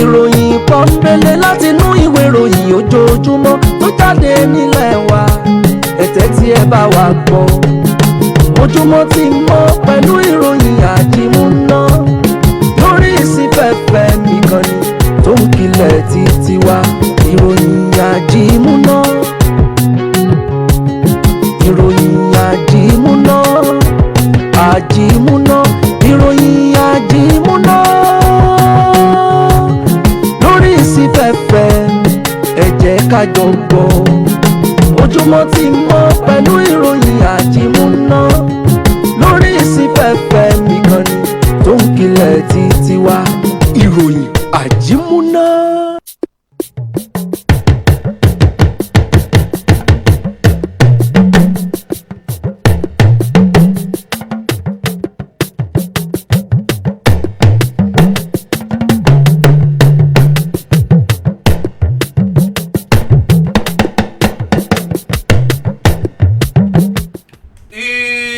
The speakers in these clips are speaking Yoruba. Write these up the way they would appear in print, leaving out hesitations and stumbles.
Ìròyìn pọ́npẹ́lẹ́ láti inú ìwé ìròyìn ojoojúmọ́ tó jáde nílẹ̀ wa. Ẹ tẹ́tí ẹ bá wa gbọ́. Ojúmọ́ ti mọ́ pẹ̀lú ìròyìn àjímúná. Lórí ìsìnfẹ̀fẹ̀ nìkan ni tó ń kilẹ̀ títí wa. Ìròyìn àjímúná. Ìròyìn àjímúná. Àjímúná. Ìròyìn àjímúná. Lórí ìsìnfẹ̀fẹ̀ ẹ jẹ́ ká jọ gbọ́. Ojúmọ́ ti mọ́ pẹ̀lú ìròyìn àjímúná. Lórí ìsìnfẹ̀fẹ̀ nìkan ni tó ń kilẹ̀ títí wa. Ìròyìn àjímúná.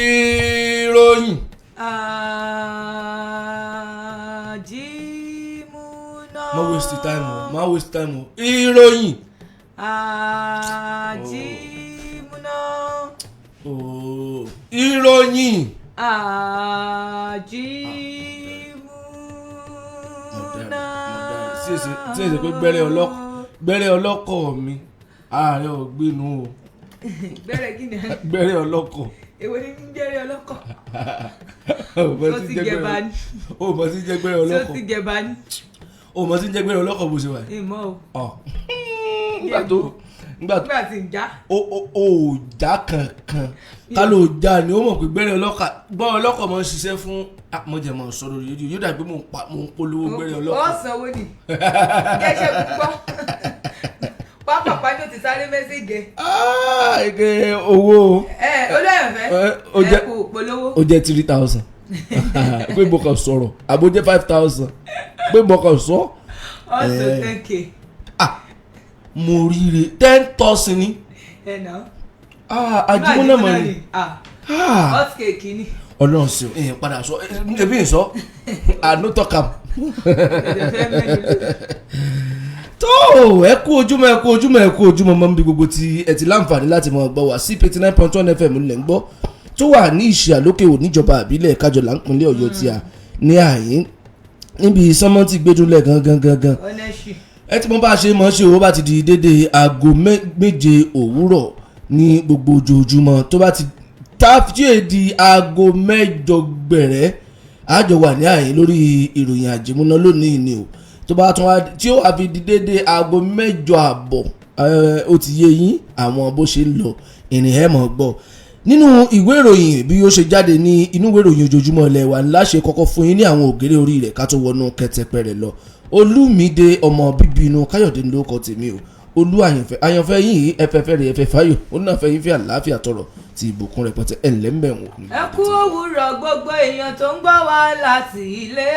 Ìròyìn. Àjímúná. Má waste time o, má waste time o. Ìròyìn. Àjímúná. Ooo. Ìròyìn. Àjímúná. Tí èsì pé gbẹ́rẹ́ ọlọ́kọ̀ mi, ààrẹ ò gbénu o. Gbẹ́rẹ́ kí ni? Gbẹ́rẹ́ ọlọ́kọ̀. Èwo ni ń gbẹ́rẹ́ ọlọ́kọ̀? O mọ̀ Tó sí ti jẹ́ gẹ̀ba gbẹ́rẹ́ ni. o mọ̀ sí jẹ́ gbẹ́rẹ́ Tó ọlọ́kọ̀. ti gẹ̀ba ni. O mọ̀ sí jẹ́ gbẹ́rẹ́ ọlọ́kọ̀ bó ṣe wà yìí. Ìmọ̀ o. Ọ̀. Nígbà tó nígbà tó Nígbà tí ń já. o o o ò já kankan, ká ló já ni ó mọ̀ pé gbẹ́rẹ́ ọlọ́kà gbọ́ ọlọ́kọ̀ mọ̀ ń ṣiṣẹ́ fún mọ̀jẹ̀mọ̀ sọ̀rọ̀ rédíò yóò dàbí mò ń pa mò ń polówó gbẹ́rẹ́ Ó ọlọ́kọ̀. sanwó ni. Jẹ́ṣẹ́ gbọ́. Pápápá ní o ti sáré mẹ́sẹ̀gì ẹ̀. Ah, ike owó Ẹ olóyànfẹ́. Ẹ, ó Ẹ jẹ́- kú polówó. ó jẹ́ 3,000 pé mo kàn sọ̀rọ̀, àbó jẹ́ 5,000 pé mo kàn sọ. Ọ̀sán 10K. Ah, mo ríire 10,000 ni. Ẹ nà. Ah, àjùmọ̀nà mọ̀ ni. Ah, Ah, hot cake ni. Ọlọ́run sí o, ìyẹn padà sọ ebi ń sọ, I no talk am. Ẹ̀jẹ̀ fẹ́ mẹ́rin. Tó ẹ kú ojúmọ́, ẹ kú ojúmọ́, ẹ kú ojúmọ́ mọ́ níbi gbogbo tí ẹ ti láǹfààní láti mọ̀ gbọ́ wá sí 89.1 FM ńlẹ̀ ń gbọ́ tó wà ní ìṣìyà lókè ò níjọba àbílẹ̀ Kájọlà ńpínlẹ̀ Ọ̀yọ́ tí a ní àyín níbi sánmọ́tì gbẹdúnlẹ̀ gangan gangan. Honestly. Ẹ tí mo bá ṣe mọ̀ ṣe owó bá ti di dédé aago 7 òwúrọ̀ ní gbogbo ojoojúmọ́, tó bá ti tá tí è di aago 8 gbẹ̀rẹ́, àjọ wà ní àyín lórí ìròyìn àjẹmúná lónìí ni o. Tó bá tún wá tí ó wá fi di dédé aago 8:30, ó ti yé yín àwọn bó ṣe ń lọ ìrìn ẹ̀ mọ̀ gbọ́ nínú ìwé ìròyìn bí ó ṣe jáde ní inú ìwé ìròyìn ojoojúmọ́ ilẹ̀ wa ńlá ṣe kọ́kọ́ fún yín ní àwọn ògèrè orí rẹ̀ ká tó wọnú kẹtẹpẹ rẹ̀ lọ. Olúmídé ọmọ bíbí inú Káyọ̀dé ló kọ tèmi o. Olú àyànfẹ́ àyànfẹ́ yìí ẹfẹfẹ rẹ̀ ẹfẹ fáyò ó náà fẹ́ yín fi àlàáfíà tọrọ ti ìbùkún rẹpẹtẹ ẹ̀ ńlẹ́ ń bẹ̀ wò. Ẹ kú òwúrọ̀ gbogbo èèyàn tó ń gbọ́ wá láti ilé.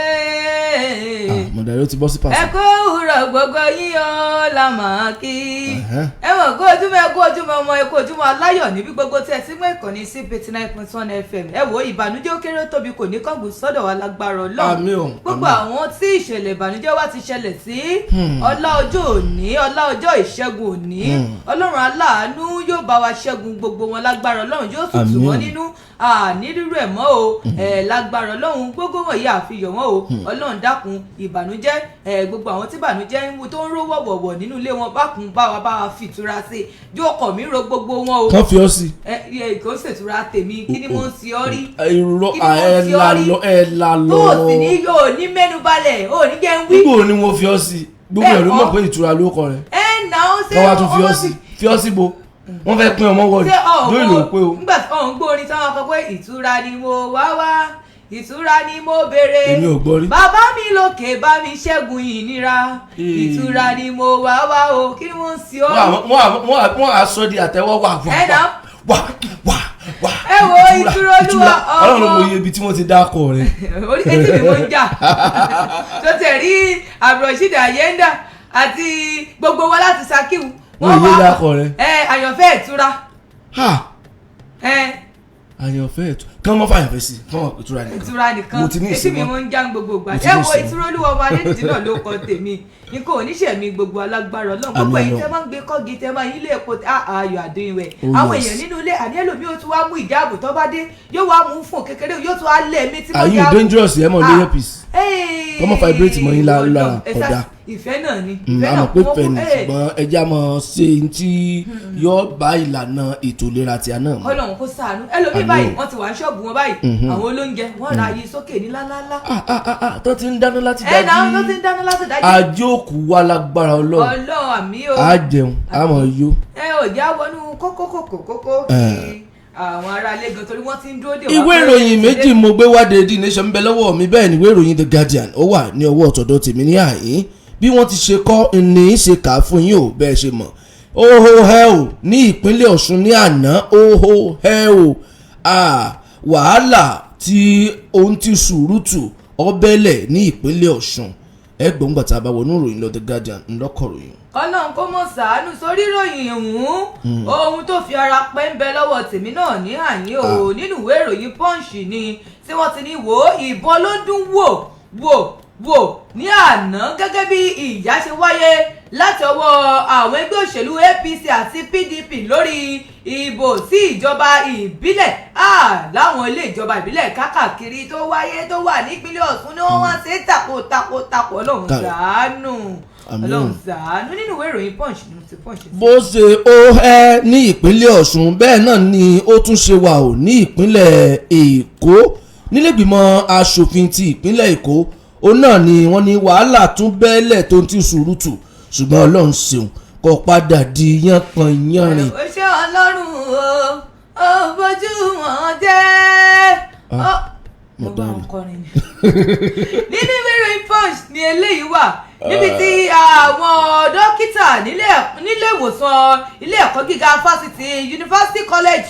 Mọ̀dàrí ó ti bọ́ sí Ẹ pàṣẹ. kú òwúrọ̀ gbogbo yín o la máa kí. Ẹ̀hẹ́n. Ẹ mọ̀ kó ojúmọ́, ẹ kú ojúmọ́ ọmọ, ẹ kú ojúmọ́ aláyọ̀ níbi gbogbo tí ẹ ti mú ìkànnì sí 89.1 FM. Ẹ wo ìbànújẹ́ ó kéré ó tóbi kò ní kángun sọ́dọ̀ wa lágbára Ọlọ́run. Àmín o, Gbogbo àmín. àwọn tí ìṣẹ̀lẹ̀ ìbànújẹ́ wa ti ṣẹlẹ̀ sí, ọlá ọjọ́ òní, ọlá ọjọ́ ìṣẹ́gun òní, Ọlọ́run aláàánú yóò bá wa ṣẹ́gun gbogbo wọn lágbára Ọlọ́run, yóò sì tù Àmín. wọ́n nínú àní rírú ẹ̀ mọ́ o. Ẹ̀ lágbára Ọlọ́run gbogbo wọn yìí àfihàn wọn o. Ọlọ́run dákun ìbànújẹ́ ẹ̀ gbogbo àwọn tí ìbànújẹ́ ń wú tó ń ró wọ̀wọ̀wọ̀ nínú ilé wọn bákun bá wa bá wa fìtura sí i yóò kọ̀ mí ro gbogbo wọn o. Kàn fi ọ́ sí. Ẹ ẹ kò ń ṣètura tèmi, kí ni mo ń ṣe ọ́ rí? Irọ́. Kí ni mo Ẹ ń ṣe là ọ́ rí? lọ, ẹ là lọ. Tó o sì ní yóò ní mẹ́nu balẹ̀ o ní jẹ́ ń wí. Gbogbo ni wọ́n fi ọ́ sí, gbogbo ẹ̀ ló mọ̀ pé ìtura ló kọ rẹ̀. Ẹ nà ó ṣe Kọ́ wa tún fi ọ́ sí, fi ọ́ sí bo wọ́n fẹ́ pín ọmọ wọ̀nyí ṣé lórí ló pé o. Nígbà tí ọ̀hún gbórin tí wọ́n kọ pé ìtura ni mo wá wá, ìtura ni mo béèrè. Èmi ò gbọ́ rí. Bàbá mi lókè bá mi ṣẹ́gun ìnira. Ee. Ìtura ni mo wá wá o, kí ni wọ́n ń ṣe ọ́? Wọ́n á sọ di àtẹ́wọ́ wà wà Ẹ nà. wà wà wà. Ẹ wo ìtura Olúwa ọmọ. Ọlọ́run ló mọ iye ibi tí wọ́n ti dákọ̀ rẹ̀. Orí etí mi mo ń jà tó tẹ̀ rí Abdulrasheed Ayenda àti gbogbo wa láti Sakiu. Wọ́n yé dákọ̀ rẹ̀. Ẹ àyànfẹ́ ìtura. Ha! Ẹ Àyànfẹ́ ètò Kán mọ́ fàyàfẹ́ sí, kán mọ́ ìtura nìkan. Ìtura nìkan. Mo ti ní Etí ìsinmi. mi mo ń já gbogbo ìgbà. Mo ti Ẹ ní wo, ìsinmi. Ìtura Olúwa ọba Adédìtì náà ló kọ tèmi. Nǹkan oníṣẹ́ mi gbogbo alágbára Ọlọ́run, gbogbo Àmín. ẹ̀yin Ọlọ́run. tẹ́ máa ń gbé kọ́gi, tẹ́ máa yín ilé epo ayọ̀ àdéhùn Oh, àwọn yes. èèyàn nínú ilé. Àní ẹlòmíì ó tún wá mú ìjáàbù, tó bá dé yóò wá mú fún kékeré, yóò tún wá lé mi tí mo Are you dangerous? Ẹ mọ̀ lórí earpiece. Kọ́ mọ́ vibrate mọ́ yín lára, ọ̀dà. Ìfẹ́ náà ni. Ìfẹ́ A náà mọ̀ pé kún fẹ́ ni, fún ṣùgbọ́n ẹja mọ̀ ṣe n tí yóò bá ìlànà ètò ìlera tí a náà mọ̀. Ọlọ́run kó ṣàánú ẹlòmíì. Àmín Báyìí o. wọ́n ti wà ní ṣọ́ọ̀bù wọn báyìí, àwọn olóúnjẹ wọ́n ra ayé sókè ní lálálá. Ah, ah, ah, ah, tó ti ń dáná láti Ẹ náà tó ti dájú. ń dáná láti dájú. Àjókù wa lágbára Ọlọ́run. Ọlọ́run, àmín o. Á jẹun, á mọ̀ yó. Ẹ ò já wọnú kókó kókó kókó kí àwọn aráalé gan, torí wọ́n ti ń dúró dè wá Ìwé pé ìròyìn ti dé. méjì mo gbé wáde. The Nation ń bẹ lọ́wọ́ mi, bẹ́ẹ̀ ni ìwé ìròyìn The Guardian ó wà ní ọwọ́ ọ̀tọ̀dọ̀ tèmi ní àyín. Bí wọ́n ti ṣe kọ́ ní í ṣe kà á fún yín o. Bẹ́ẹ̀ ṣe mọ̀, óhó hẹ́ o, ní ìpínlẹ̀ Ọ̀ṣun ní àná, óhó hẹ́ o, wàhálà tí ohun ti sùúrùtù ọbẹ̀lẹ̀ ní ìpínlẹ̀ Ọ̀ṣun. Ẹgbọ̀n gbàtà bá wọnú ìròyìn lọ, The Guardian ńlọkọ̀ròyìn. Kọ́lọ́n kó mọ̀ sàánú sórí ìròyìn ọ̀hún. Ohun tó fi ara pẹ́ ń bẹ lọ́wọ́ tèmi náà ní àyín o. Nínú ìwé ìròyìn Punch ni tí wọ́n ti ní wò ó, ìbọn ló dún wò wò wò ní àná, gẹ́gẹ́ bí ìjà ṣe wáyé láti ọwọ́ àwọn ẹgbẹ́ òṣèlú APC àti PDP lórí ìbò sí ìjọba ìbílẹ̀ láwọn ilé ìjọba ìbílẹ̀ kákàkiri tó wáyé tó wà nípínlẹ̀ Ọ̀ṣun ni wọ́n wá ṣe tako tako tako. Ọlọ́run Káì. ṣàánú. Àmín. Ọlọ́run ṣàánú. Nínú ìwé ìròyìn Punch ni mo ti Punch sí. Bó ṣe ó ẹ́ ní ìpínlẹ̀ Ọ̀ṣun, bẹ́ẹ̀ náà ni ó tún ṣe wà ó ní ìpínlẹ̀ Èkó. Nílẹ̀gbìmọ̀ asòfin ti ìpínlẹ̀ Èkó, ó náà ni wọ́n ní wàhálà tún bẹ́ẹ̀lẹ̀ tó ń ti sùúrùtù, ṣùgbọ́n Ọlọ́run ṣeun, kò padà di yánpọnyánrin. Ó ṣe Ọlọ́run o, ó bójú wọn jẹ́. Ah, Mo mo bá dáhùn. wọn kọrin ni. Nínú ìwé ìròyìn Punch ni eléyìí wà, níbi tí àwọn dókítà nílé ìwòsàn ilé ẹ̀kọ́ gíga fásitì University College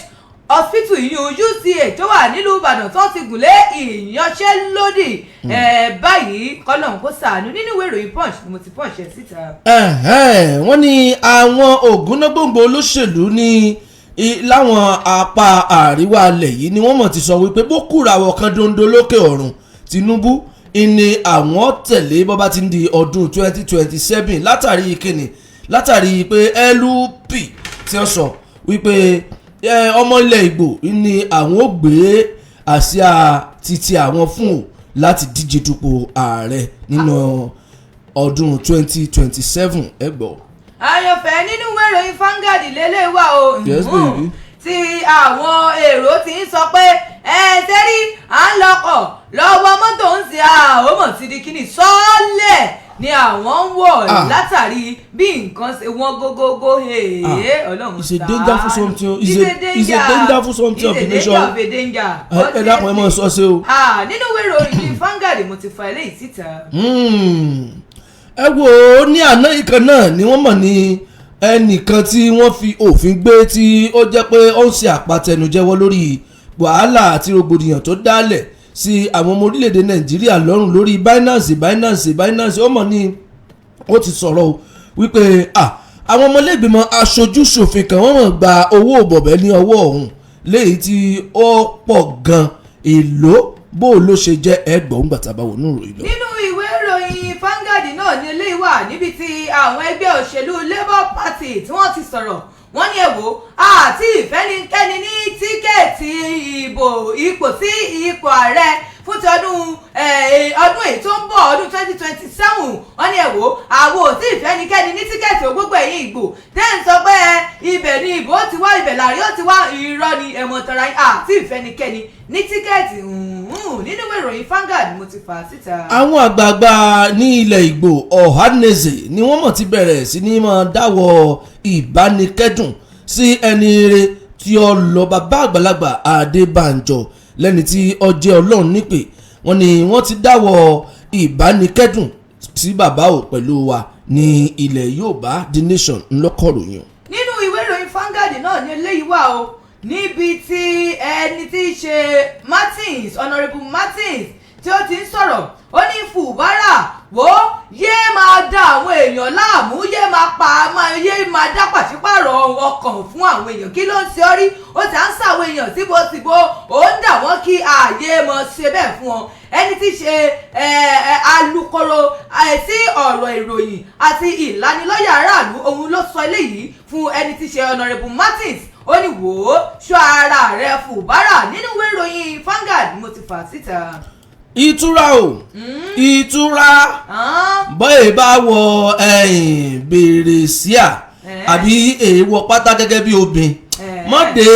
Hospital, ìyún UCH tó wà nílùú Ìbàdàn, tó ti gùn lé ìyanṣẹ́lódì ẹ̀ báyìí. Kọ́lọ́hún kó ṣàánú. Nínú ìwé ìròyìn Punch ni mo ti Punch ẹ̀ síta. Ẹ̀hẹ́n, wọ́n ní àwọn ògúnnágbòǹgbò olóṣèlú ní láwọn apá àríwá alẹ̀ yìí ni wọ́n mọ̀ ti sọ wípé bó kúra àwọ̀ kan dondo lókè ọ̀run, Tinubu ìní àwọn tẹ̀lé bọ́bá ti ń di ọdún 2027, látàrí ìkíni, látàrí pé LP tí wọ́n sọ wípé ọmọ ilẹ̀ Ìgbò ní àwọn ò gbé àsíá títí àwọn fún o láti díje dupò ààrẹ nínú ọdún 2027. Ẹ gbọ́. Àyànfẹ́, nínú ìwé ìròyìn Vanguard lélẹ̀ wà o. Yes, baby. Tí àwọn èrò ti ń sọ pé ẹ tẹ́rí à ń lọkọ̀ lọ́wọ́ mọ́tò ń ṣe àhómọ̀ ti di kíní sọ́ọ́lẹ̀ ni àwọn ń wọ̀ látàrí bí nǹkan ṣe wọ́n gógógó. Ọlọ́run. It's a dangerful something. It's a dangerful something of the nation. It's a danger of a danger. Ẹ dákun, ẹ mọ̀ sọ sí o. Ah, nínú ìwé ìròyìn Vanguard mo ti fa eléyìí síta. Ẹ wo, ní àná ìkan náà ni wọ́n mọ̀ ní ẹnìkan tí wọ́n fi òfin gbé, tí ó jẹ́ pé ó ń ṣe àpatẹnujẹ́wọ́ lórí wàhálà àti rògbòdìyàn tó dálẹ̀ sí àwọn ọmọ orílẹ̀-èdè Nàìjíríà lọ́rùn lórí Binance, Binance, Binance. Ó mọ̀ ní ó ti sọ̀rọ̀ o wípé àwọn ọmọlẹ́gbìmọ̀ aṣojú-ṣòfin kan, wọ́n mọ̀ gba owó bọ̀bẹ́ ní ọwọ́ òun léyìí tí ó pọ̀ gan. Èló bó ló ṣe jẹ́? Ẹgbọ̀n gbàtà bá wọnú ìròyìn lọ. Nínú ìwé ìròyìn Vanguard náà ní eléyìí wà, níbi tí àwọn ẹgbẹ́ òṣèlú Labour Party tí wọ́n ti sọ̀rọ̀. Wọ́n ní ẹ̀wò àti ìfẹ́nikẹ́ni ní ticket ìbò ipò sí ipò ààrẹ fún ti ọdún èyí tó ń bọ̀, ọdún 2027. Wọ́n ní ẹ̀wò àwọn ò tí ìfẹ́nikẹ́ni ní ticket. Gbogbo ẹ̀yìn ìgbò tẹ́ ń sọ pé ibẹ̀ ni ìbò ti wá, ibẹ̀ làrí ó ti wá, irọ́ ni, ẹ̀mọ̀ tara àti ìfẹ́nikẹ́ni ní ticket. Nínú ìwé ìròyìn Vanguard mo ti fà á síta. Àwọn àgbààgbà ní ilẹ̀ Ìgbò, Ohanaeze, ni wọ́n mọ̀ ti bẹ̀rẹ̀ sí ní máa dáwọ́ ìbánikẹ́dùn sí ẹni ire tí ó lọ, bàbá àgbàlagbà Adébánjọ, lẹ́ni tí ó jẹ́ Ọlọ́run nípè. Wọ́n ní wọ́n ti dáwọ́ ìbánikẹ́dùn sí bàbá ò pẹ̀lú wa ní ilẹ̀ Yorùbá. The Nation ńlọ́kọ̀ròyìn. Nínú ìwé ìròyìn Vanguard náà ní eléyìí wà o, níbi tí ẹni tí í ṣe Martins, Honourable Martins, tí ó ti ń sọ̀rọ̀. Ó ní Fubara, wò ó, yéé máa da àwọn èèyàn láàmú, yéé Máa pa, máa yé máa dá pàṣípààrọ̀ ọkàn fún àwọn èèyàn. Kí ló ń ṣe ọ́ rí? Ó ti à ń sàwọn èèyàn síbòsíbò, ó ń dà wọ́n kí ààyè mọ̀ ṣe bẹ́ẹ̀ fún wọn. Ẹni tí í ṣe alukoro sí ọ̀rọ̀ ìròyìn àti ìlanilọ́yẹ̀ aráàlú, òun ló sọ eléyìí fún ẹni tí í ṣe Honourable Martins. Ó ní, wò ó, ṣọ́ ara rẹ̀. Fubara, nínú ìwé ìròyìn Vanguard ni mo ti fà síta. Ìtura o, ìtura. Ah, Bọ́ẹ̀ bá wọ ẹ̀yìn bèrè síà àbí èèwọ̀ pátá gẹ́gẹ́ bí obìnrin, mọ́dé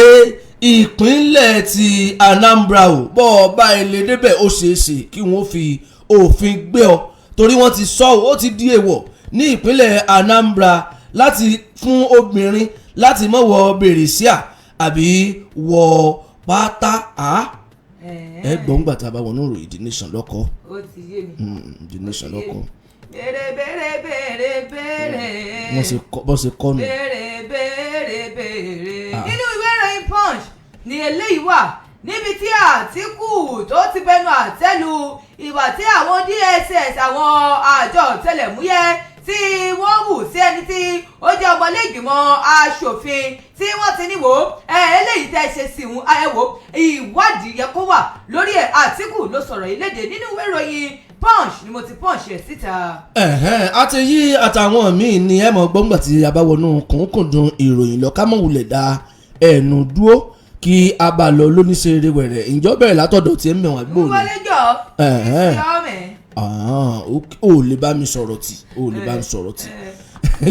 ìpínlẹ̀ ti Anambra o. Bọ́ ọ bá ilé débẹ̀, ó ṣeé ṣe kí wọ́n fi òfin gbé ọ, torí wọ́n ti sọ ọ́, ó ti di èèwọ̀ ní ìpínlẹ̀ Anambra láti fún obìnrin láti má wọ bèrèsíà àbí wọ pátá á. Ẹ gbọ́n gbà tá a bá wọnú ìròyìn The Nation lọ́kọ́. Ó ti yé mi. The Nation lọ́kọ́. Béèrè, béèrè, béèrè, béèrè. Wọ́n ṣe kọ́, bọ́n ṣe kọ́ nù. Béèrè, béèrè, béèrè. Ah. Nínú ìwé ìròyìn Punch ni eléyìí wà, níbi tí Àtìkù tó ti bẹnu àtẹ́lu ìwà tí àwọn DSS, àwọn àjọ ọ̀tẹlẹ̀múyẹ́, tí wọ́n hù sí ẹni tí ó jẹ́ ọmọlẹ́gbìmọ̀ aṣòfin, tí wọ́n ti ní, wò ó, ẹ eléyìí tẹ́ ṣe sí òun, ẹ wò ó, ìwádìí yẹ kó wà lórí ẹ̀. Àtìkù ló sọ̀rọ̀ ìlédè. Nínú ìwé ìròyìn Punch ni mo ti punch ẹ̀ síta. Ẹ̀hẹ́n, àti yí àtàwọn míì ni ẹ mọ̀ gbọ́ngbà tí a bá wọnú kùnkùndùn ìròyìn lọ. Ká mọ̀ wulẹ̀ da ẹnu dúró kí a bá lọ lóníṣeré wẹ̀rẹ̀. Ìjọ bẹ̀rẹ̀ látọ̀dọ̀ tí ẹ mẹ̀wọ̀n àgbò ni. Wọlé jọ. Ẹ̀hẹ́n. Ìṣọ́mẹ̀. Ah, ó lè bá mi sọ̀rọ̀ tì, ó lè bá mi sọ̀rọ̀ tì.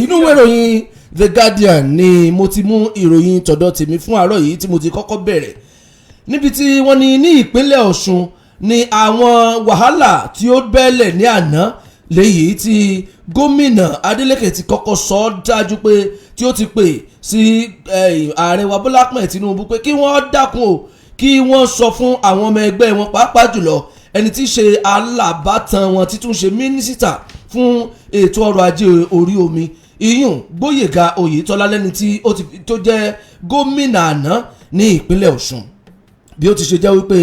Inú ìwé ìròyìn The Guardian ni mo ti mú ìròyìn tọ̀dọ̀ tèmi fún àárọ̀ yìí tí mo ti kọ́kọ́ bẹ̀rẹ̀, níbi tí wọ́n ní ní ìpínlẹ̀ Ọ̀ṣun ní àwọn wàhálà tí ó bẹ́lẹ̀ ní àná, léyìí tí gómìnà Adeleke ti kọ́kọ́ sọ ọ́ dájú pé tí ó ti pè sí ààrẹ wa Bọ́lá Ahmed Tinubu pé kí wọ́n dákun o, kí wọ́n sọ fún àwọn ọmọ ẹgbẹ́ wọn, pàápàá jùlọ ẹni tí í ṣe alábàtàn wọn, títún ṣe mínísítà fún ètò ọrọ̀ ajé orí omi, iyùn Gbóyèga Oyètọ́lá, lẹ́ni tí ó ti tó jẹ́ gómìnà àná ní ìpínlẹ̀ Ọ̀ṣun, bí ó ti ṣe jẹ́ wípé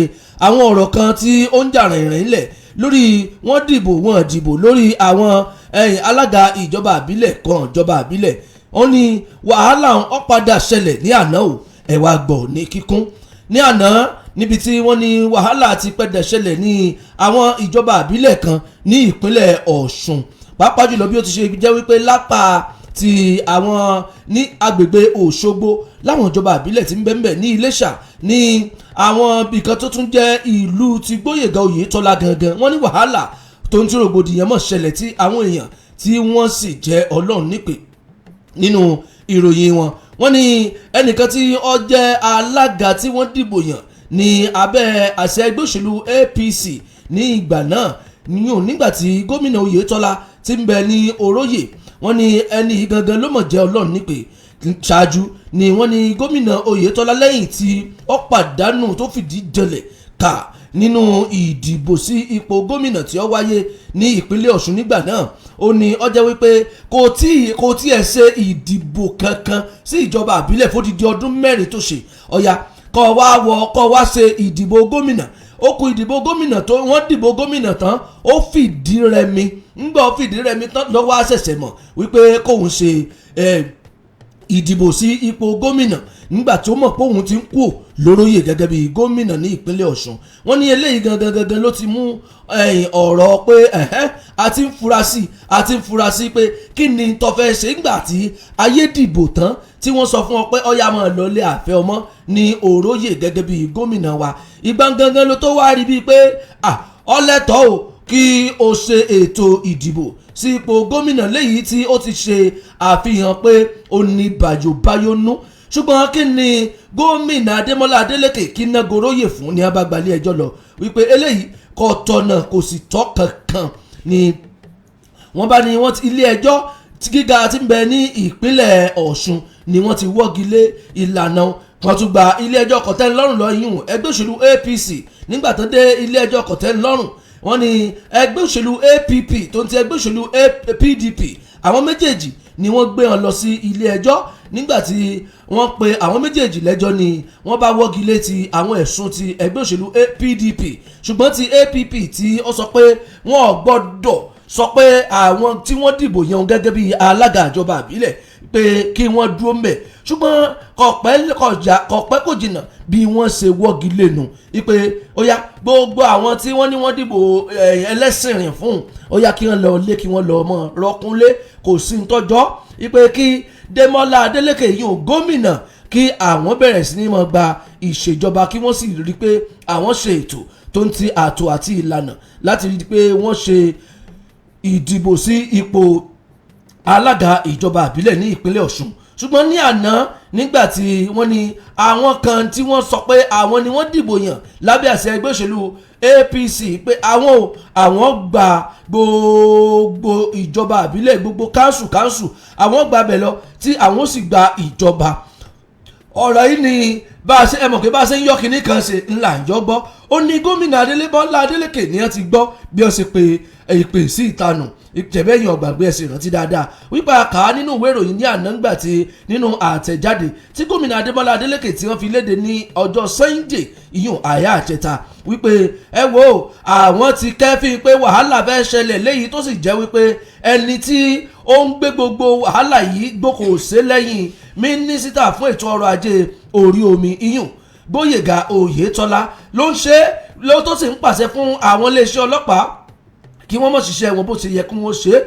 àwọn ọ̀rọ̀ kan tí ó ń jà rìnrìn lẹ̀ lórí wọ́n dìbò, wọ́n dìbò lórí àwọn alága ìjọba àbílẹ̀ kan, ìjọba àbílẹ̀. Ó ní wàhálà ó padà ṣẹlẹ̀ ní àná o. Ẹ wá gbọ́ ní kíkún. Ní àná, níbi tí wọ́n ní wàhálà ti padà ṣẹlẹ̀ ní àwọn ìjọba àbílẹ̀ kan ní ìpínlẹ̀ Ọ̀ṣun, pàápàá jùlọ bí ó ti ṣe jẹ́ wípé lápá ti àwọn ní agbègbè Òṣogbo, láwọn ìjọba àbílẹ̀ tí ń bẹ ńbẹ̀, ní Iléṣà, ní àwọn ibìkan tó tún jẹ́ ìlú ti Gbóyèga Oyètọ́lá gangan, wọ́n ní wàhálà tó ń tí rògbòdìyàn mọ̀ ṣẹlẹ̀, tí àwọn èèyàn tí wọ́n sì jẹ́ Ọlọ́run nípè. Nínú ìròyìn wọn, wọ́n ní ẹnìkan tí ó jẹ́ alága tí wọ́n dìbò yàn ní abẹ́ àṣẹ ẹgbẹ́ òṣèlú APC ní ìgbà náà níyùn, nígbà tí gómìnà Oyètọ́lá ti ń bẹ ní oróyè, wọ́n ní ẹni yìí gangan ló mọ̀ jẹ́ Ọlọ́run nípè. Ṣáájú ni wọ́n ní gómìnà Oyètọ́lá, lẹ́yìn tí ó pàdánù tó fìdí jẹlẹ̀ kà nínú ìdìbò sí ipò gómìnà tí ó wáyé ní ìpínlẹ̀ Ọ̀ṣun nígbà náà, ó ní ó jẹ́ wípé kò tí ẹ̀ ṣe ìdìbò kankan sí ìjọba àbílẹ̀ fódìdí ọdún 4 tó ṣe. Ọ̀yà kọ́ wá wọ kọ́ wá ṣe ìdìbò gómìnà, ó kù ìdìbò gómìnà tó wọ́n dìbò gómìnà tán, ó fìdí rẹmi. Ńgbà ó fìdí rẹmi tán lọ́wọ́ á ṣẹ̀ṣẹ̀ mọ̀ wípé kóun ṣe ìdìbò sí ipò gómìnà, nígbà tí ó mọ̀ pé òun ti ń kú lóróyè gẹ́gẹ́ bí gómìnà ní ìpínlẹ̀ Ọ̀ṣun. Wọ́n ní eléyìí gangan gangan ló ti mú ọ̀rọ̀ pé ẹ̀hẹ́, a ti ń fura sí, a ti ń fura sí pé kí ni tó fẹ́ ṣe nígbà tí ayé dìbò tán, tí wọ́n sọ fún ọ pé ọ̀yà máa lọlé àfẹ́ ọmọ ní òróyè gẹ́gẹ́ bí gómìnà wa. Ìgbà gangan ló tó wá rí bíi pé ọlẹ́tọ̀ o kí o ṣe ètò ìdìbò sí ipò gómìnà, léyìí tí ó ti ṣe àfihàn pé ó ní bàyòbáyónú. Ṣùgbọ́n kí ni gómìnà Adémọ́lá Adélékè kí ná goróyè fún ní abágbalẹ̀ ẹjọ́ lọ wípé eléyìí kò tọ̀nà, kò sì tọ́ kankan, ni wọ́n bá ní wọ́n ti ilé ẹjọ́ gíga tí ń bẹ ní ìpínlẹ̀ Ọ̀ṣun ni wọ́n ti wọ́gi lé ìlànà. Wọ́n tún gba ilé ẹjọ́ kọ̀tẹ́nilọ́rùn lọ, yún ẹgbẹ́ òṣèlú APC. Nígbà tó dé ilé ẹjọ́ kọ̀tẹ́nilọ́rùn, wọ́n ní ẹgbẹ́ òṣèlú APP tó ń ti ẹgbẹ́ òṣèlú PDP, àwọn méjèèjì ni wọ́n gbé wọn lọ sí ilé ẹjọ́. Nígbà tí wọ́n pe àwọn méjèèjì lẹ́jọ́ ni wọ́n bá wọ́gi lé ti àwọn ẹ̀sùn ti ẹgbẹ́ òṣèlú PDP, ṣùgbọ́n ti APP tí ó sọ pé wọ́n ò gbọ́dọ̀ Sọ pé àwọn tí wọ́n dìbò yan gẹ́gẹ́ bí alága ìjọba àbílẹ̀ pé kí wọ́n dúró mbẹ̀, ṣùgbọ́n kọ̀pẹ́ kọjá kọ̀pẹ́ kò jìnnà bí wọ́n ṣe wọ́gi lẹ́nu wípé ó yá, gbogbo àwọn tí wọ́n ní wọ́n dìbò ẹlẹ́sìn rìn fún, ó yá, kí wọ́n lọ lé, kí wọ́n lọ mọ́ rọ́kúnlé. Kò sí ntọ́jọ́ wípé kí Démọ́lá Adélékè yìí ò gómìnà, kí àwọn bẹ̀rẹ̀ sí ní máa gba ìṣèjọba, kí wọ́n sì rí i pé àwọn ṣe ètò tó ń ti ààtò àti ìlànà láti rí i pé wọ́n ṣe ìdìbò sí ipò alága ìjọba àbílẹ̀ ní ìpínlẹ̀ Ọ̀ṣun. Ṣùgbọ́n ní àná, nígbà tí wọ́n ní àwọn kan tí wọ́n sọ pé àwọn ni wọ́n dìbò yàn lábẹ́ àṣẹ ẹgbẹ́ òṣèlú APC pé àwọn ò àwọn gba gbogbo ìjọba àbílẹ̀, gbogbo council council, àwọn gba bẹ̀ lọ tí àwọn sì gba ìjọba. Ọ̀rọ̀ yìí ni bá a ṣe ẹ mọ̀ pé bá a ṣe ń yọ kinní kan ṣe ńlá ń yọ gbọ́. Ó ní gómìnà Adélébọ́lá Adélékè ní wọ́n ti gbọ́ bí wọ́n ṣe pe ìpè sí ìtanù ìtẹ̀bẹ́yìn ọ̀gbàgbé. Ẹ̀sìn ìrántí dáadáa wípé a kà á nínú ìwé ìròyìn ní àná ńgbà tí nínú àtẹ̀jáde tí gómìnà Adébọ́lá Adélékè tí wọ́n fi léde ní ọjọ́ Sunday, ìyún àyà àjẹta, wípé ẹ wo, àwọn ti kẹ́fín pé wàhálà fẹ́ ṣẹlẹ̀, léyìí tó sì jẹ́ wípé ẹni tí ó ń gbé gbogbo wàhálà yìí gbókò sí lẹ́yìn mínísítà fún ètò ọrọ̀ ajé orí omi, iyùn Gbóyèga Oyètọ́lá, ló ń ṣe ló tó sì ń pàṣẹ fún àwọn iléeṣẹ́ ọlọ́pàá kí wọ́n mọ̀ ṣiṣẹ́ wọn bó ṣe yẹ kí wọ́n ṣe é,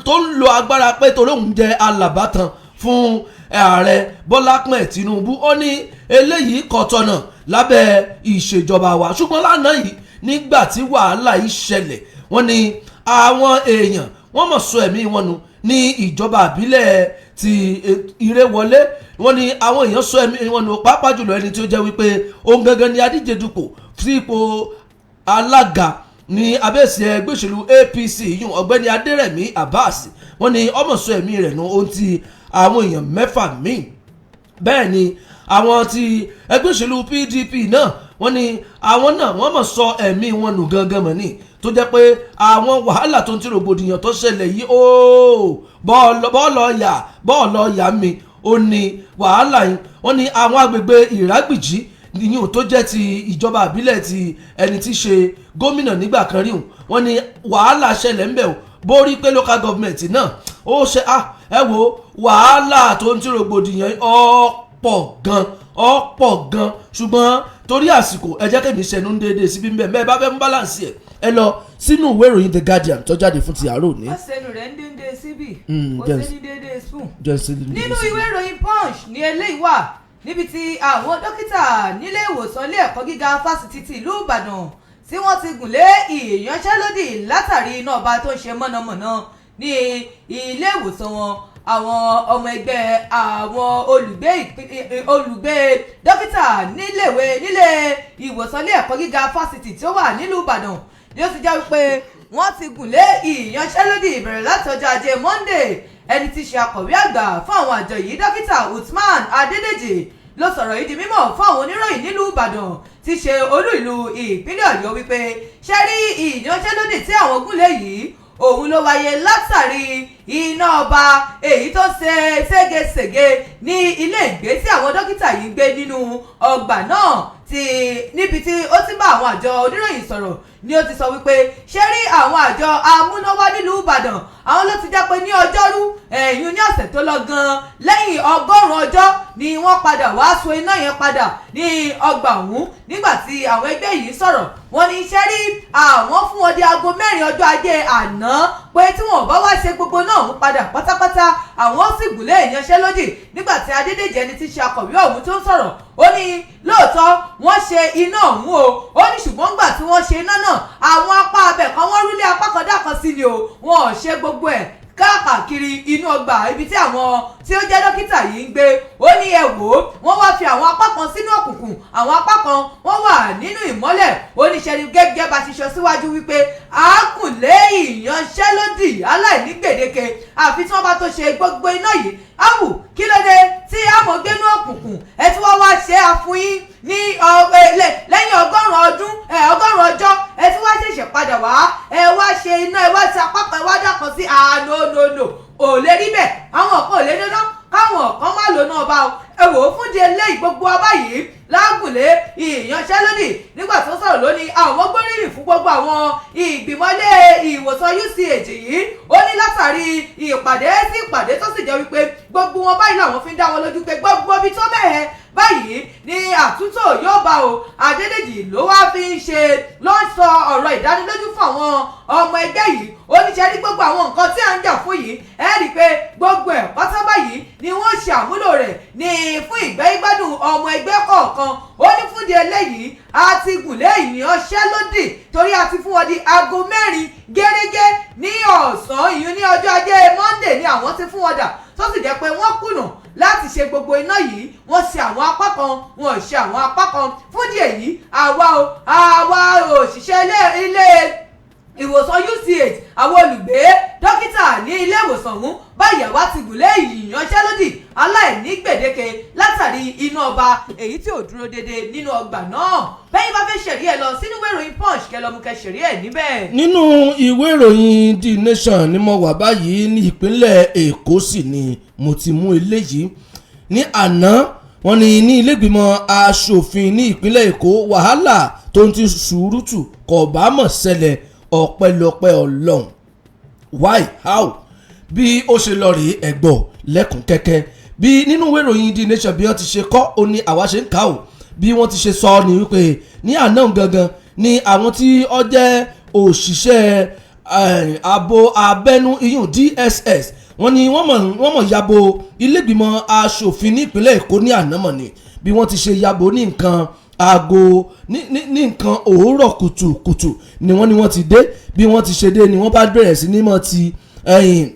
tó ń lo agbára pé torí òun jẹ́ alábàtàn fún ààrẹ Bọ́lá Ahmed Tinubu. Ó ní eléyìí kò tọ̀nà lábẹ́ ìṣèjọba wa. Ṣùgbọ́n lánàá yìí, nígbà tí wàhálà yìí ṣẹlẹ̀, wọ́n ní àwọn èèyàn wọ́n mọ̀ sọ ẹ̀mí wọn nù ní ìjọba àbílẹ̀ ti Ìrẹ́wọlé. Wọ́n ní àwọn èèyàn sọ ẹ̀mí wọn nù, pàápàá jùlọ ẹni tí ó jẹ́ wípé òun gangan ni adíje dupò sí ipò alága ní abẹ́sẹ̀ ẹgbẹ́ òṣèlú APC, yún ọ̀gbẹ́ni Adérẹ̀mí Abbas. Wọ́n ní ọmọ sọ ẹ̀mí rẹ̀ nù, ohun ti àwọn èèyàn mẹ́fà míì. Bẹ́ẹ̀ ni àwọn ti ẹgbẹ́ òṣèlú PDP náà, wọ́n ní àwọn náà wọ́n mọ̀ sọ ẹ̀mí wọn nù gangan mọ̀ ní tó jẹ́ pé àwọn wàhálà tó ń tí rògbòdìyàn tó ṣẹlẹ̀ yìí, ooo, bọ́ọ̀lù ọ̀yà bọ́ọ̀lù ọ̀yà mi ó ní wàhálà yìí. Wọ́n ní àwọn agbègbè Ìrágbìjí ìyún tó jẹ́ ti ìjọba àbílẹ̀ ti ẹni tí í ṣe gómìnà nígbà kan rí hùn, wọ́n ní wàhálà ṣẹlẹ̀ ńbẹ̀ o. Borí pé local government náà ó ṣe ah, ẹ wo, wàhálà tó ń tí rògbòdìyàn ọ̀pọ̀ gan, ọ̀pọ̀ gan. Ṣùgbọ́n torí àsìkò, ẹ jẹ́ kẹ́mi ṣẹnu ń déédéé síbí ń bẹ̀ mẹ́ẹ̀ bá fẹ́ mú balance ẹ̀, ẹ lọ sínú ìwé ìròyìn The Guardian tó jáde fún ti àárọ̀ òní. Ó sẹnu rẹ̀ ń déédéé síbì. Ó ṣe ní déédéé spoon. Jẹ́ sí. Nínú ìwé ìròyìn Punch ní eléyìí wà, níbi tí àwọn dókítà nílé ìwòsàn ilé ẹ̀kọ́ gíga fásitì ti ìlú Ìbàdàn tí wọ́n ti gùn lé ìyanṣẹ́lódì látàrí iná ọba tó ń ṣe mọ̀nàmọ́ná ní ilé ìwòsàn wọn. Àwọn ọmọ ẹgbẹ́ àwọn olùgbé dókítà níléèwé nílé ìwòsàn ilé ẹ̀kọ́ gíga fásitì tí ó wà nílùú Ìbàdàn ni ó ti jẹ́ wípé wọ́n ti gùn lé ìyanṣẹ́lódì ìbẹ̀rẹ̀ láti ọjọ́ ajé Monday. Ẹni tí í ṣe akọ̀wé àgbà fún àwọn àjọ yìí, dókítà Uthman Adédèjì, ló sọ̀rọ̀ yìí di mímọ̀ fún àwọn oníròyìn nílùú Ìbàdàn tí í ṣe olú ìlú ìpínlẹ̀ Ọ̀yọ́, wípé ṣe rí ìyanṣẹ́lódì tí àwọn gúnlẹ̀ yìí, òun ló wáyé látàrí iná ọba èyí tó ṣe ségesège ní ilé ìgbé tí àwọn dókítà yìí ń gbé nínú ọgbà náà. Tí níbi tí ó ti bá àwọn àjọ oníròyìn sọ̀rọ̀ ni ó ti sọ wípé ṣé rí àwọn àjọ amúnáwá nílùú Ìbàdàn, àwọn ló ti jẹ́ pé ní ọjọ́rú ẹ̀yìn ní ọ̀sẹ̀ tó lọ gan-an, lẹ́yìn 100 ọjọ́ ni wọ́n padà wá so iná yẹn padà ní ọgbà ọ̀hún. Nígbà tí àwọn ẹgbẹ́ yìí sọ̀rọ̀, wọ́n ní iṣẹ́ rí àwọn fún wọn di aago 4 ọjọ́ ajé àná pé tí wọn ò bá wá ṣe gbogbo náà ń padà pátápátá, àwọn ó sì gùnlé ìyanṣẹ́lódì. Nígbà tí Adédèjì, ẹni tí í ṣe akọ̀wé ọ̀hún, tó ń sọ̀rọ̀, ó ní lóòótọ́ wọ́n ṣe iná ọ̀hún o, ó ní ṣùgbọ́n gbà tí wọ́n ṣe iná náà, àwọn apá abẹ kan wọ́n rúlé apá kan dá kan sí ni o, wọn ò ṣe gbogbo ẹ̀ káàkiri inú ọgbà ibi tí àwọn tí ó jẹ́ dókítà yìí ń gbé. Ó ní ẹ wò ó, wọ́n wá fi àwọn apá kan sínú òkùnkùn, àwọn apá kan wọ́n wà nínú ìmọ́lẹ̀. Oníṣẹ́ni gẹ́gẹ́ bá ti sọ síwájú wípé àákùnlé ìyanṣẹ́lódì aláìní gbèdéke àfi tí wọ́n bá tó ṣe gbogbo iná yìí. Áwù, kí ló dé tí àmọ́ gbénú òkùnkùn ẹ tí wọ́n wá ṣe àfún yín ní lẹ́yìn 100 ọdún, 100 ọjọ́, ẹ tí wọ́n ṣẹ̀ṣẹ̀ padà wá, ẹ wá ṣe iná, ẹ wá ṣe apá kan, ẹ wá dàkan sí? Àánú, no, ò lè rí bẹ́ẹ̀. Àwọn kan ò lè dáná káwọn kan má lò náà bá o. Ẹ wò ó, fún di eléyìí, gbogbo wa báyìí lágùnlé ìyanṣẹ́lódì. Nígbà tó sọ̀rọ̀ lónìí, àwọn gbóríyìn fún gbogbo àwọn ìgbìmọ̀ ilé ìwòsàn UCH yìí. Ó ní látàrí ìpàdé sí ìpàdé, tó sì jẹ́ wípé gbogbo wọn báyìí làwọn fi ń dá wọn lójú pé gbogbo ibi tó mẹ́hẹ̀ báyìí ni àtúntò yóò bá o. Adédèjì ló wá fi ń ṣe ló ń sọ ọ̀rọ̀ ìdánilójú fún àwọn ọmọ ẹgbẹ́ yìí. Ó ní ṣe rí gbogbo àwọn nǹkan tí à ń jà fún yìí, ẹ rí i pé gbogbo ẹ̀ pátá báyìí ni wọ́n ṣe àmúlò rẹ̀ ní fún ìgbáyégbádùn ọmọ ẹgbẹ́ kọ̀ọ̀kan. Ó ní fún di eléyìí, a ti gùnlé ìyanṣẹ́lódì torí a ti fún wọn di aago 4 gẹ́gẹ́ ní ọ̀sán, ìyún ní ọjọ́ ajé Monday ni àwọn ti fún wọn dà, tó sì jẹ́ pé wọ́n kùnà láti ṣe gbogbo iná yìí. Wọ́n ṣe àwọn apá kan, wọn ò ṣe àwọn apá kan. Fún díẹ̀ yìí, àwa o, àwa òṣìṣẹ́ ilé ìwòsàn UCH, àwọn olùgbé dókítà ní ilé ìwòsàn ọ̀hún báyìí, àwa ti gùn lé ìyanṣẹ́lódì aláìní gbèdéke látàrí iná ọba èyí tí ò dúró déédéé nínú ọgbà náà. Bẹ́yìn bá fẹ́ ṣẹ̀rí ẹ̀, lọ sínú ìwé ìròyìn Punch, kẹ́ lọ mú kẹ́ ṣẹ̀rí ẹ̀ níbẹ̀. Nínú ìwé ìròyìn The Nation ni mo wà báyìí. Ní ìpínlẹ̀ Èkó sì ni mo ti mú eléyìí. Ní àná, wọ́n ní ní ilégbìmọ̀ asòfin ní ìpínlẹ̀ Èkó, wàhálà tó ń ti sùúrùtù kò bá mọ̀ ṣẹlẹ̀, ọpẹ́lọpẹ́ Ọlọ́run. Why, how, bí ó ṣe lọ rèé, ẹ̀gbọ́ lẹ́kùn kẹ́kẹ́. Bí nínú ìwé ìròyìn The Nation bí wọ́n ti ṣe kọ́ ó ní àwa ṣe ń kà ó. Bí wọ́n ti ṣe sọ ọ́ ni wípé ní àná gangan ni àwọn tí ó jẹ́ òṣìṣẹ́ ààbò abẹ́nú, iyùn DSS, wọ́n ní wọ́n mọ̀ yabo ilégbìmọ̀ asòfin ní ìpínlẹ̀ Èkó ní àná mọ̀ ni. Bí wọ́n ti ṣe yabo ní nǹkan aago ní nǹkan òwúrọ̀ kùtùkùtù ni wọ́n ní wọ́n ti dé. Bí wọ́n ti ṣe dé ni wọ́n bá bẹ̀rẹ̀ sí ní mọ̀ ti ẹ̀yìn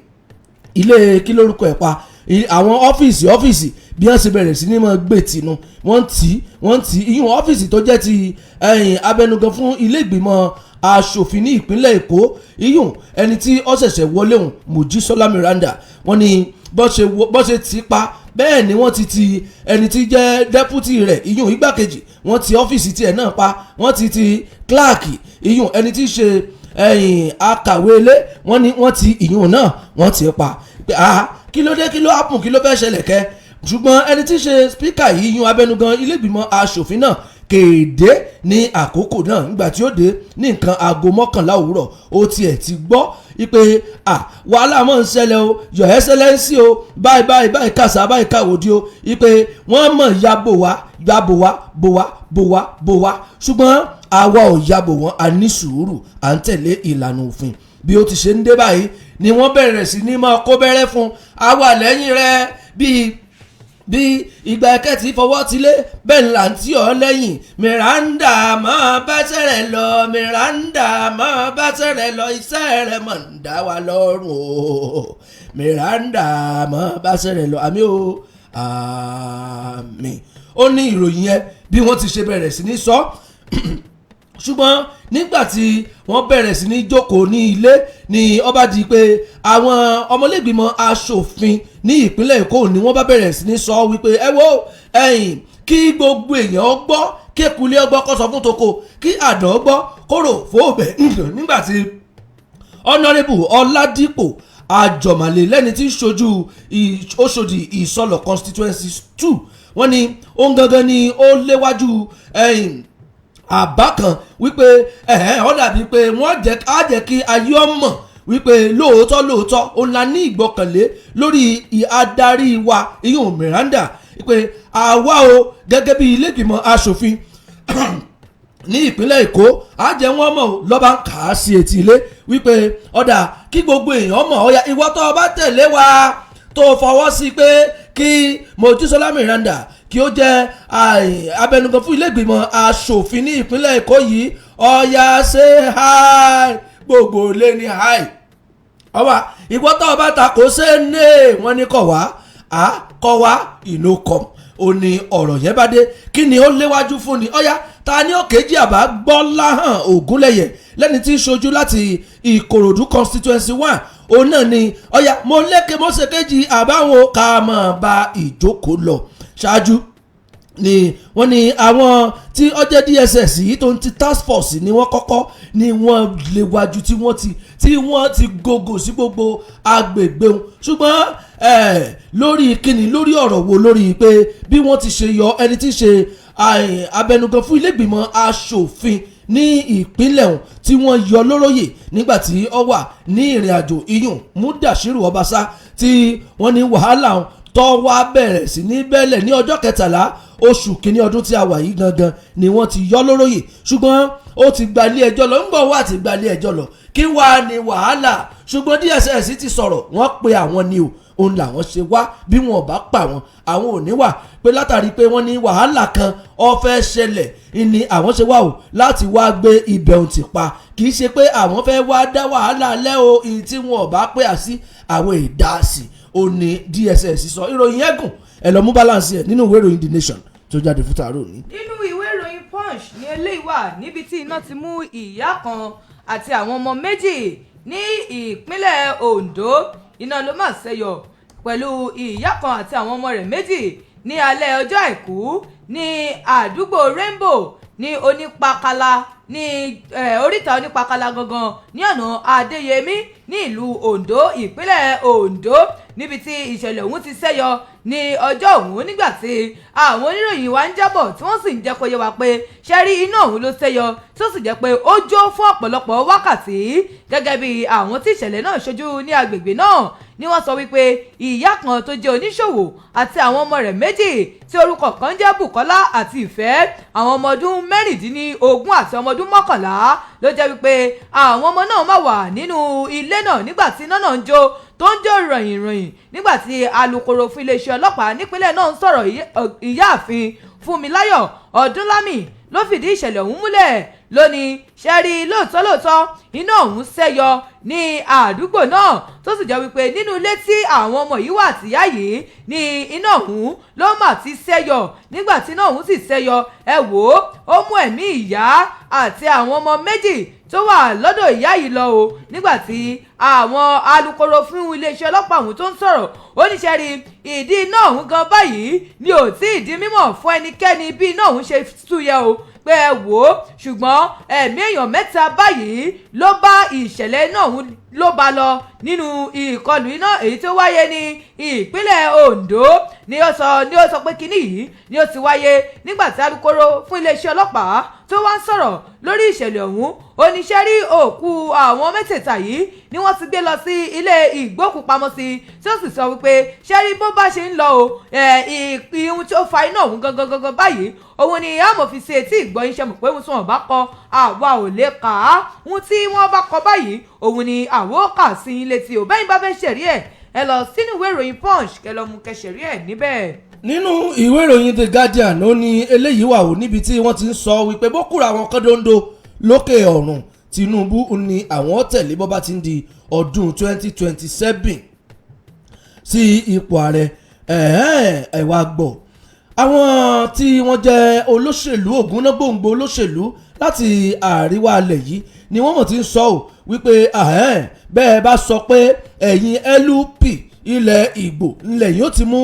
ilé, kí lórúkọ ẹ̀ pa, àwọn ọ́fíìsì. Bí wọ́n ṣe bẹ̀rẹ̀ sí ní mọ̀ gbé tìǹú, wọ́n tì iyún ọ́fíìsì tó jẹ́ ti ẹ̀yìn abẹnugan fún ilé ìgbìmọ̀ asòfin ní ìpínlẹ̀ Èkó, iyún ẹni tí ó ṣẹ̀ṣẹ̀ wọlé òun, Mojísọ́lá Miranda. Wọ́n ní bọ́ ṣe tì í pa, bẹ́ẹ̀ ni wọ́n ti ti ẹni tí jẹ́ deputy rẹ̀, iyún igbákejì, wọ́n ti ọ́fíìsì tiẹ̀ náà pa. Wọ́n ti ti clerk, iyún ẹni tí í ṣe ẹ̀yìn akàwé ilé, wọ́n ní wọ́n ti ìyún náà, wọ́n ti pa pé, ah, kí ló dé? Kí ló happen? Kí ló fẹ́ ṣẹlẹ̀ kẹ́? Ṣùgbọ́n ẹni tí í ṣe speaker yìí, yún abẹnugan ilé-ìgbìmọ̀ asòfin náà, kéde ní àkókò náà. Nígbà tí ó dé ní nǹkan aago 11 òwúrọ̀, ó tiẹ̀ ti gbọ́ wípé, ah, wàhálà mọ̀ ń ṣẹlẹ̀ o, Your Excellency o, báyìí báyìí báyìí kàṣà báyìí káwòdì o, wípé wọ́n mọ̀ yabo wá, yabo wá, bò wá, bò wá, bò wá, ṣùgbọ́n àwa ò yabo wọn, a ní sùúrù, à ń tẹ̀lé ìlànà òfin. Bí ó ti ṣe ń dé báyìí ni wọ́n bẹ̀rẹ̀ sí ní máa kó bẹ́rẹ́ fún àwa lẹ́yìn rẹ̀, bíi bí ìgbà ẹ̀kẹ́ tí fọwọ́ ti lé bẹ́ẹ̀ ni là ń tí ọ́ lẹ́yìn. Miranda, máa báṣẹ́ rẹ̀ lọ. Miranda, máa báṣẹ́ rẹ̀ lọ. Iṣẹ́ rẹ̀ mọ̀ ń dá wa lọ́rùn o. Miranda, máa báṣẹ́ rẹ̀ lọ. Àmín o, àmín. Ó ní ìròyìn yẹn bí wọ́n ti ṣe bẹ̀rẹ̀ sí ní sọ. Ṣùgbọ́n nígbà tí wọ́n bẹ̀rẹ̀ sí ní jókòó ní ilé ni ó bá di pé àwọn ọmọlẹ́gbìmọ̀ aṣòfin ní ìpínlẹ̀ Èkó ni wọ́n bá bẹ̀rẹ̀ sí ní sọ wípé, ẹ wo ẹ̀yìn, kí gbogbo èèyàn gbọ́, kí ekulé ọgbọ́ kó sọ fún toko, kí àdán gbọ́ kóró fóòbẹ̀. Nígbà tí Honourable Ọládìpọ̀ Àjọmàlè, lẹ́ni tí ń ṣojú Òṣòdì Ìsọlọ̀ Constituency 2, wọ́n ní òun gangan ni ó léwájú ẹ̀yìn àbá kan wípé ẹ̀hẹ́n, ó dàbí pé wọ́n jẹ́ á jẹ́ kí ayé ọmọ wípé lóòótọ́ lóòótọ́ òun la ní ìgbọ́kànlé lórí adarí wa, ìyún Miranda, wípé àwa o, gẹ́gẹ́ bí ilé ìgbìmọ̀ asòfin ní ìpínlẹ̀ Èkó, á jẹ́ wọ́n mọ̀ lọ́ba ń kà á sí etí ilé wípé ọ̀dà, kí gbogbo èèyàn mọ̀, ọ̀yà, ìwọ tó o bá tẹ̀lé wa, tó o fọwọ́ sí pé kí Mojísọ́lá Miranda kí ó jẹ́ abẹnugan fún ilé ìgbìmọ̀ asòfin ní ìpínlẹ̀ Èkó yìí, ọ̀yà, ṣe hi, gbogbo lé ní hi. Ọba ìwọ tó o bá ta kò ṣe ní wọ́n ní kọ̀ wá á kọ̀ wá ìlú kọ̀. Ó ní ọ̀rọ̀ yẹn bá dé, kí ni ó léwájú fún ni? Ọ̀yá, ta ni ó kejì àbá? Gbọ́láhàn Ògúnlẹ̀yẹ, lẹ́ni tí ń ṣojú láti Ìkòròdú Constituency 1, òun náà ni ọ̀yá, mo lékè mo ṣe kejì àbáwọn ká máa bá ìjókòó lọ. Ṣáájú ni wọ́n ní àwọn tí ó jẹ́ DSS yìí tó ń ti task force ni wọ́n kọ́kọ́ ni wọ́n léwájú tí wọ́n ti gògò sí gbogbo agbègbè wọn, ṣùgbọ́n Lórí kíni? Lórí ọ̀rọ̀ wo? Lórí pé bí wọ́n ti ṣe yọ ẹni tí í ṣe abẹnugan fún ilégbìmọ̀ aṣòfin ní ìpínlẹ̀ ọ̀hún tí wọ́n yọ lóróyè nígbà tí ó wà ní ìrìn àjò, iyùn Mudashiru Ọbaṣá, tí wọ́n ní wàhálà ọ̀hún tó wá bẹ̀rẹ̀ sí ní bẹ́lẹ̀ ní ọjọ́ 13 oṣù kínní ọdún tí a wà yìí gangan ni wọ́n ti yọ lóróyè, ṣùgbọ́n ó ti gba ilé ẹjọ́ lọ. Ń bọ̀ wá ti gba ilé ẹjọ́ lọ, kí wàá ní wàhálà? Ṣùgbọ́n DSS ti sọ̀rọ̀, wọ́n pe àwọn ni o, òun làwọn ṣe wá, bí wọn ò bá pa wọn, àwọn ò ní wà, pé látàrí pé wọ́n ní wàhálà kan ó fẹ́ ṣẹlẹ̀ ni àwọn ṣe wá o láti wá gbé ibẹ̀ òun ti pa. Kì í ṣe pé àwọn fẹ́ wá dá wàhálà lẹ́ o. Ìyí tí wọn ò bá pè á sí, àwọn ìdásí ò ní DSS sọ. Ìròyìn ẹ̀gùn, ẹ lọ mú balance ẹ̀ nínú ìwé ìròyìn The Nation tó jáde fún tààrọ̀ òní. Nínú ìwé ìròyìn Punch ní eléyìí wà, níbi tí iná ti mú ìyá kan àti àwọn ọmọ méjì ní ìpínlẹ̀ Ondo. Iná ló mà ṣẹyọ pẹ̀lú ìyá kan àti àwọn ọmọ rẹ̀ méjì ní alẹ́ ọjọ́ Àìkú ní àdúgbò Rainbow ní Onípakala, ní oríta Onípakala gangan ní ọ̀nà Adéyẹmí ní ìlú Ondo, ìpínlẹ̀ Ondo, níbi tí ìṣẹ̀lẹ̀ ọ̀hún ti ṣẹ́yọ ní ọjọ́ ọ̀hún, nígbà tí àwọn oníròyìn wa ń jábọ̀, tí wọ́n sì ń jẹ́ kó yé wa pé ṣẹ́rí iná ọ̀hún ló ṣẹ́yọ, tí ó sì jẹ́ pé ó jó fún ọ̀pọ̀lọpọ̀ wákàtí. Gẹ́gẹ́ bí àwọn tí ìṣẹ̀lẹ̀ náà ṣojú ní agbègbè náà ni wọ́n sọ wípé ìyá kan tó jẹ́ oníṣòwò àti àwọn ọmọ rẹ̀ méjì tí orúkọ kan jẹ́ Bùkọ́lá àti Ìfẹ́, àwọn ọmọ ọdún 16 àti ọmọ ọdún 11, ló jẹ́ wípé àwọn ọmọ náà máa wà nínú ilé náà nígbà tí iná náà ń jó, tó ń jó ròyìnròyìn. Nígbà tí alūkkóró fún iléeṣẹ́ ọlọ́pàá nípínlẹ̀ náà ń sọ̀rọ̀, ìyáàfin Fúnmiláyọ̀ Ọdúnlámì ló fìdí ìṣẹ̀lẹ̀ ọ̀hún múlẹ̀ lónìí. Ṣẹ́rí, lóòótọ́ lóòótọ́ iná ọ̀hún ṣẹ́yọ ní àdúgbò náà, tó sì jẹ́ wípé nínú ilé tí àwọn ọmọ yìí wà tìyá yìí ní iná ọ̀hún ló mà ti ṣẹ́yọ. Nígbà tí iná ọ̀hún sì ṣẹ́yọ, ẹ wò ó, ó mú ẹ̀mí ìyá àti àwọn ọmọ méjì tó wà lọ́dọ̀ ìyá yìí lọ o. Nígbà tí àwọn alūkkóró fún iléeṣẹ́ ọlọ́pàá ọ̀hún tó ń sọ̀rọ̀, ó ní ṣẹ́rí, ìdí iná ọ̀hún gan báyìí ni ò tí ì di mímọ̀ fún ẹnikẹ́ni bí iná ọ̀hún ṣe súyẹ o, pé ẹ wò ó, ṣùgbọ́n ẹ̀mí èèyàn mẹ́ta báyìí ló bá ìṣẹ̀lẹ̀ iná ọ̀hún ló bá lọ nínú ìkọlù iná èyí tó wáyé ní ìpínlẹ̀ Ondo. Ni ó sọ pé kínní yìí ni ó ti wáyé. Nígbà tí alūkkóró fún iléeṣẹ́ ọlọ́pàá tó wá ń sọ̀rọ̀ lórí ìṣẹ̀lẹ̀ ọ̀hún, oníṣẹ́ rí òkú àwọn mẹ́tẹ̀ẹ̀ta yìí ni wọ́n ti gbé lọ sí ilé ìgbókùpamọ́sí, tí ó sì sọ wípé ṣẹ́rí, bó bá ṣe ń lọ o, ihun tí ó fa iná ọ̀hún gangan gangan báyìí, òun ni a mọ̀ fi ṣe etí ìgbọ́ iṣẹ́ mọ̀ pé ohun tí wọ́n bá kọ, àwa ò lè kà á. Ohun tí wọ́n bá kọ báyìí, òun ni àwa ó kà sí i létí ò. Bẹ́ẹ̀ bá fẹ́ ṣẹ̀rí ẹ̀, ẹ lọ sínú ìwé ìròyìn Punch, kẹ lọ mú kẹ ṣẹ̀rí ẹ̀ níbẹ̀. Nínú ìwé ìròyìn The Guardian, ó ní eléyìí wà ó, níbi tí wọ́n ti ń sọ wípé bó kúrò àwọn kọ́dọ̀ńdọ̀ lókè ọ̀run, Tinubu ní àwọn tẹ̀lé bó bá ti ń di ọdún 2027 sí ipò ààrẹ. Ẹ̀wà gbọ́, àwọn tí wọ́n jẹ́ olóṣèlú ògúnnágbòǹgbò olóṣèlú láti àríwá alẹ̀ yìí ni wọ́n mọ̀ tí ń sọ ọ́ wípé bẹ́ẹ̀ bá sọ pé ẹ̀yin LP ilẹ̀ Ìgbò ńlẹ̀ yóò ti mú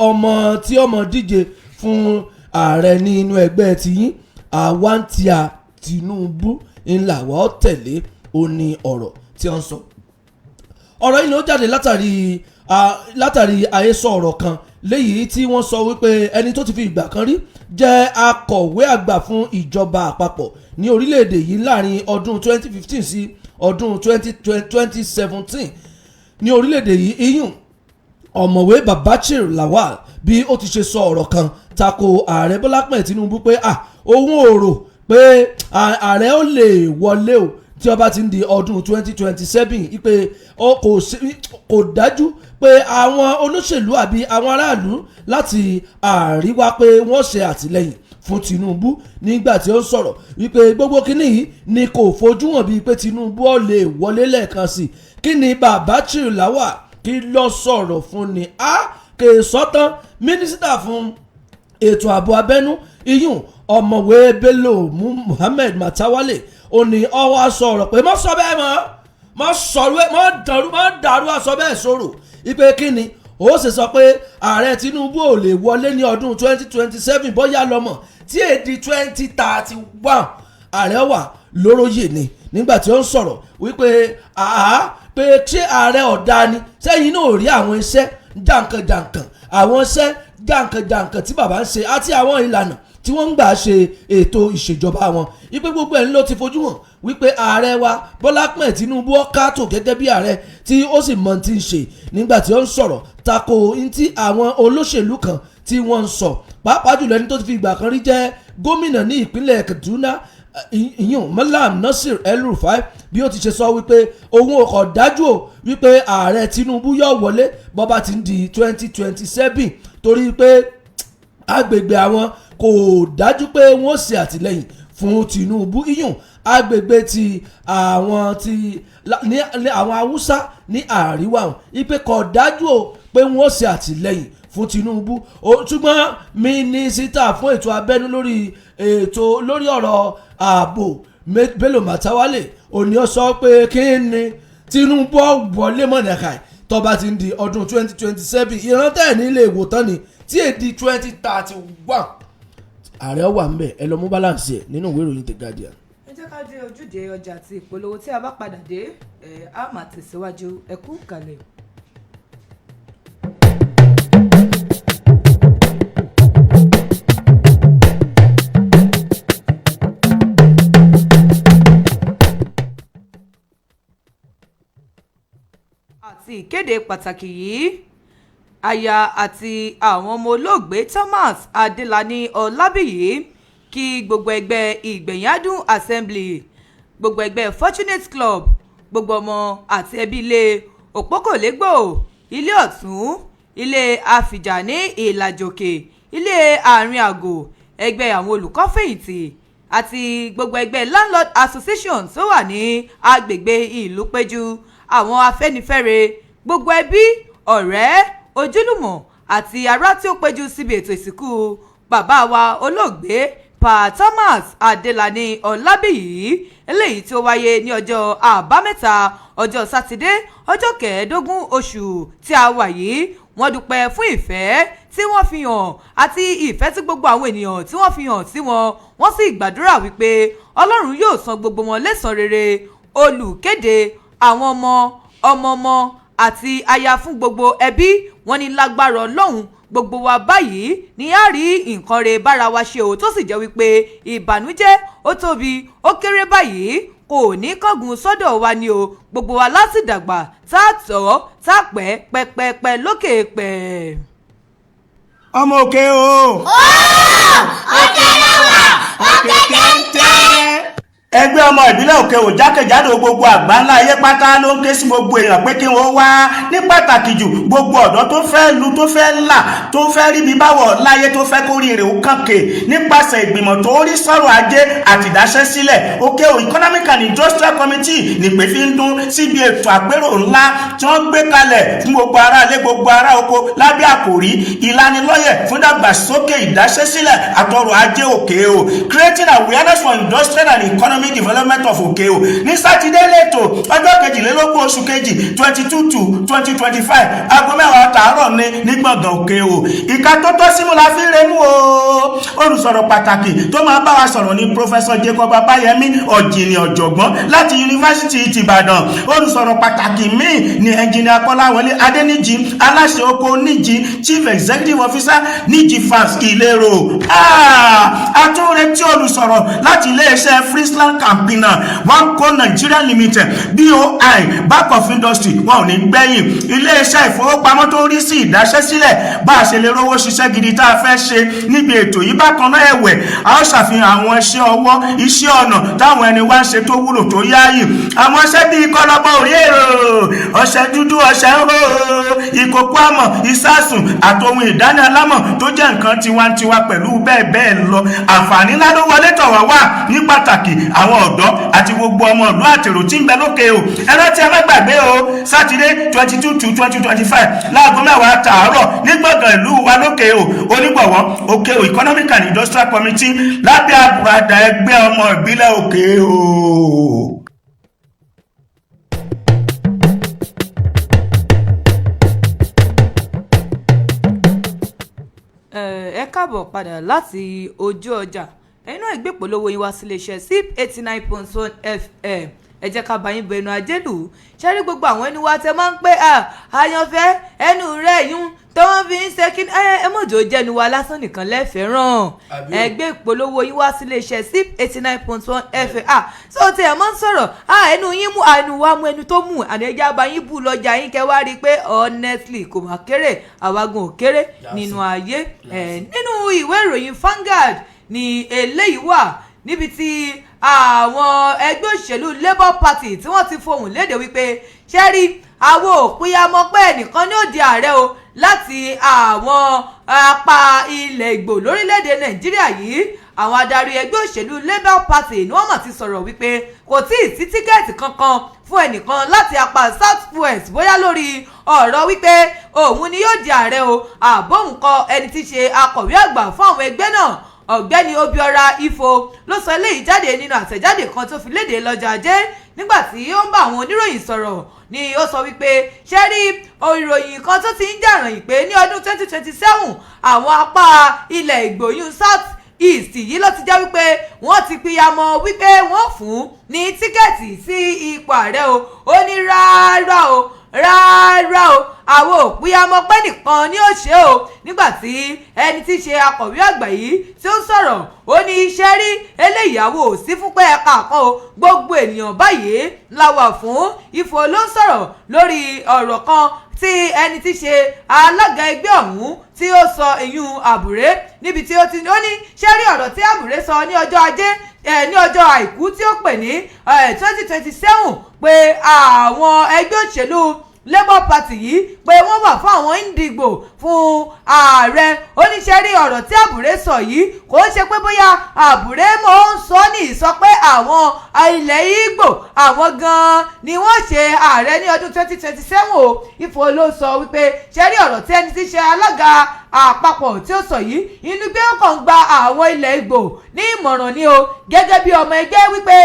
ọmọ tí ọmọ díje fún ààrẹ nínú ẹgbẹ́ tiyín, àwa ń tíya Tinubu ńlá wa ó tẹ̀lé, ó ní ọ̀rọ̀ tí wọ́n ń sọ. Ọ̀rọ̀ yìí ló jáde látàrí àhesọ ọ̀rọ̀ kan léyìí tí wọ́n sọ wípé ẹni tó ti fi ìgbà kan rí jẹ́ akọ̀wé àgbà fún ìjọba àpapọ̀ ní orílẹ̀-èdè yìí láàrin ọdún 2015 sí ọdún 2017 ní orílẹ̀-èdè yìí, iyùn Ọ̀mọ̀wé Babachir Lawal, bí ó ti ṣe sọ ọ̀rọ̀ kan tako Ààrẹ Bọ́lá Ahmed Tinubu pé à òun ò rò pé ààrẹ ó lè wọlé o tí ó bá ti ń di ọdún 2027, ipe kò dájú pé àwọn olóṣèlú àbí àwọn aráàlú láti àríwá pé wọ́n ṣe àtìlẹ́yìn fún Tinubu. Nígbà tí ó ń sọ̀rọ̀ wípé gbogbo kínní yìí ni kò fojú hàn bíi pé Tinubu ó lè wọlé lẹ́ẹ̀kan sí, kí ni Babachir Lawal kí ló sọ̀rọ̀ fún ni? A kè sọ́tàn mínísítà fún ètò ààbò abẹ́nú, iyùn Ọ̀mọ̀wé Bello Muhammed Matawalle, ó ní ọwọ́ sọ̀rọ̀ pé má sọ bẹ́ẹ̀ mọ́, má sọ̀rọ̀, má dàrú, má dàrú àsọ bẹ́ẹ̀ sọ̀rọ̀ ipe kíni ó sì sọ pé Ààrẹ Tinubu ò lè wọlé ní ọdún 2027, bóyá lọ́mọ tí èdè 2031 ààrẹ wà lóróyè ni. Nígbà tí ó ń sọ̀rọ̀ wípé àá pé ṣé ààrẹ ọ̀dà ni Sẹ́yìn náà ò rí àwọn iṣẹ́ jàǹkànjàǹkàn, àwọn iṣẹ́ jàǹkànjàǹkàn tí bàbá ń ṣe àti àwọn ìlànà tí wọ́n ń gbà ṣe ètò ìṣèjọba wọn, wípé gbogbo ẹ̀ ń ló ti fojú hàn wípé ààrẹ wa Bọ́lá Ahmed Tinubu ọ̀kátò gẹ́gẹ́ bí ààrẹ tí ó sì mọ̀ ti ń ṣe. Nígbà tí ó ń sọ̀rọ̀ tako ní tí àwọn olóṣèlú kan tí wọ́n ń sọ, pàápàá jùlọ ẹni tó ti fi ìgbà kan rí jẹ́ gómìnà ní ìpínlẹ̀ Kaduna, ìyún Malam Nasir El-Rufai, bí ó ti ṣe sọ wípé òun ò kọ̀ dájú o wípé ààrẹ Tinubu yóò wọlé bọ́ba ti ń di 2027, torí pé agbègbè àwọn kò dájú pé wọ́n ṣe àtìlẹ́yìn fún Tinubu, iyùn agbègbè ti àwọn ti ní àwọn Haúsá ní àríwá wọn, ipe kò dájú o pé wọ́n ṣe àtìlẹ́yìn fún Tinubu. Ṣùgbọ́n mínísítà fún ètò abẹ́nú lórí ètò lórí ọ̀rọ̀ ààbò, Bello Matawalle, òní ó sọ pé kí ni Tinubu wọlé mọ̀nàkà tó bá ti ń di ọdún 2027. Ìrántẹ́ ní ilé ìwòtán ni tí èdè 2031 ààrẹ wà ń bẹ̀. Ẹ lọ mú balance ẹ̀ nínú ìwé ìròyìn The Guardian. Ẹ jẹ́ ká dé ojúde ọjà àti ìpolówó. Tí a bá padà dé, ẹ á máa tẹ̀síwájú. Ẹ kú kalẹ̀. Àti ìkéde pàtàkì yìí: aya àti àwọn ọmọ olóògbé Thomas Adélàní Ọlábíyí kí gbogbo ẹgbẹ́ Ìgbẹ̀yìnádùn Assembly, gbogbo ẹgbẹ́ Fortunate Club, gbogbo ọmọ àti ẹbí ilé Òpókòlégbò, ilé ọ̀tún, ilé àfìjà ní Ìlàjòkè, ilé àárín àgò, ẹgbẹ́ àwọn olùkọ́ fẹ̀yìntì àti gbogbo ẹgbẹ́ Landlord Association tó wà ní agbègbè ìlú Péjú, àwọn Afẹ́nifẹ́re, gbogbo ẹbí, ọ̀rẹ́, ojúlùmọ̀ àti ará tí ó péjú síbi ètò ìsìnkú bàbá wa olóògbé Pa Thomas Adélàní Ọlábíyí, eléyìí tí ó wáyé ní ọjọ́ Àbámẹ́ta, ọjọ́ Sátidé, ọjọ́ 15 oṣù tí a wà yìí. Wọ́n dúpẹ́ fún ìfẹ́ tí wọ́n fi hàn àti ìfẹ́ tí gbogbo àwọn ènìyàn tí wọ́n fi hàn sí wọn. Wọ́n sì gbàdúrà wípé Ọlọ́run yóò san gbogbo wọn lẹ́san rere. Olùkéde: àwọn ọmọ, ọmọ ọmọ àti aya fún gbogbo ẹbí. Wọn ní lágbára Ọlọ́run, gbogbo wa báyìí ni a rí nǹkan re bára wa ṣe o, tó sì jẹ́ wípé ìbànújẹ́, ó tóbi ó kéré báyìí, kò ní kángun sọ́dọ̀ wa ni o. Gbogbo wa láti dàgbà tá a tọ́ tá a pẹ́ pẹ́pẹ́pẹ́ lókè pẹ́. Ọmọ òkè o. Òkè lọ́wọ́, òkè téńté. Ẹgbẹ́ ọmọ ìbílẹ̀ Òkè Òwò jákèjádò gbogbo àgbáńlá ayé pátá ló ń ké sí gbogbo èèyàn pé kí wọ́n wá, ní pàtàkì jù gbogbo ọ̀dọ́ tó fẹ́ lu, tó fẹ́ là, tó fẹ́ ríbi báwọ̀ láyé, tó fẹ́ kórìí rẹ̀ ó kànkè, nípasẹ̀ ìgbìmọ̀ tó rí sọ̀rọ̀ ajé àti ìdáṣẹ́sílẹ̀, Òkè Òwò Economic and Industrial Committee nípè fi ń dún síbi ètò àpérò ńlá tí wọ́n gbé kalẹ̀ fún gbogbo ará ilé, gbogbo ará oko, lábẹ́ àkòrí ìlanilọ́yẹ̀ fún ìdàgbàsókè ìdáṣẹ́sílẹ̀ àtọrọ̀ ajé Òkè O, creating awareness for industrial and economic development of Òkè-Òwò, ní Sátidé lẹ́tọ̀, ọjọ́ 22 oṣù kejì, 22/2/2025, aago 10 tàárọ̀ ní ní gbọ̀ngàn Òkè-Òwò. Ìka tó tọ́ símú la fi ń remú o. Olùsọ̀rọ̀ pàtàkì tó máa bá wa sọ̀rọ̀ ní Professor Jacob Abayemi, ọ̀jìnì ọ̀jọ̀gbọ́n láti Yunifásitì tìbàdàn. Olùsọ̀rọ̀ pàtàkì míì ní Ẹnjìnìà Kọ́láwọlé Adéníjì, aláṣẹ oko Níjì, Chief Executive Officer, Níjì Farms, Ìlérò. Àtúnretí olùsọ̀rọ̀ láti iléeṣẹ́ Friesland Campina Wamco Nigeria Limited, BOI, Bank of Industry, wọn ò ní gbẹ̀yìn. Iléeṣẹ́ ìfowópamọ́ tó ń rí sí ìdáṣẹ́sílẹ̀, bá a ṣe lè rówó ṣiṣẹ́ gidi tá a fẹ́ ṣe níbi ètò yìí. Bákan náà ẹ̀wẹ̀, a ó ṣàfihàn àwọn iṣẹ́ ọwọ́, iṣẹ́ ọnà táwọn ẹni wá ń ṣe tó wúlò, tó yáàyè, àwọn iṣẹ́ bíi kọlọ́bọ̀ orí èrò, ọṣẹ dúdú, ọṣẹ ń hó, ìkòkò àmọ̀, ìsásùn àtòhun ìdáná alámọ̀ tó jẹ́ nǹkan tiwantiwa, pẹ̀lú bẹ́ẹ̀ bẹ́ẹ̀ lọ. Àǹfààní ńlá ló wọlé tọ̀ wá wá, ní pàtàkì àwọn ọ̀dọ́ àti gbogbo ọmọ ìlú àtèrò tí ń bẹ lókè o. Ẹ rántí, ẹ má gbàgbé o, Sátidé 22/2/2025, láago 10 tààrọ̀ ní gbọ̀ngàn ìlú wa lókè o. Onígbọ̀wọ́: Òkè O Economic and Industrial Committee lábẹ́ àbùradà ẹgbẹ́ ọmọ ìbílẹ̀ Òkè o. Ẹ káàbọ̀ padà láti ojú ọjà. Ẹ̀yin náà gbé polówó yín wá sí iléeṣẹ́ Zip 89.1 FM. Ẹ jẹ́ ká bá yín bọ ẹnu ajé lù ú. Ṣẹ́rí gbogbo àwọn ẹni wa tẹ máa ń pé àyànfẹ́ ẹnu rẹ̀ yún tó wọ́n fi ń ṣe kí ẹ mọ̀jọ́ jẹ́nu wa lásán nìkan lẹ́fẹ̀ẹ́ ràn. Àbí? Ẹ gbé ìpolówó yín wá sílé iṣẹ́ sip 89.1 FM. So tí ẹ máa ń sọ̀rọ̀, ẹnu yín mú, ẹnu wa mú, ẹnu tó mú àní ẹja bá yín bù lọ́jà yín, kẹ́ wá rí i pé honestly kò má kéré, àwa gan ò kéré nínú ayé ẹ. Nínú ìwé ìròyìn Vanguard ni eléyìí wà, níbi tí àwọn ẹgbẹ́ òṣèlú Labour Party tí wọ́n ti fohùn léde wípé ṣẹ́rí àwọn òpínyàmọ́ pé ẹnìkan ní ó di ààrẹ o láti àwọn apá ilẹ̀ Ìgbò lórílẹ̀‐èdè Nàìjíríà yìí. Àwọn adarí ẹgbẹ́ òṣèlú Labour Party ni wọ́n mọ̀ ti sọ̀rọ̀ wípé kò tí ì sí ticket kankan fún ẹnìkan láti apá South West, bóyá lórí ọ̀rọ̀ wípé òun ni yóò di ààrẹ o àbóhùn kọ. Ẹni tí í ṣe akọ̀wé àgbà fún àwọn ẹgbẹ́ náà, Ọ̀gbẹ́ni Obiora Ifo, ló sọ eléyìí jáde nínú àtẹ̀jáde kan tó fi léde lọ́jọ́ Ajé. Nígbà tí ó ń bá àwọn oníròyìn sọ̀rọ̀ ni ó sọ wípé ṣé rí ìròyìn kan tó ti ń jà ròyìn pé ní ọdún 2027 àwọn apá ilẹ̀ Ìgbòyún South East yìí ló ti jẹ́ wípé wọ́n ti pìyàmọ́ wípé wọ́n fún ní ticket sí ipò ààrẹ o. Ó ní rárá o, rárá o, àwọn òpìyàmọ́ pé nìkan ni ó ṣe o. Nígbà tí ẹni tí í ṣe akọ̀wé àgbà yìí tí ó ń sọ̀rọ̀, ó ní iṣẹ́ rí eléyìí, àwọn ò sí fún pé ẹ̀ka kan o, gbogbo ènìyàn báyìí la wà fún. Ifo ló ń sọ̀rọ̀ lórí ọ̀rọ̀ kan tí ẹni tí ṣe alága ẹgbẹ́ ọ̀hún tí ó sọ, ìyún Àbúrẹ́, níbi tí ó ti ó ní ṣé rí ọ̀rọ̀ tí Àbúrẹ́ sọ ní ọjọ́ Ajé, ní ọjọ́ Àìkú, tí ó pè ní 2027 pé àwọn ẹgbẹ́ òṣèlú Labour Party yìí pé wọ́n wà fún àwọn Ndigbo fún ààrẹ. Oníṣẹ́ rí ọ̀rọ̀ tí Àbúrẹ́ sọ yìí, kò ń ṣe pé bóyá Àbúrẹ́ mọ̀ ń sọ ní ìsọ pé àwọn ilẹ̀ Ìgbò àwọn gan-an ni wọ́n ṣe ààrẹ ní ọdún 2027 o. Ifo ló sọ wípé ṣe rí ọ̀rọ̀ tí ẹni tí ṣe alága àpapọ̀ tí ó sọ yìí, inú gbé ó kàn gba àwọn ilẹ̀ Ìgbò ní ìmọ̀ràn ni o, gẹ́gẹ́ bí ọmọ ẹgbẹ́, wípé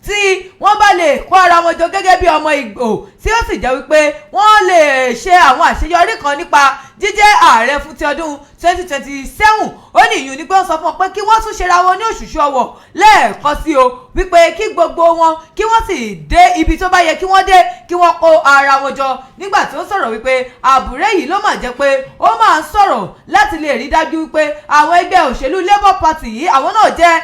tí wọ́n bá lè kó ara wọn jọ gẹ́gẹ́ bí ọmọ Ìgbò, tí ó sì jẹ́ wípé wọ́n lè ṣe àwọn àṣeyọrí kan nípa jíjẹ́ ààrẹ fún ti ọdún 2027. Ó ní ìyún ni pé wọ́n sọ fún wọn pé kí wọ́n tún ṣera wọn ní òṣùṣù ọwọ̀ lẹ́ẹ̀kan sí o, wípé kí gbogbo wọn kí wọ́n sì dé ibi tó bá yẹ kí wọ́n dé, kí wọ́n kó ara wọn jọ. Nígbà tí ó sọ̀rọ̀ wípé Àbúrẹ́ yìí ló mà jẹ́ pé ó máa ń sọ̀rọ̀ láti lè rí dájú wípé àwọn ẹgbẹ́ òṣèlú Labour Party yìí, àwọn náà jẹ́,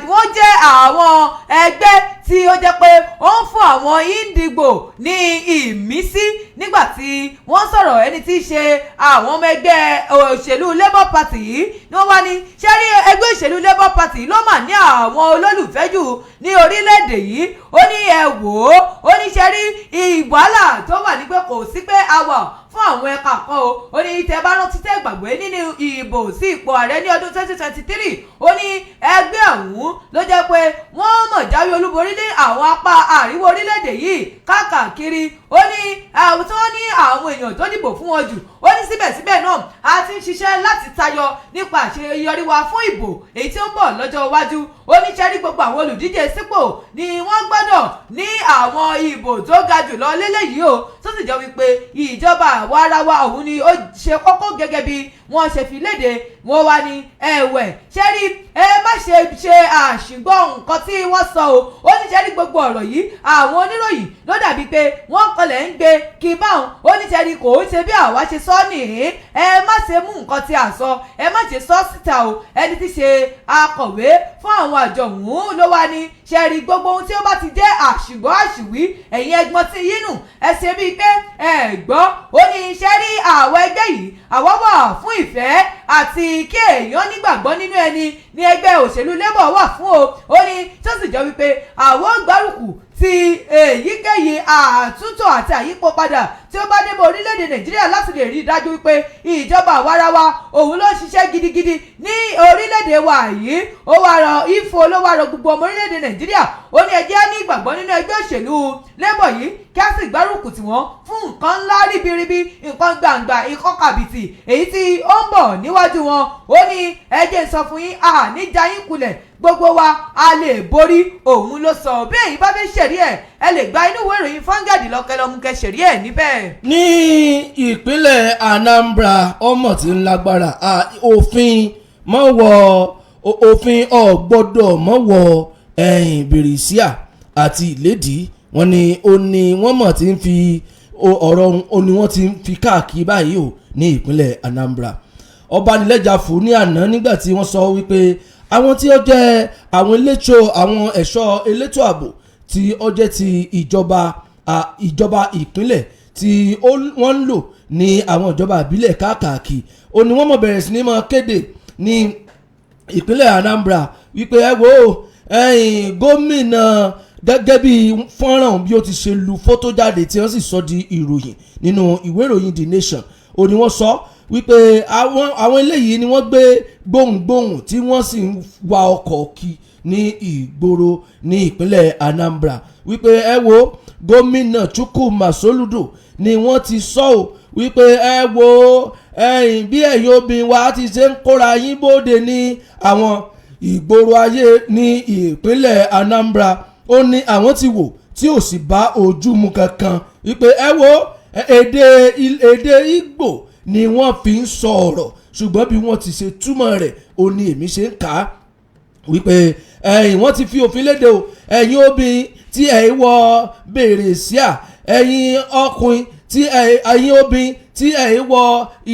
wọ́n jẹ́ àwọn ẹgbẹ́ tí ó jẹ́ pé ó ń fún àwọn Ndigbo ní ìmísí. Nígbà tí wọ́n sọ̀rọ̀, ẹni tí í ṣe àwọn ọmọ ẹgbẹ́ òṣèlú Labour Party yìí ni wọ́n wá ní ṣé rí ẹgbẹ́ òṣèlú Labour Party ló mà ní àwọn olólùfẹ́ jù ní orílẹ̀-èdè yìí. Ó ní ẹ wò ó, ó ní ṣe rí ìwàhálà tó wà ní pé kò sí pé a wà fún àwọn ẹ̀ka kan o. Ó ní tẹ bá rántí, tẹ́ gbàgbé, nínú ìbò sí ipò ààrẹ ní ọdún 2023, ó ní ẹgbẹ́ ọ̀hún ló jẹ́ pé wọ́n mọ̀ jáwé olúborí ní àwọn apá àríwá orílẹ̀-èdè yìí káàkiri. Ó ní àwọn tí wọ́n ní àwọn èèyàn tó dìbò fún wọn jù. Ó ní síbẹ̀síbẹ̀ náà, a ti ń ṣiṣẹ́ láti tayọ nípa àṣeyọrí wa fún ìbò èyí tí ó ń bọ̀ lọ́jọ́ iwájú. Ó ní ṣẹ́rí gbogbo àwọn olùdíje sípò ni wọ́n gbọ́dọ̀ ní àwọn ìbò tó ga jùlọ lélẹ́yìí o, tó sì jẹ́ wípé ìjọba àwa ara wa òun ni ó ṣe kókó gẹ́gẹ́ bí wọ́n ṣe fi léde. Wọ́n wá ní ẹ̀wẹ̀, ṣẹ́rí ẹ má ṣe ṣe àṣìgbọ́ nǹkan tí wọ́n sọ o. Ó ní ṣẹ́rí gbogbo ọ̀rọ̀ yìí, àwọn oníròyìn ló dàbí pé wọ́n kọlẹ̀ ń gbé kí báwọn. Ó ní ṣẹ́rí kò ń ṣe bí àwa ṣe sọ nìyí, ẹ má ṣe mú nǹkan tí a sọ, ẹ má ṣe sọ síta o. Ẹni tí ṣe akọ̀wé fún àwọn àjọ ọ̀hún ló wá ní ṣẹ́rí gbogbo ohun tí ó bá ti jẹ́ àṣìgbọ́ àṣìwí, ẹ̀yin ẹgbọ́n tí yín nù, ẹ ṣe bíi pé ẹ gbọ́. Ó ní ṣẹ́rí àwọn ẹgbẹ́ yìí, àwọn wà fún ìfẹ́ àti kí èèyàn nígbàgbọ́ nínú ẹni ní ẹgbẹ́ òṣèlú Labour wà fún o. Ó ní tó sì jẹ́ wípé àwọn gbárùkù ti èyíkéyìí àtúntò àti àyípopadà tí ó bá dé bá orílẹ̀-èdè Nàìjíríà láti lè rí i dájú wípé ìjọba àwarawa òun ló ń ṣiṣẹ́ gidigidi ní orílẹ̀-èdè wa yìí. Ó wá rọ, Ifo ló wá rọ gbogbo ọmọ orílẹ̀-èdè Nàìjíríà. Ó ní ẹ jẹ́ ní ìgbàgbọ́ nínú ẹgbẹ́ òṣèlú Labour yìí, kí á sì gbárùkù tì wọ́n fún nǹkan ńlá ríbiríbi, nǹkan gbàǹgbà, nǹkan kàbìtì èyí tí ó ń bọ̀ níwájú wọn. Ó ní ẹ jẹ́ n sọ fún yín, àní já yín kulẹ̀, gbogbo wa a lè borí. Òun ló sọ bí èyí bá fẹ́ ṣẹ̀rí ẹ̀, ẹ lè gba inú ìwé ìròyìn Vanguard lọ́kẹ́lọ́mú kẹ́ ṣẹ̀rí ẹ̀ níbẹ̀. Ní ìpínlẹ̀ Anambra, ọmọ tí ń lágbára, òfin mọ́wọ́ òfin ọ̀gbọ́dọ̀ mọ́wọ́ ẹ̀yìn bìrìsíà. àti ìlédìí. Wọ́n ní ó ní wọ́n mọ̀ tí ń fi ọ̀rọ̀ ó ní wọ́n ti ń fi káàkiri báyìí o ní ìpínlẹ̀ Anambra. Ọbanilẹ́jà fún ní àná nígbà tí wọ́n sọ wípé àwọn tí ó jẹ́ àwọn elétò, àwọn ẹ̀ṣọ́ elétò ààbò tí ó jẹ́ ti ìjọba, ìjọba ìpínlẹ̀ tí wọ́n ń lò ní àwọn ìjọba ìbílẹ̀ káàkiri, ó ní wọ́n mọ̀ bẹ̀rẹ̀ sí ní máa kéde ní ìpínlẹ̀ Anambra wípé ẹ wo ẹ̀yin gómìnà, gẹ́gẹ́ bí fọ́nrán bí ó ti ṣe lu fọ́tò jáde tí wọ́n sì sọ di ìròyìn nínú ìwé ìròyìn The Nation. Ó ní wọ́n sọ wípé àwọn eléyìí ni wọ́n gbé gbohùngbohùn tí wọ́n sì ń wa ọkọ̀ kí ní ìgboro ní ìpínlẹ̀ Anambra, wípé ẹ wo gómìnà Chukwuma Soludo ni wọ́n ti sọ ọ́ wípé ẹ wo ẹ̀yin bí ẹ̀yin obìnrin wa ti ṣe ń kóra yín bóde ní àwọn ìgboro ayé ní ìpínlẹ̀ Anambra. Ó ní àwọn ti wò tí ò sì bá ojú mu kankan, wípé ẹ wo èdè Ìgbò ni wọ́n fi ń sọ ọ̀rọ̀, ṣùgbọ́n bí wọ́n ti ṣe túmọ̀ rẹ̀ ó ní èmi ṣe ń kà á, wípé ẹ̀yin wọ́n ti fi òfin léde o, ẹ̀yin obìnrin tí ẹ̀ wọ bèrè síà, ẹ̀yin ọkùnrin tí ẹ̀yin obìnrin tí ẹ̀ wọ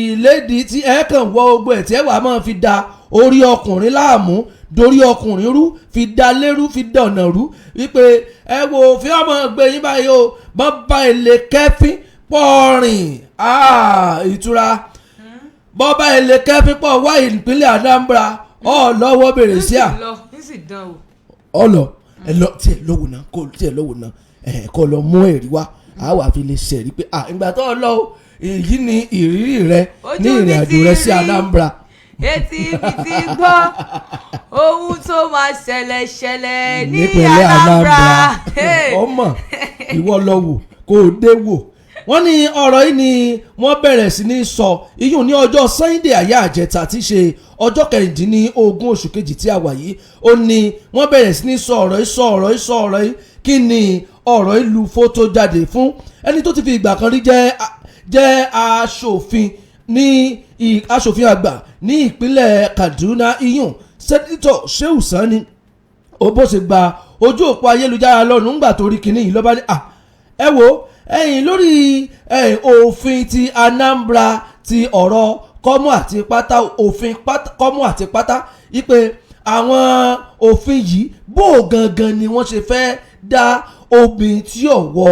ìlédìí, tí ẹ̀ kàn wọ ogbó ẹ̀ tí ẹ̀ wà máa fi da orí ọkùnrin láàmú, dorí ọkùnrin rú, fi da lérú, fi dọ̀nà rú, wípé ẹ wo òfin ọmọ gbé yín báyìí o, bọ́n bá ilé kẹ́fín pọ̀rìn ìtura, bọ́n bá ilé kẹ́fín pọ̀ wá ìpínlẹ̀ Anambra ọ̀ lọ́wọ́ bèrè sí à. Lọ ń sì dán o. Ọlọ ẹ lọ tiẹ̀ lọ́wọ́ náà, kó tiẹ̀ lọ́wọ́ náà ẹ kó lọ mú ẹ̀rí wá, a wà fi lè ṣẹ̀rí pé à ìgbà tó lọ o, èyí ni ìrírí rẹ Ojú ní mi ìrìn àjò ti rẹ sí rí. Anambra. Etí mi ti gbọ́ ohun tó máa ṣẹlẹ̀ ṣẹlẹ̀ ní Nípínlẹ̀ Anambra. Anambra. Hey. Ọmọ ìwọ lọ wò kó o dé wò. Wọ́n ní ọ̀rọ̀ yìí ni wọ́n bẹ̀rẹ̀ sí ní sọ iyùn ní ọjọ́ Sunday àyà àjẹta tí í ṣe ọjọ́ 16 oṣù kejì tí a wà yìí. Ó ní wọ́n bẹ̀rẹ̀ sí ní sọ ọ̀rọ̀ yìí, sọ ọ̀rọ̀ yìí, sọ ọ̀rọ̀ yìí. Kí ni ọ̀rọ̀ yìí lu fótó jáde fún? Ẹni tó ti fi ìgbà kan rí jẹ́ aṣòfin ní aṣòfin àgbà ní ìpínlẹ̀ Kaduna, iyùn Senator Shehu Sani, ó bó ṣe gba ojú òpó ayélujára lọ́nu ńgbà tó rí kinní yìí lọ́ba ní à ẹ wo ẹ̀yìn lórí ẹ̀yìn òfin ti Anambra ti ọ̀rọ̀ kọ́mú àti pátá, òfin kọ́mú àti pátá, wípé àwọn òfin yìí bó gangan ni wọ́n ṣe fẹ́ dá obìnrin tí ò wọ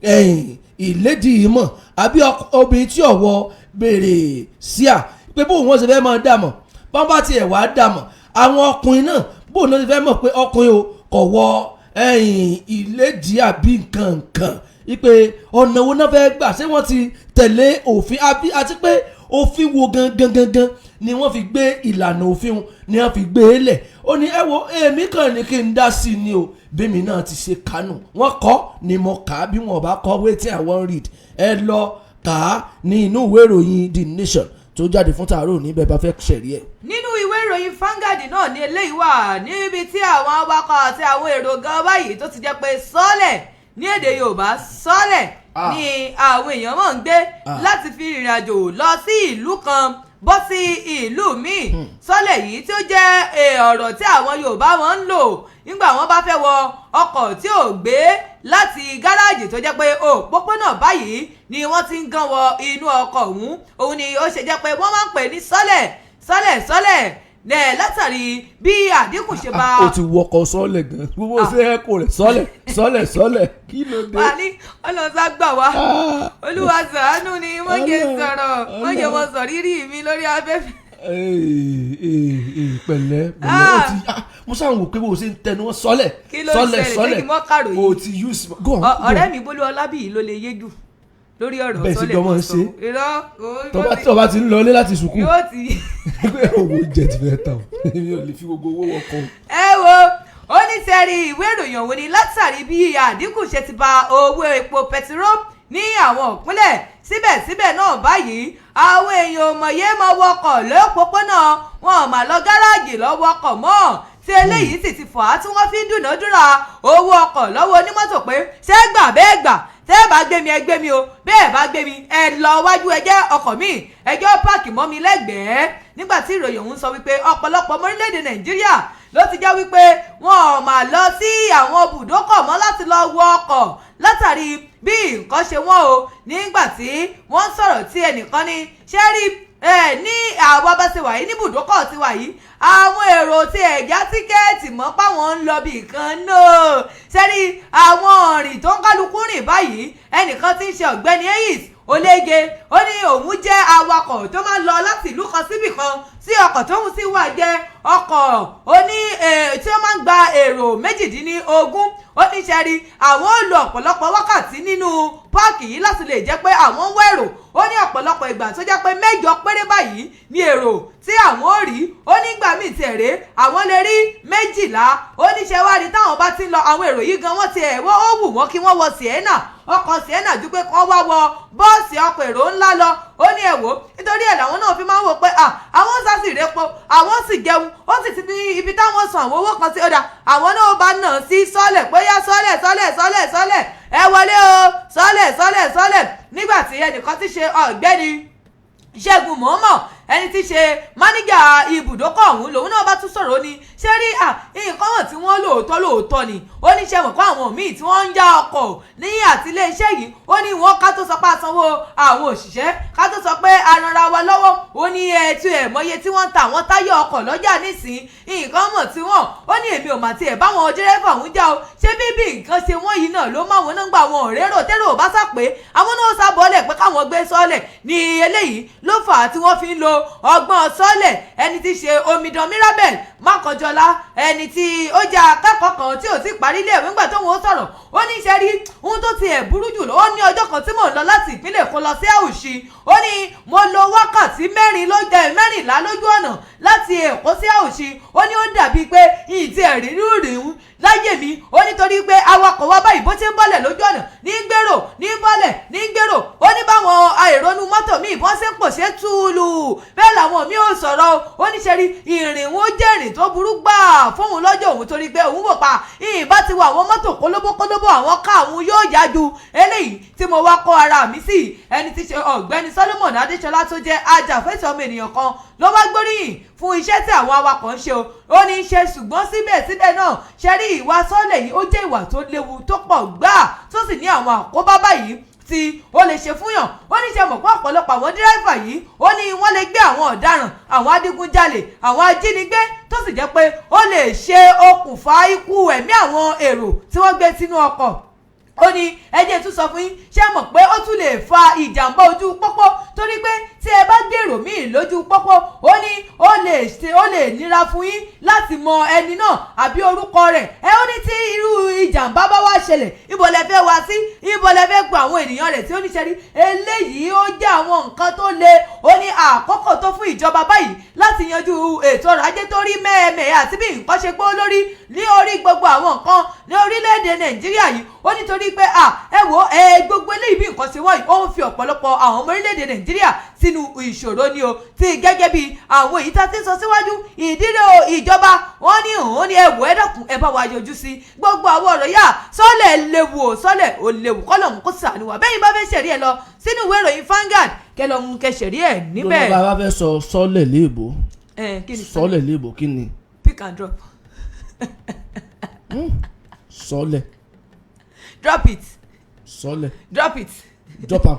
ẹ̀yìn ìlédìí yìí mọ̀, àbí obìnrin tí ò wọ bèrè síà, pé bó wọ́n ṣe fẹ́ máa dà mọ̀, bọ́n bá tiẹ̀ wá dà mọ̀, àwọn ọkùnrin náà bó náà ṣe fẹ́ mọ̀ pé ọkùnrin o kò wọ ẹ̀yìn ìlédìí àbí nǹkan nǹkan, wípé ọ̀nà wo náà fẹ́ gbà, ṣé wọ́n ti tẹ̀lé òfin àbí, àti pé òfin wo gangan gangan ni wọ́n fi gbé ìlànà òfin wọn ni wọ́n fi gbé e lẹ̀. Ó ní ẹ wo èmi kàn ní kí n dá sí i ni o, bẹ́mi náà ti ṣe kánò wọ́n kọ́ ni mo kà á, bí wọn bá kọ́ wetin I wan read, ẹ lọ kà á ní inú ìwé ìròyìn The Nation tó jáde fún tàárọ̀ ní bẹ́ẹ̀ bá fẹ́ ṣẹ̀rí ẹ̀. Nínú ìwé ìròyìn Vanguard náà ní eléyìí wà, níbi tí àwọn awakọ̀ àti àwọn èrò gan báyìí tó ti jẹ́ pé sọ́ọ̀lẹ̀ ní èdè Yorùbá, sọ́ọ̀lẹ̀ ní àwọn èèyàn mọ̀ ń gbé láti fi ìrìn àjò lọ sí ìlú kan bọ́ sí ìlú míì. Sọ́lẹ̀ yìí tí ó jẹ́ ọ̀rọ̀ tí àwọn Yorùbá wọn ń lò nígbà wọn bá fẹ́ wọ ọkọ̀ tí ò gbé láti gáràjì, tó jẹ́ pé òpópónà báyìí ni wọ́n ti ń gán wọ inú ọkọ̀ ọ̀hún. Òun ni ó ṣe jẹ́ pé wọ́n máa ń pè ní sọ́lẹ̀, sọ́lẹ̀, sọ́lẹ̀ lẹ̀, látàrí bí àdínkù ṣe bá. Ó ti wọkọ̀ sọ́lẹ̀ gan, gbogbo ṣe é kó rẹ̀ sọ́lẹ̀, sọ́lẹ̀, sọ́lẹ̀, kí ló dé? Wà ní ọlọ́sà gbà wá. Olúwa ṣàánú ni, wọ́n jẹ́ sọ̀rọ̀, wọ́n jẹ́ wọ́n sọ rírì mi lórí afẹ́fẹ́. Ee, ee, ee, pẹ̀lẹ́ pẹ̀lẹ́, ó ti mo sáà ń wò pé bó o ṣe ń tẹnu wọn sọ́lẹ̀. Kí ló ń Sọ́lẹ̀. ṣẹlẹ̀? Ṣé Sọ́lẹ̀. kí n mọ́ kàròyìn? O ti use go on, go on. Ọ̀rẹ́ mi Bólú Ọlábíyì ló lè yé jù lórí ọ̀rọ̀ Bẹ́ẹ̀ sì sọ́lẹ̀ jọ máa ń tó sọ. ṣe. Irọ́. Tó bá ti ń lọlé láti sùkúù Yóò ti. Pé owó jẹ ti fẹ́ tán, èmi ò lè fi gbogbo owó wọkọ̀ o. Ẹ wo, ó ní sẹ́rí ìwé ìròyìn òun ni látàrí bí àdínkù ṣe ti ba owó epo pẹtiró ní àwọn ìpínlẹ̀, síbẹ̀síbẹ̀ náà báyìí àwọn èèyàn ò mọ̀yé mọ́ wọkọ̀ lópòpónà, wọn ò mà lọ gáràjì lọ wọkọ̀ mọ́, tí eléyìí sì ti fà á tí wọ́n fi ń dúnàádúrà owó ọkọ̀ lọ́wọ́ onímọ́tò pé ṣé gbà bẹ́ẹ̀ gbà, tẹ́ ẹ bá gbé mi, ẹ gbé mi o, bẹ́ẹ̀ bá gbé mi, ẹ lọ wájú, ẹ jẹ́ ọkọ̀ mi, ẹ jẹ́ páàkì mọ́ mi lẹ́gbẹ̀ẹ́. Nígbà tí ìròyìn ọ̀hún sọ wípé ọ̀pọ̀lọpọ̀ ọmọ orílẹ̀-èdè Nàìjíríà Ló ti jẹ́ wípé wọn ò mà lọ sí àwọn bùdókọ̀ mọ́ láti lọ wọ ọkọ̀ látàrí bí nǹkan ṣe wọ́n o. Nígbà tí wọ́n ń sọ̀rọ̀, tí ẹnìkan ní ṣé rí ẹ ní àwa bá ṣe wà yìí ní bùdókọ̀ ti wà yìí, àwọn èrò tí ẹ̀ já ticket mọ́ páwọn ń lọ bì kan náà sẹ́rí àwọn ọ̀rìn tó ń kálukú rìn báyìí. Ẹnìkan tí ń ṣe Ọ̀gbẹ́ni Eyis Olege, ó ní òun jẹ́ awakọ̀ tó máa ń lọ láti ìlú kan síbì kan, tí ọkọ̀ tóun sì wà jẹ́ ọkọ̀ oní tí ó máa ń gba èrò 18. Ó ní sẹ́rí àwọn ò lo ọ̀pọ̀lọpọ̀ wákàtí nínú páàkì yìí láti lè jẹ́ pé àwọn ń wá èrò. Ó ní ọ̀pọ̀lọpọ̀ ìgbà tó jẹ́ pé 8 péré báyìí ní èrò tí àwọn ò rí. Ó nígbà míì tiẹ̀ rèé, àwọn lè rí 12. Ó ní ṣe wá rí táwọn bá ti ń lọ, àwọn èrò yìí gan wọ́n ti ẹ̀ wọ́n ó wù wọ́n kí wọ́n wọ Sienna, ọkọ̀ Sienna, ju pé kán wá wọ bọ́ọ̀sì ọkọ̀ èrò ńlá lọ. Ó ní ẹ̀ wò, nítorí ẹ̀ làwọn náà fi máa ń wò pé àwọn sá sì répo, àwọn sì jẹun, ó sì ti ní ibi táwọn san àwọn owó kan sí ọ̀dà, àwọn náà bá nà sí sọ́lẹ̀ pé yá, sọ́lẹ̀, sọ́lẹ̀, sọ́lẹ̀, sọ́lẹ̀, ẹ wọlé o, sọ́lẹ̀, sọ́lẹ̀, sọ́lẹ̀. Nígbà tí ẹnìkan ti ṣe Ọ̀gbẹ́ni Ṣẹ́gun Mọ̀ọ́mọ̀, ẹni tí í ṣe máníjà ibùdókọ̀ ọ̀hún, lòun náà bá tún sọ̀rọ̀. Ó ní ṣé rí nǹkan hàn tí wọ́n lóòótọ́ lóòótọ́ ni. Ó ní ṣe mọ̀ pé àwọn míì tí wọ́n ń já ọkọ̀ ní àti iléeṣẹ́ yìí, ó ní wọ́n ká tó sọ pé àsanwó àwọn òṣìṣẹ́, ká tó sọ pé aranra wa lọ́wọ́, ó ní ẹ tí ẹ mọye tí wọ́n ń ta àwọn táyà ọkọ̀ lọ́jà nísìn, nǹkan mọ̀ tí wọ́n. Ó ní èmi ò mà tiẹ̀ báwọn dírẹ́fà ń já o. Ṣé bí nǹkan ṣe wọ́n yìí náà ló máwọn náà gbà wọn òrérò tẹ́rò bá sà pé àwọn náà sá bọ́lẹ̀ pé káwọn gbé sọ́ọ̀lẹ̀ ní eléyìí ló fà á tí wọ́n fi ń lo ọgbọ́n sọ́ọ̀lẹ̀. Ẹni tí í ṣe Omidan Mirabel Mákànjọ́lá, ẹni tí ó jẹ́ akẹ́kọ̀ọ́ kan tí ò ti parí ilé ìwé, ńgbà tóun ó sọ̀rọ̀, ó ní ṣe rí ohun tó ti ẹ̀ burú jù lọ, ó ní ọjọ́ kan tí mò ń lọ láti ìpínlẹ̀ Èkó lọ sí Àwùṣí, ó ní mo lo wákàtí 4 ló jẹ́ 14 lójú ọ̀nà láti Èkó sí Àwùṣí. Ó ní ó dàbí pé ìtì ẹ̀rí rírì ń láyé mi. Ó nítorí pé awakọ̀ wa báyìí, bó ti ń bọ́lẹ̀ lójú ọ̀nà ní gbèrò, ní bọ́lẹ̀ ní gbèrò. Ó ní báwọn àìrónú mọ́tò míì bọ́n ṣe ń pòṣé túlù, bẹ́ẹ̀ làwọn míì ò sọ̀rọ̀. Ó ní ṣe rí ìrìn wọn jẹ́ ìrìn tó burú gbà fóun lọ́jọ́ òun, torí pé òun wò pa ìbá ti wọ àwọn mọ́tò kólóbó kólóbó, àwọn ká àwọn yóò yá ju eléyìí tí mo wá kọ́ ara mi sí. Ẹni tí ṣe Ọ̀gbẹ́ni Solomon Adéṣọlá, tó jẹ́ ajàfẹ́tọ̀ọ́ ọmọ ènìyàn kan, ló wá gbóríyìn fún iṣẹ́ tí àwọn awakọ̀ ń ṣe o. Ó ní í ṣe, ṣùgbọ́n síbẹ̀síbẹ̀ náà, ṣe rí ìwà sọ́ọ̀lẹ̀ yìí, ó jẹ́ ìwà tó léwu tó pọ̀ gbáà, tó sì ní àwọn àkóbá báyìí tí ó lè ṣe fúnyàn. Ó ní ṣe mọ̀ pé ọ̀pọ̀lọpọ̀ àwọn dírẹ́fà yìí, ó ní wọ́n lè gbé àwọn ọ̀daràn, àwọn adigunjalè, àwọn ajínigbé, tó sì jẹ́ pé ó lè ṣe okùnfà ikú ẹ̀mí àwọn èrò tí wọ́n gbé sínú ọkọ̀. Ó ní ẹ jẹ́ tún sọ fún yín, ṣé mọ̀ pé ó tún lè fa ìjàmbá ojú pópó, torí pé tí ẹ bá gbèrò míì lójú pópó, ó ní ó lè ṣe ó lè nira fún yín láti mọ ẹni náà àbí orúkọ rẹ̀ ẹ. Ó ní tí irú ìjàmbá bá wá ṣẹlẹ̀, ibo lẹ fẹ́ wá sí? Ibo lẹ fẹ́ gba àwọn ènìyàn rẹ̀ tí ó ní ṣe rí eléyìí? Ó jẹ́ àwọn nǹkan tó le. Ó ní àkókò tó fún ìjọba báyìí láti yanjú ètò ọrọ̀ ajé tó rí mẹ́ẹ̀mẹ́ẹ̀ àti bí nǹkan ṣe gbó lórí ní orí gbogbo àwọn nǹkan ní orílẹ̀-èdè Nàìjíríà yìí. Ó nítorí pé à ẹ wò ẹ, gbogbo eléyìí, bí nǹkan ṣe wọ́n yìí, ó ń fi ọ̀pọ̀lọpọ̀ àwọn ọmọ orílẹ̀-èdè Nàìjíríà sínú ìṣòro ni o, tí gẹ́gẹ́ bí àwọn èyí tá a ti ń sọ síwájú ìdílé o. Ìjọba wọn ní òun ní ẹ wò, ẹ dákun, ẹ bá wa yọjú sí gbogbo àwọn ọ̀rọ̀ yá. Sọ́lẹ̀ léwu o, sọ́lẹ̀ ò léwu, kọ́lọ̀ ń kó sànù wá. Bẹ́ẹ̀ bá fẹ́ ṣẹ̀rí ẹ, lọ sínú ìwé ìròyìn Vanguard, kẹ lọ mú kẹ ṣẹ̀rí ẹ níbẹ̀. Lọ́nà bá fẹ́ sọ sọ́lẹ̀ léèbó. Ẹ kí ni? Sọ́lẹ̀ léèbó, kí ni? Pick and drop. Sọ́lẹ̀. Drop it. Sọ́lẹ̀. Drop it. Drop am.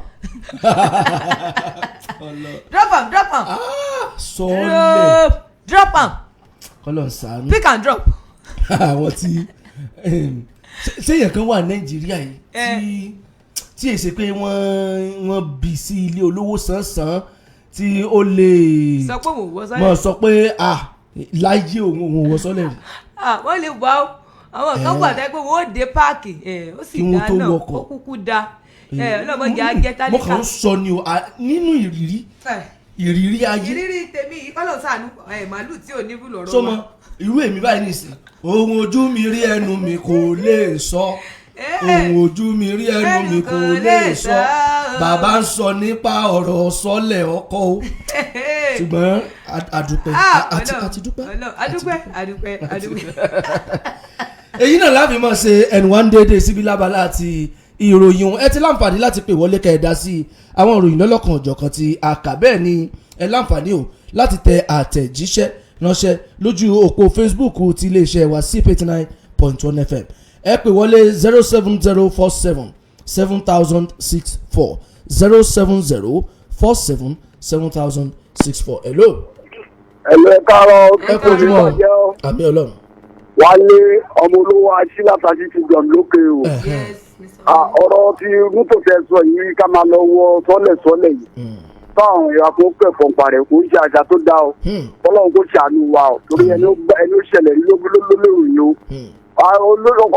Drop am, drop am. Sọ́lẹ̀. Drop, drop am. Kọ́lọ̀ ń sàánú. Pick and drop. Àwọn tí ṣé èèyàn kan wà Nàìjíríà yìí tí èsì pé wọ́n bí sí ilé olówó sánsan tí ó lè sọ pé òun ò wọ mọ̀ sọ́lẹ̀? Sọ pé ah, láyé òun, òun ò wọ sọ́lẹ̀ rí. Ah, wọ́n lè wá o. Àwọn kan wà tẹ́ pé wọ́n ó dé páàkì ẹ̀, ó sì Kí wọ́n dá tó náà wọkọ̀. Ó kúkú da ẹ̀, ọlọ́mọdé á jẹ́ Mo tálíkà. kàn ń sọ ni o, nínú ìrírí ìrírí ayé. Ìrírí tèmi yìí, kọ́lọ̀ sànú ẹ̀, màálù tí ò ní bù lọ́rọ̀ Sọmọ wa. irú èmi báyìí nìsín, ohun ojú mi rí, ẹnu mi kò lè sọ. Ohun ojú mi rí, ẹnu mi kò lè sọ. Bàbá ń sọ nípa ọ̀rọ̀ sọ́lẹ̀ ọkọ o, ṣùgbọ́n àdúpẹ́ Ọlọ́run, àti dúpẹ́. Ọlọ́run, adúpẹ́, adúpẹ́, adúpẹ́. Èyí náà láfi máa ṣe ẹnu wa ń déédéé síbi lábala àti ìròyìn ohun. Ẹ ti láǹfààní láti pè wọlé kẹ́ẹ̀dá sí àwọn ìròyìn lọ́lọ́kan òjọ̀kan tí a kà. Bẹ́ẹ̀ ni ẹ láǹfààní o láti tẹ àtẹ̀jíṣẹ́. ránṣẹ́ lójú òpó Facebook ti iléeṣẹ́ wa CP 89.1 FM. Ẹ pè wọlé 07047 7064, 07047 7064. Hello. Ẹ̀lú, ẹ káàárọ̀. Ẹ kú ojúmọ́ o. Àmín Ọlọ́run. Wálé ọmọ olówó aṣílátàṣí ti gbọ̀n lókè o. Yes, Mr. Ah, ọ̀rọ̀ tí mọ́tò tẹ sọ yìí, ká máa lọ wọ sọ́lẹ̀ sọ́lẹ̀ yìí, táwọn èèyàn kò kẹ̀kọ́ ń parẹ́, kò ń ṣe àṣà tó dáa o. Ọlọ́run kò ṣàánú wa o, torí ẹni ó ẹni ó ṣẹlẹ̀ ní ló lérò yìí o. Ah,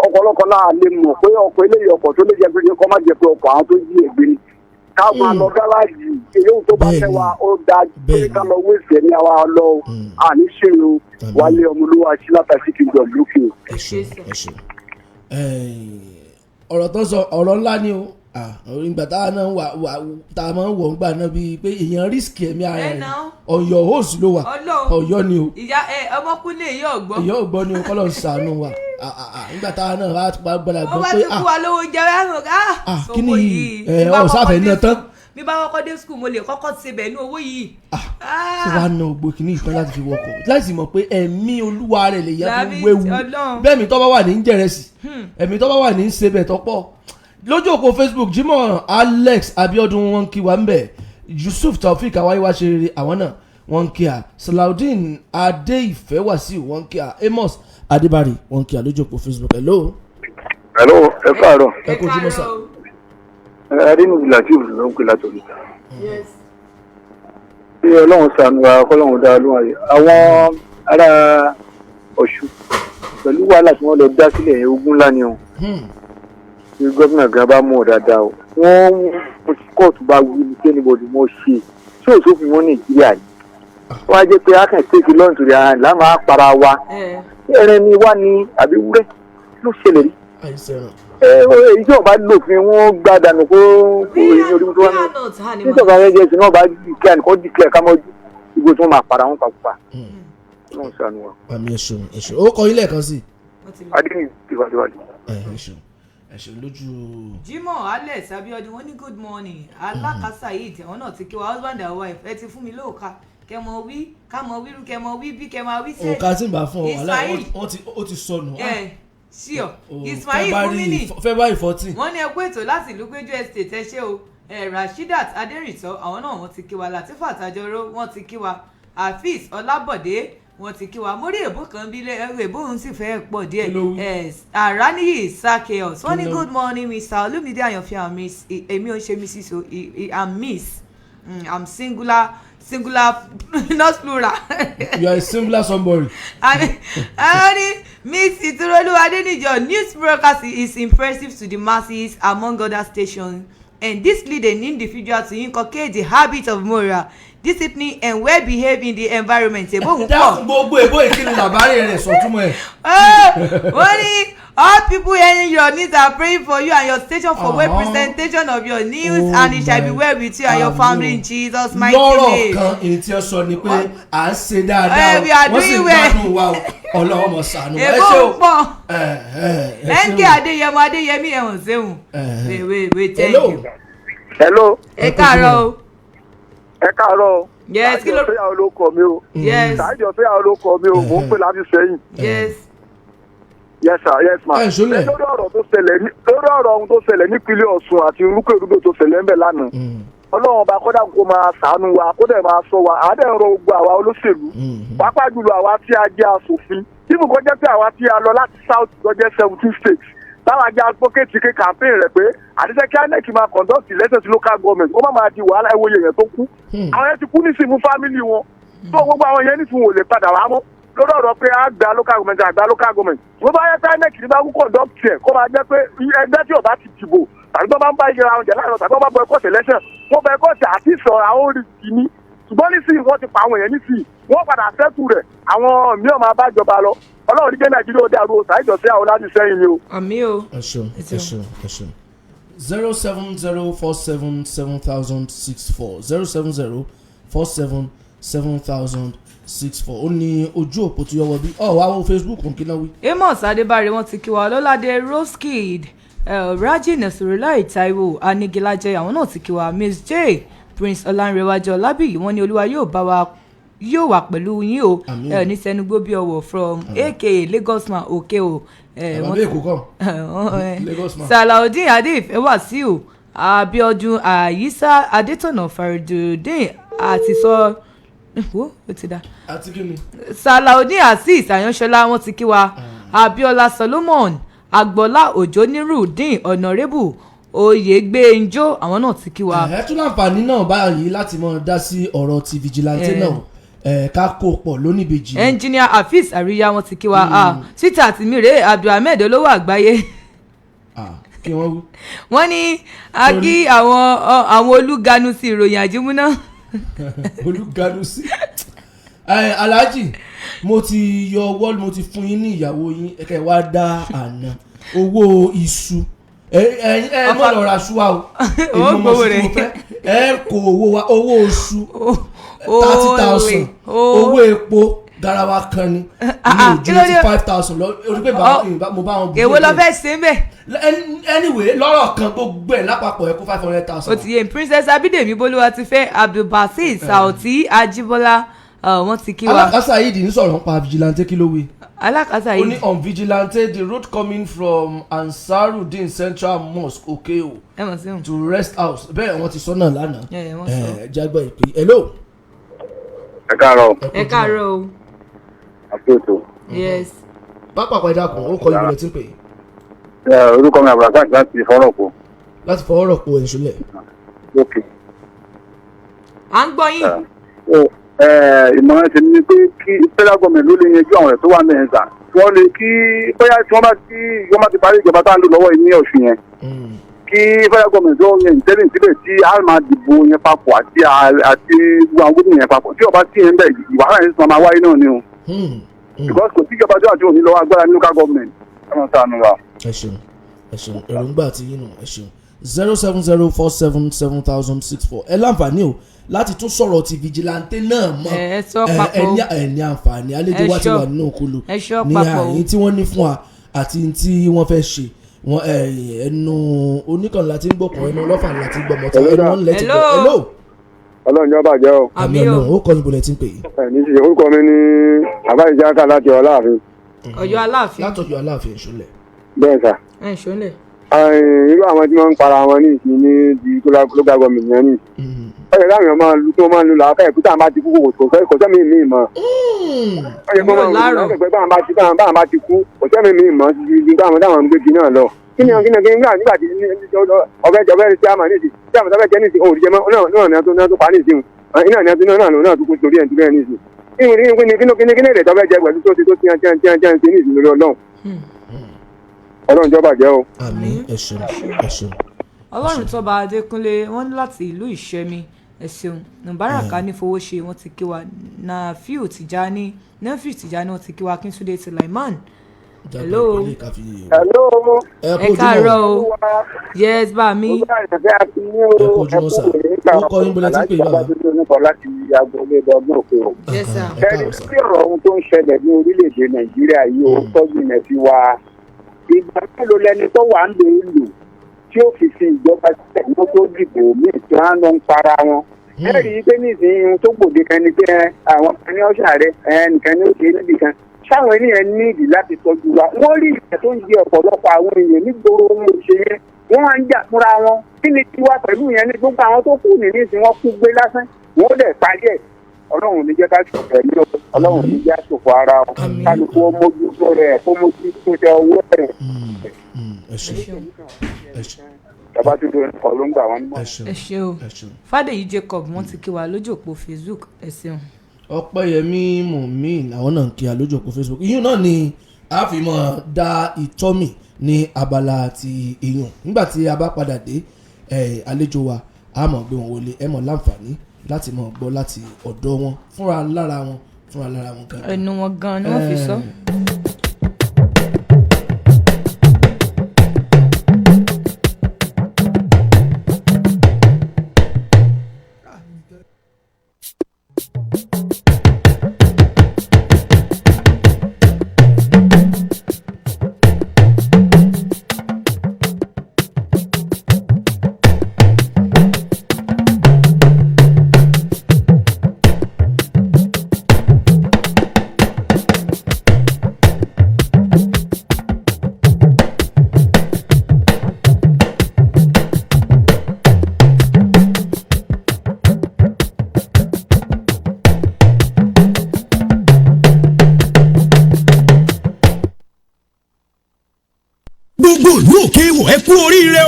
ọ̀pọ̀lọpọ̀ náà lè mọ̀ pé ọkọ̀ eléyìí, ọkọ̀ tó lè jẹ́ pé kọ́ má jẹ́ pé ọkọ̀ àwọn tó jí ẹ̀gbẹ́ ni. Ká máa lọ gáràjì èyí tó bá fẹ́ wa, ó dáa pé ká lọ wéṣẹ̀ ní àwa lọ o. Àní ṣe o. Wálé ọmọ olówó aṣílátàṣí ti gbọ̀n lókè o. Ẹ ṣeun, ẹ ṣeun. Ọ̀rọ̀ tó sọ, ọ̀rọ̀ ńlá ni o. Ah, ìgbà táwa náà wà wà tá a máa ń wọ̀ ńgbà náà, bíi pé èèyàn risk ẹ̀mí ara Ẹ rẹ̀. náà. Ọ̀yọ́ host ló wà. Ọlọ́run. Ọ̀yọ́ ni o. Ìyá ẹ ọmọkùnrin èyí ọ̀gbọ́n. Ọ̀yọ́ ò gbọ́ ni o. Kọ́lọ́ ń ṣàánú wa. Ah, ah, ah, nígbà táwa náà wà á gbọ́dọ̀ Wọ́n gbọ́ bá pé ti fún wa lówó oúnjẹ rẹ̀, Ah, kí ni yìí? Bí Ẹ, bá ọ̀, sáfẹ́ kọ́kọ́ náà dé tán. Bí bá kọ́kọ́ dé school, mo lè kọ́kọ́ sebẹ̀ ní owó yìí. Ṣé wàá na ògbó kìíní ìtàn láti fi wọkọ̀, láti mọ̀ pé ẹ̀mí olúwa rẹ̀ lè yá fi Lábí wéwu? Ọlọ́run. Bẹ́ẹ̀ mi tó bá wà ní jẹ̀rẹ̀sì, ẹ̀mí tó bá wà ní sebẹ̀ tó pọ̀. Lójú òpó Facebook, Jimoh Alex Abiodun, wọn kí wa ń bẹ̀. Yusuf Taofik awáyéwá ṣe rere, àwọn náà wọn kí a. Salaudeen Adéìfẹ́ Wàsíù, wọn kí a. Amos Adébárì, wọn kí a lójú òpó Facebook. Hello. Hello, ẹ káàárọ̀. Ẹ kú ojúmọ́ sà. Adéníbi Lateef ló ń pè látòrí. Yes. Bí Ọlọ́run ṣàánú wa, kọ́lọ́run dá lóhùn ayé àwọn ará Ọ̀ṣun pẹ̀lú wàhálà tí wọ́n lọ dá sílẹ̀ yẹn, ogun ńlá ni o. Bí gómìnà gan bá mú ọ dáadáa o, wọ́n kóòtù bá wí ní kí anybody mọ̀ ṣe tí ò sófin wọn Nàìjíríà ni wọ́n á jẹ́ pé a kàn tètè lọ́rùn torí ara là máa para wa. Ẹran ni wá ní àbí wúrẹ́ ló ṣẹlẹ̀ rí. Àìsàn. Ẹ èyí tí wọ́n bá lòfin, wọ́n gbá dànù kó èyí orí tó wá We ní are not animals. nítorí àwọn ẹgbẹ́ ìsìn náà bá declare nìkan, declare ká mọ́ igbó tí wọ́n máa para wọn pàápàá. Ọlọ́run ṣàánú wa. Àmín. Ẹ ṣeun, ẹ ṣeun. Ó kọ ilé kan sí. Wọ́n ti lọ. Adéyìn tiwantiwájú. Ẹ ṣeun, ẹ ṣeun lójú. Jimoh Alex Abiodun, wọ́n ní good morning. Alákàsà yìí tí àwọn náà ti kí wa, husband and wife. Ẹ ti fún mi lóòka kẹmọ wí, kámọ wíru, kẹmọ wí bí kẹmọ wí sẹ. Òǹkà tí ń bá fún ọ wàhálà. Ismail. Wọ́n ti, ó ti sọnù. Ẹ ṣíọ. Oh, Ismail February Gumini. February 14. Wọ́n ní ẹ kú ètò láti ìlú Péjú Estate. Ẹ ṣé o. Ẹ Rashidat Adérìntọ́, àwọn náà wọ́n ti kí wa. Latifa Tajọrọ, wọ́n ti kí wa. Afeez Ọlábọ̀dé, wọ́n ti kí wa. Mórí èbó kan bí lẹ èbó òun sì fẹ́ pọ̀ díẹ̀. Kí ló wí? Ẹ Araniyi Sakeos, wọ́n ní Kí ló wí? Good morning, Mr Olumide Ayanfe and Miss. Èmi ò ń ṣe Mrs o, I'm Miss. I'm singular, singular, not plural. You are a singular somebody. I mean, Miss Iturolu Adenijo, news broadcast is impressive to the masses among other stations, and this lead an individual to inculcate the habit of moral discipline and well behave in the environment. Èbó òun Dákun, pọ̀. gbogbo èbó ìkíni làbárí rẹ̀ sọ̀túnmọ̀ ẹ̀. Wọ́n ní all people hearing your news are praying for you and your station for well presentation of your news, Oh and it shall be my well with you and your àmín family o. in Jesus' mighty Lọ́rọ̀ name. kan, èyí tí ó sọ ni pé à ń ṣe dáadáa Eh, o, we are wọ́n sì doing ń well. gbádùn wa o. Ọlọ́wọ́ mọ̀ ṣàánú wa. Ẹ Èbó ṣé o. òun pọ̀. Ẹ, ẹ, ẹ ṣé NK o. Adéyẹmọ Adéyẹmí, ẹ̀wọ̀n sẹ́wọ̀n. Wait, wait, wait, thank Hello. you. Hello. Ẹ káàárọ̀ o. Ẹ káàárọ̀ o. Yes, kí ló. Ṣáàjọ fẹ́yàwó ló kọ mi o. Yes. Ṣáàjọ fẹ́yàwó ló kọ mi o, mò ń pè láti sẹ́yìn. Yes. Yes sir, yes ma. Ẹ ṣúlẹ̀. Lórí ọ̀rọ̀ ohun tó ṣẹlẹ̀ nípínlẹ̀ Ọ̀ṣun àti irúkèrúdò tó ṣẹlẹ̀ ń bẹ̀ lánàá, Ọlọ́run ọba kọ́dà kó máa ṣàánú wa, kó dẹ̀ máa sọ wa. Àádẹ́ ń rọ gbogbo àwa olóṣèlú, pàápàá jùlọ àwa tí a jẹ́ aṣòfin, ibùn kó jẹ́ pé àwa tí a lọ láti south tó jẹ́ 17 states, táwa jẹ́ advocate ké campaign rẹ̀ pé àdìsẹ́ kí INEC máa conduct election sí local government, ó má máa di wàhálà. Ẹ wo iye yẹn tó kú, àwọn yẹn ti kú nísìnyí fún family wọn tó gbogbo àwọn yẹn nísìnyí wọn ò lè padà wá mọ́ lórí ọ̀rọ̀ pé a gba local government, a gba local government. Wọ́n bá yẹ pé INEC ní bá kú conduct ẹ̀, kó máa jẹ́ pé ẹgbẹ́ tí ò bá ti dìbò tàbí tó bá ń bá ìyẹra wọn jẹ láàárọ̀ tàbí wọ́n bá boycott election, wọ́n boycott àti ìsọ̀rọ̀ àwọn orí ní. Ṣùgbọ́n nísìnyí wọ́n ti pa àwọn èèyàn, nísìnyí wọ́n padà settle rẹ̀, àwọn mìíràn máa bá jọba lọ. Ọlọ́run ní jẹ́ Nàìjíríà ó dàrú o. Ṣàìjọ sí àwọn láti sẹ́yìn ni o. Àmín o. Ẹ ṣeun, ẹ ṣeun, ẹ ṣeun. 070477064, 070477064, ó ní ojú òpó tí yọwọ́ bí ọ wá wo Facebook kí náà wí. Amos Adébáre, wọ́n ti kí wa. Ọlọ́ládé Roskid, Raji Nasirulai Taiwo Anigilaje, àwọn náà ti kí wa. Miss J Prince Ọlánrewájú Ọlábíyì, wọ́n ní Olúwa yóò bá wa. yóò wà pẹ̀lú yín o. Àmín. Ẹ ò ní sẹnugbó bí ọwọ́ from aka Lagos man òkè o. Bàbá Èkó kọ́. Lagos man. Salaudeen Adéìfẹ́ Wàsíù Abiodun Ayisa Adétọ̀nà Faridudeen àti sọ wo ó ti dá. Àti kí ni. Salaudeen Azeez Ayanṣọlá, wọ́n ti kí wa. Abiola Solomon Agboola Òjó Nírùdín Ọ̀nàrẹ́bù Oyègbénjó, àwọn náà ti kí wa. Ẹ tún láǹfààní náà báyìí láti mọ dá sí ọ̀rọ̀ ti vigilante náà, ká kó pọ̀ lónìbejì. Engineer Afeez Àríyá, wọ́n ti kí wa. Twitter àti mi rèé, Abdulhamid olówó àgbáyé. Ah, kí wọ́n wí. Wọ́n ní a kí àwọn olúganu sí ìròyìn àjímúná. Olùgalusi. Alhaji, mo ti yọ ọwọ́, mo ti fún yín ní ìyàwó yín, ẹ kẹ́ wá dá àná owó iṣu. Ẹ mọ̀ lọ ra ṣú wa o. Ó Èmi mo gbowó sí rẹ̀. mo fẹ́ ẹ kó owó wa, owó oṣù 30,000, owó epo garawa kan ni mi ò ju Kí ló dé? 5,000 lọ orí pé mo bá wọn bù. Èwo lọ fẹ́ ṣe ń bẹ̀. Anyway, lọ́rọ̀ kan, gbogbo ẹ̀ lápapọ̀ ẹ kó 500,000. Ó ti yé. Princess Abídèmí Bolúwa ti fẹ́ Abdulbasit Sauti Ajibola, wọ́n ti kí wa. Alákàsà yìí ń sọ̀rọ̀ nípa vigilante, kí ló wí? Alákàsà Ó ní yìí. on vigilante, the road coming from Ansarudeen Central Mosque Okeo Ẹ mọ̀ sí òun. to rest house. Bẹ́ẹ̀ wọ́n ti sọ náà lánàá. Yeah, wọ́n sọ. Ẹ jágbọ́ ìpè. Hello. Ẹ káàárọ̀. Ẹ káàárọ̀ o. Àti ètò. Yes. Pápá ẹ̀dá kan, ó kọ ìbílẹ̀ tí ń pè é. Orúkọ mi Abdulrasaq láti fọ́rọ̀kọ. Láti fọwọ́ rọ̀ po ìṣúlẹ̀. Lókè. À ń gbọ́ yín. Ìmọ̀ràn ti ní pé kí federal government ló lè yanjú àwọn ọ̀rẹ́ tó wà ní ẹ̀ńsà tí wọ́n lè kí bóyá tí wọ́n bá tí wọ́n bá ti parí ìjọba tá à ń lò lọ́wọ́ yìí ní Ọ̀ṣun yẹn, kí federal government tó yẹn ìtẹ́lẹ̀ síbẹ̀ tí a máa dìbò yẹn papọ̀ àti gbogbo àwọn gómìnà yẹn papọ̀. Tí ọba tí yẹn bẹ̀, wàhálà yẹn sì máa wáyé náà ni o, because kò sí ìjọba tó àti òní lọ́wọ́ agbára ní local government. Ẹ máa ṣàánú wa. Ẹ ṣeun, ẹ ṣeun. Èròǹgbà tí yín nù, ẹ ṣeun. 070477064, ẹ láǹfààní o láti tún sọ̀rọ̀ ti vigilante náà mọ́. Ẹ sọ papọ̀. Ẹ ní àǹfààní. Àlejò Ẹ wa ti sọ. wà nínú okolo Ẹ sọ ní papọ̀ o. àyín tí wọ́n ní fún wa àti tí wọ́n fẹ́ ṣe wọn. Ẹnu oníkànnì láti ń gbọ̀kàn, ẹnu ọlọ́fà láti ń gbọ̀mọ̀ta, ẹnu wọn lẹ́tì gbọ̀. Hello. Hello. Ọlọ́run jọba jẹ́ o. Àmì Àmì o. Ọlọ́run. Ó kọ́ níbo lẹ ti ń pè é? Ẹ ní ṣe orúkọ mi ní àbá ìjáká láti Ọláàfin. Ọ̀yọ́ Aláàfin. Látọ̀yọ́ Aláàfin, ìṣúlẹ̀. Bẹ́ẹ̀ sà. Ẹ ṣọlẹ. Irú àwọn tí wọ́n ń para wọn ní ìsìn ní di local government yẹn ní. Ó yẹ káwọn èèyàn máa lu kí wọ́n máa lu làákà ẹ̀kú tá à ń bá ti kú kò kò kò sẹ́mi mi mọ́. Ó yẹ kí wọ́n máa lu Láàrọ̀. làákà ẹ̀kú báwọn bá ti kú kò sẹ́mi mi mọ́ ju táwọn ń gbé di náà lọ. Kí ni kí ni kí ni nígbà tí ọbẹ̀ ọbẹ̀ tí a mà ní ìsìn tí a mà sábẹ́ jẹ́ ní ìsìn òòrùn jẹ́ mọ́ náà náà tó náà tó pa ní ìsìn iná ní àti náà náà tó kú torí ẹ̀ torí ẹ̀ ní ìsìn. Kí ni kí ni kí ni kí ni èrè tọ́fẹ́ jẹ pẹ̀lú tó ti tó tiẹ̀ tiẹ̀ tiẹ̀ tiẹ̀ ní ìsìn lórí Ọlọ́run. Ọlọ́run jọba jẹ́ o. Àmì, ẹ ṣeun, ẹ ṣeun. Ọlọ́run tọ́ba Adékúnlé, wọ́n ní láti ìlú Ìṣẹ́mi, ẹ ṣeun. Nùbáràká ní fowó ṣe, wọ́n ti kí wa. Nafiu Tìjání, Nafiu Tìjání, wọ́n ti kí wa. Akíntúndé Sulaiman. Jágbọ́ Hello. ìpè lè ká fi- Hello. Ẹ Ẹ kú káàárọ̀ ojúmọ́. o. Yes, bá mi. Ẹ kú ojúmọ́ sà. Ó kọ́ yín bọ́lá tí ń pè é bàbá. Oníkọ̀ láti agboolé ọgbọ́n òkè o. Yes sir. Ẹ Ẹni káàárọ̀ sà. tí ọ̀rọ̀ ohun tó ń ṣẹlẹ̀ ní orílẹ̀-èdè Nàìjíríà yìí ó tọ́jú ilẹ̀ sí wa. Ìgbà mélòó lẹni tó wà ń lè lò tí ó fi fi ìjọba sílẹ̀ wọ́n tó dìbò míì tí wọ́n á lọ ń para wọn. Ẹ rí i pé nísìnyí ohun tó gbòde kan ni pé àwọn kan ní ọ̀ṣà rẹ ẹnìkan ní òkè níbì kan. Sáwọn ènìyàn ní ìdí láti tọ́jú wa. Wọ́n rí ìyà tó ń jẹ ọ̀pọ̀lọpọ̀ àwọn èèyàn nígboro ohun òṣèré. Wọ́n á ń jà fúnra wọn. Kí ni tiwa pẹ̀lú yẹn ní gbogbo àwọn tó kù ní nísìnyí wọ́n kú gbé lásán. Wọ́n dẹ̀ parí ẹ̀. Ọlọ́run ò ní jẹ́ ká ṣòfò ẹ̀mí o. Ọlọ́run ò ní jẹ́ àṣòfò ara o. Kálukú ó mójútó rẹ̀ kó mójútó tẹ owó rẹ̀. Ẹ ṣeun, ẹ ṣeun. Bàbá tó dúró nìkan ló ń gbà wọ́n nímọ̀. Ẹ ṣeun. Ẹ ṣe o. Ẹ ṣeun. Fàdèyí Jacob, wọ́n ti kí wa lójú òpó Facebook, ẹ ṣeun. Ọpẹ́yẹmí Mùmín, àwọn náà ń kí alójú òpó Facebook. Iyún náà ni a fi mọ da ìtọ́mì ní abala ti iyún. Nígbà tí a bá padà dé, àlejò wa a mọ̀ gbé wọn wọlé, ẹ mọ̀ láǹfààní láti mọ̀ gbọ́ láti ọ̀dọ̀ wọn fúnra lára wọn, fúnra lára wọn gan. Ẹnu wọn gan ni wọ́n fi sọ. Ìlú Òkè Ihò, ẹ kú oríire o.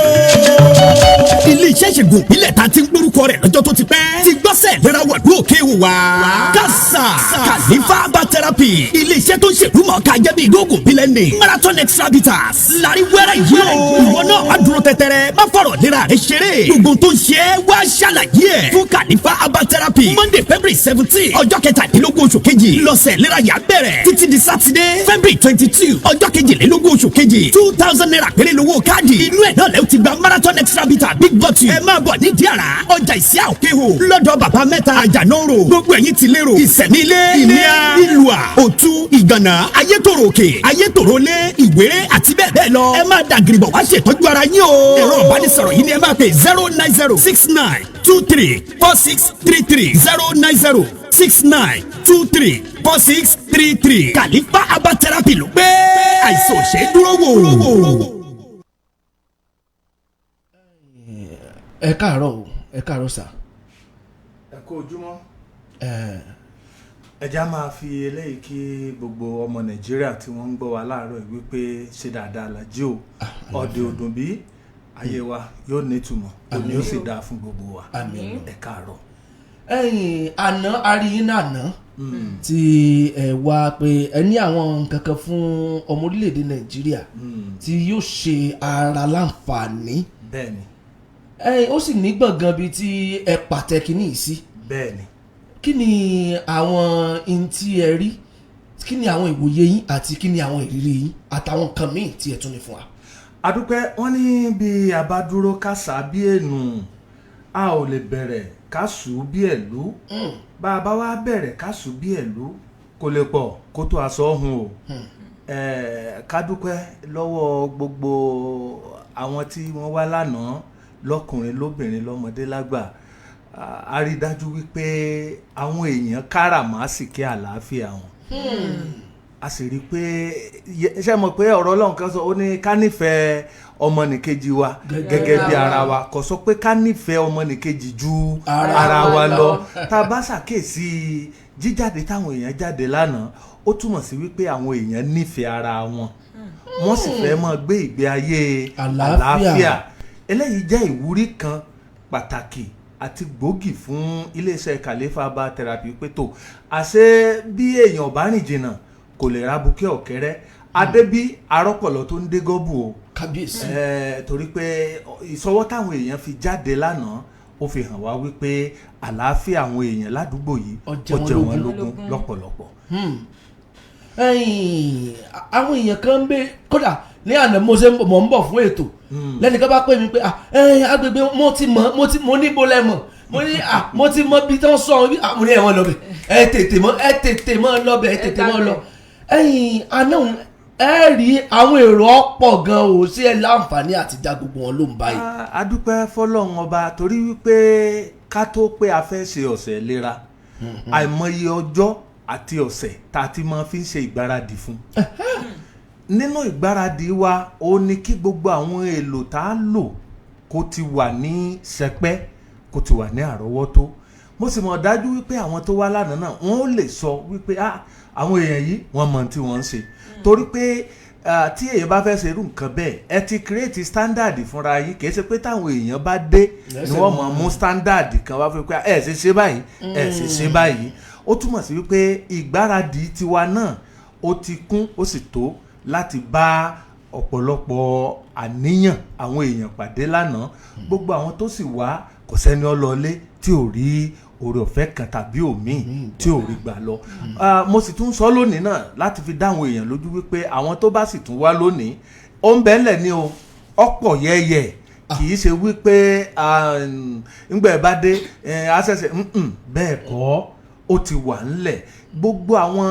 Ilé iṣẹ́ ìṣègùn ìbílẹ̀ ta ti ń gbórúkọ rẹ̀ lọ́jọ́ tó ti pẹ́ ti gbọ́sẹ̀ lera wọ̀lú Òkè Ihò wá. Kásá Kàlífà Herbal Therapy, ilé iṣẹ́ tó ń ṣèlú mọ̀ọ́ká jẹ́ bí ìdógùn bílẹ̀ ní Marathon Extra Bitters lárí wẹ́rẹ́ yìí o. Ìwọ náà má dúró tẹ́tẹ́rẹ́, má fọ̀rọ̀ lera rẹ ṣeré. Gbogbo tó ń ṣe é, wá ṣàlàyé ẹ̀ fún Kàlífà Herbal Therapy. Monday, February 17, ọjọ́ 17 oṣù kejì, lọ́sẹ̀ lera yà bẹ̀rẹ̀ títí di Saturday, February 22, ọjọ́ 22 oṣù kejì. ₦2,000 péré lówó káàdì. Inú ẹ̀ náà lẹ́wọ̀ ti gba Marathon Extra Bitter big bottle. Ẹ máa bọ̀ ní Díàrá, ọjà ìsíá, Òkè Ihò, lọ́dọ̀ bàbá mẹ́ta àjànóró. Gbogbo ẹ̀yin ti lérò ìsẹ̀mí ilé, ìníà, ìlúà, òtú, ìgànnà, ayétòrò òkè, ayétòrò lé, ìwéré àti bẹ́ẹ̀ bẹ́ẹ̀ lọ, ẹ máa dà gìrìbọ̀ wá ṣètọ́jú ara yín o. Ẹ̀rọ ìbánisọ̀rọ̀ yìí ni ẹ máa pè: 09069234633, 09069234633. Kàlífà Herbal Therapy ló pé àìsàn ò ṣe é dúró wò. Ẹ káàárọ̀ o, ẹ káàárọ̀ sà. Ẹ kú ojúmọ́. Ẹ já máa fi eléyìí kí gbogbo ọmọ Nàìjíríà tí wọ́n ń gbọ́ wa láàárọ̀ yìí wípé ṣe dáadáa la jí o, ọ̀dẹ̀ òdùn bí ayé wa yóò nítumọ̀, òní ó sì dáa fún gbogbo wa. Àmín. Ẹ káàárọ̀. Ẹ̀yin àná aríyín náà ná tí ẹ wá pé ẹ ní àwọn nǹkan kan fún ọmọ orílẹ̀-èdè Nàìjíríà tí yóò ṣe ara láǹfààní. Bẹ́ẹ̀ni. Ẹ̀yin ó sì ní gbọ̀ngàn bíi tí ẹ pàtẹ kínní yìí sí. Bẹ́ẹ̀ni. Kí ni àwọn ohun tí ẹ rí, kí ni àwọn ìwòye yín àti kí ni àwọn ìrírí yín àtàwọn nǹkan míì tí ẹ tún ní fún wa? Adúpẹ́. Wọ́n ní bí a bá dúró ká sá bí ènù, a ò lè bẹ̀rẹ̀ ká sù ú bí ẹ̀lú. Bá a bá wá bẹ̀rẹ̀ ká sù ú bí ẹ̀lú, kò lè pọ̀ kó tó aṣọ ọ̀hún o. Ká dúpẹ́ lọ́wọ́ gbogbo àwọn tí wọ́n wá lánàá, lọ́kùnrin, lóbìnrin, lọ́mọdé, lágbà. A rí dájú wípé àwọn èèyàn káràmásìkí àlàáfíà wọn, a sì rí i pé ṣé mọ̀ pé ọ̀rọ̀ Ọlọ́run kan sọ, ó ní ká nífẹ̀ẹ́ ọmọnìkejì wa gẹ́gẹ́ bí ara wa. Kò sọ pé ká nífẹ̀ẹ́ ọmọnìkejì ju ara wa lọ. Tá a bá ṣàkíyèsí jíjáde táwọn èèyàn jáde lánàá, ó túmọ̀ sí wípé àwọn èèyàn nífẹ̀ẹ́ ara wọn, wọ́n sì fẹ́ máa gbé ìgbé ayé àlàáfíà. Àlàáfíà. Eléyìí jẹ́ ìwúrí kan pàtàkì àti gbòógì fún iléeṣẹ́ Khalifa Herbal Therapy pé tó àṣé bí èèyàn bá rìn jìnnà, kò lè ra bukẹ́ ọ̀kẹ́rẹ́ adébí arọ́pọ̀lọ́ tó ń dé gọ́bù o. Kábíyèsí. Torí pé ìṣọwọ́ táwọn èèyàn fi jáde lánàá, ó fi hàn wá wípé àlàáfíà àwọn èèyàn ládùúgbò yìí, ó ó jẹ wọ́n jẹ wọ́n lógún. lógún lọ́pọ̀lọpọ̀. Ẹ̀yin, àwọn èèyàn kan ń bẹ kódà ní àná, mo ṣe mọ̀ ń bọ̀ fún ètò, lẹ́nìkan bá pè mí pé, "Ah, ẹ̀yin, agbègbè mo ti mọ̀, mo ti mo níbo lẹ mọ̀?" Mo ní, "Ah, mo ti mọ bí tí wọ́n sọ ọ́." Mo ní, "Ẹ̀wọ̀n lọ́bẹ̀, ẹ tètè mọ́, ẹ tètè mọ́ lọ́bẹ̀, ẹ tètè mọ́ lọ." Ẹ̀yin àná ẹ rí àwọn èrò ọ̀pọ̀ gan o, sí ẹ láǹfààní àti dá gbogbo wọn ló ń báyìí? Ah, a dúpẹ́ fọlọ́run ọba, torí wípé ká tó pé a fẹ́ ṣe ọ̀sẹ̀ ìlera, àìmọye ọjọ́ àti ọ̀sẹ̀ tá a ti máa fi ń ṣe ìgbáradì fún. Nínú ìgbáradì wa, ó ní kí gbogbo àwọn èlò tá a lò kó ti wà ní sẹpẹ́, kó ti wà ní àrọ́wọ́tó. Mo sì mọ̀ dájú wípé àwọn tó wá lánàá náà, wọ́n ó lè sọ wípé, ah, àwọn èèyàn yìí, wọ́n mọ ohun tí wọ́n ń ṣe, torí pé tí èèyàn bá fẹ́ ṣe irú nǹkan bẹ́ẹ̀, ẹ ti create standard fúnra yín. Kì í ṣe pé táwọn èèyàn bá dé ni wọ́n mọ̀ mú standard kan wá fún pé ẹ ṣe ṣe báyìí, ẹ ṣe ṣe báyìí. Ó túmọ̀ sí wípé ìgbáradì tiwa náà, ó ti kún, ó sì tó láti bá ọ̀pọ̀lọpọ̀ àníyàn àwọn èèyàn pàdé lánàá. Gbogbo àwọn tó sì wá, kò sẹ́ni ọlọ́ọ̀lé tí ò rí oore ọ̀fẹ́ kan tàbí òmíì tí ò rí gbà lọ. Ah, mo sì tún sọ lónìí náà láti fi dá àwọn èèyàn lójú wípé àwọn tó bá sì tún wá lónìí, ó ń bẹ́ẹ̀lẹ̀ ní o, ọ̀pọ̀ yẹ́yẹ́. Kì í ṣe wípé ńgbà ẹ̀ bá dé á ṣẹ̀ṣẹ̀ bẹ́ẹ̀ kọ́, ó ti wà ńlẹ̀. Gbogbo àwọn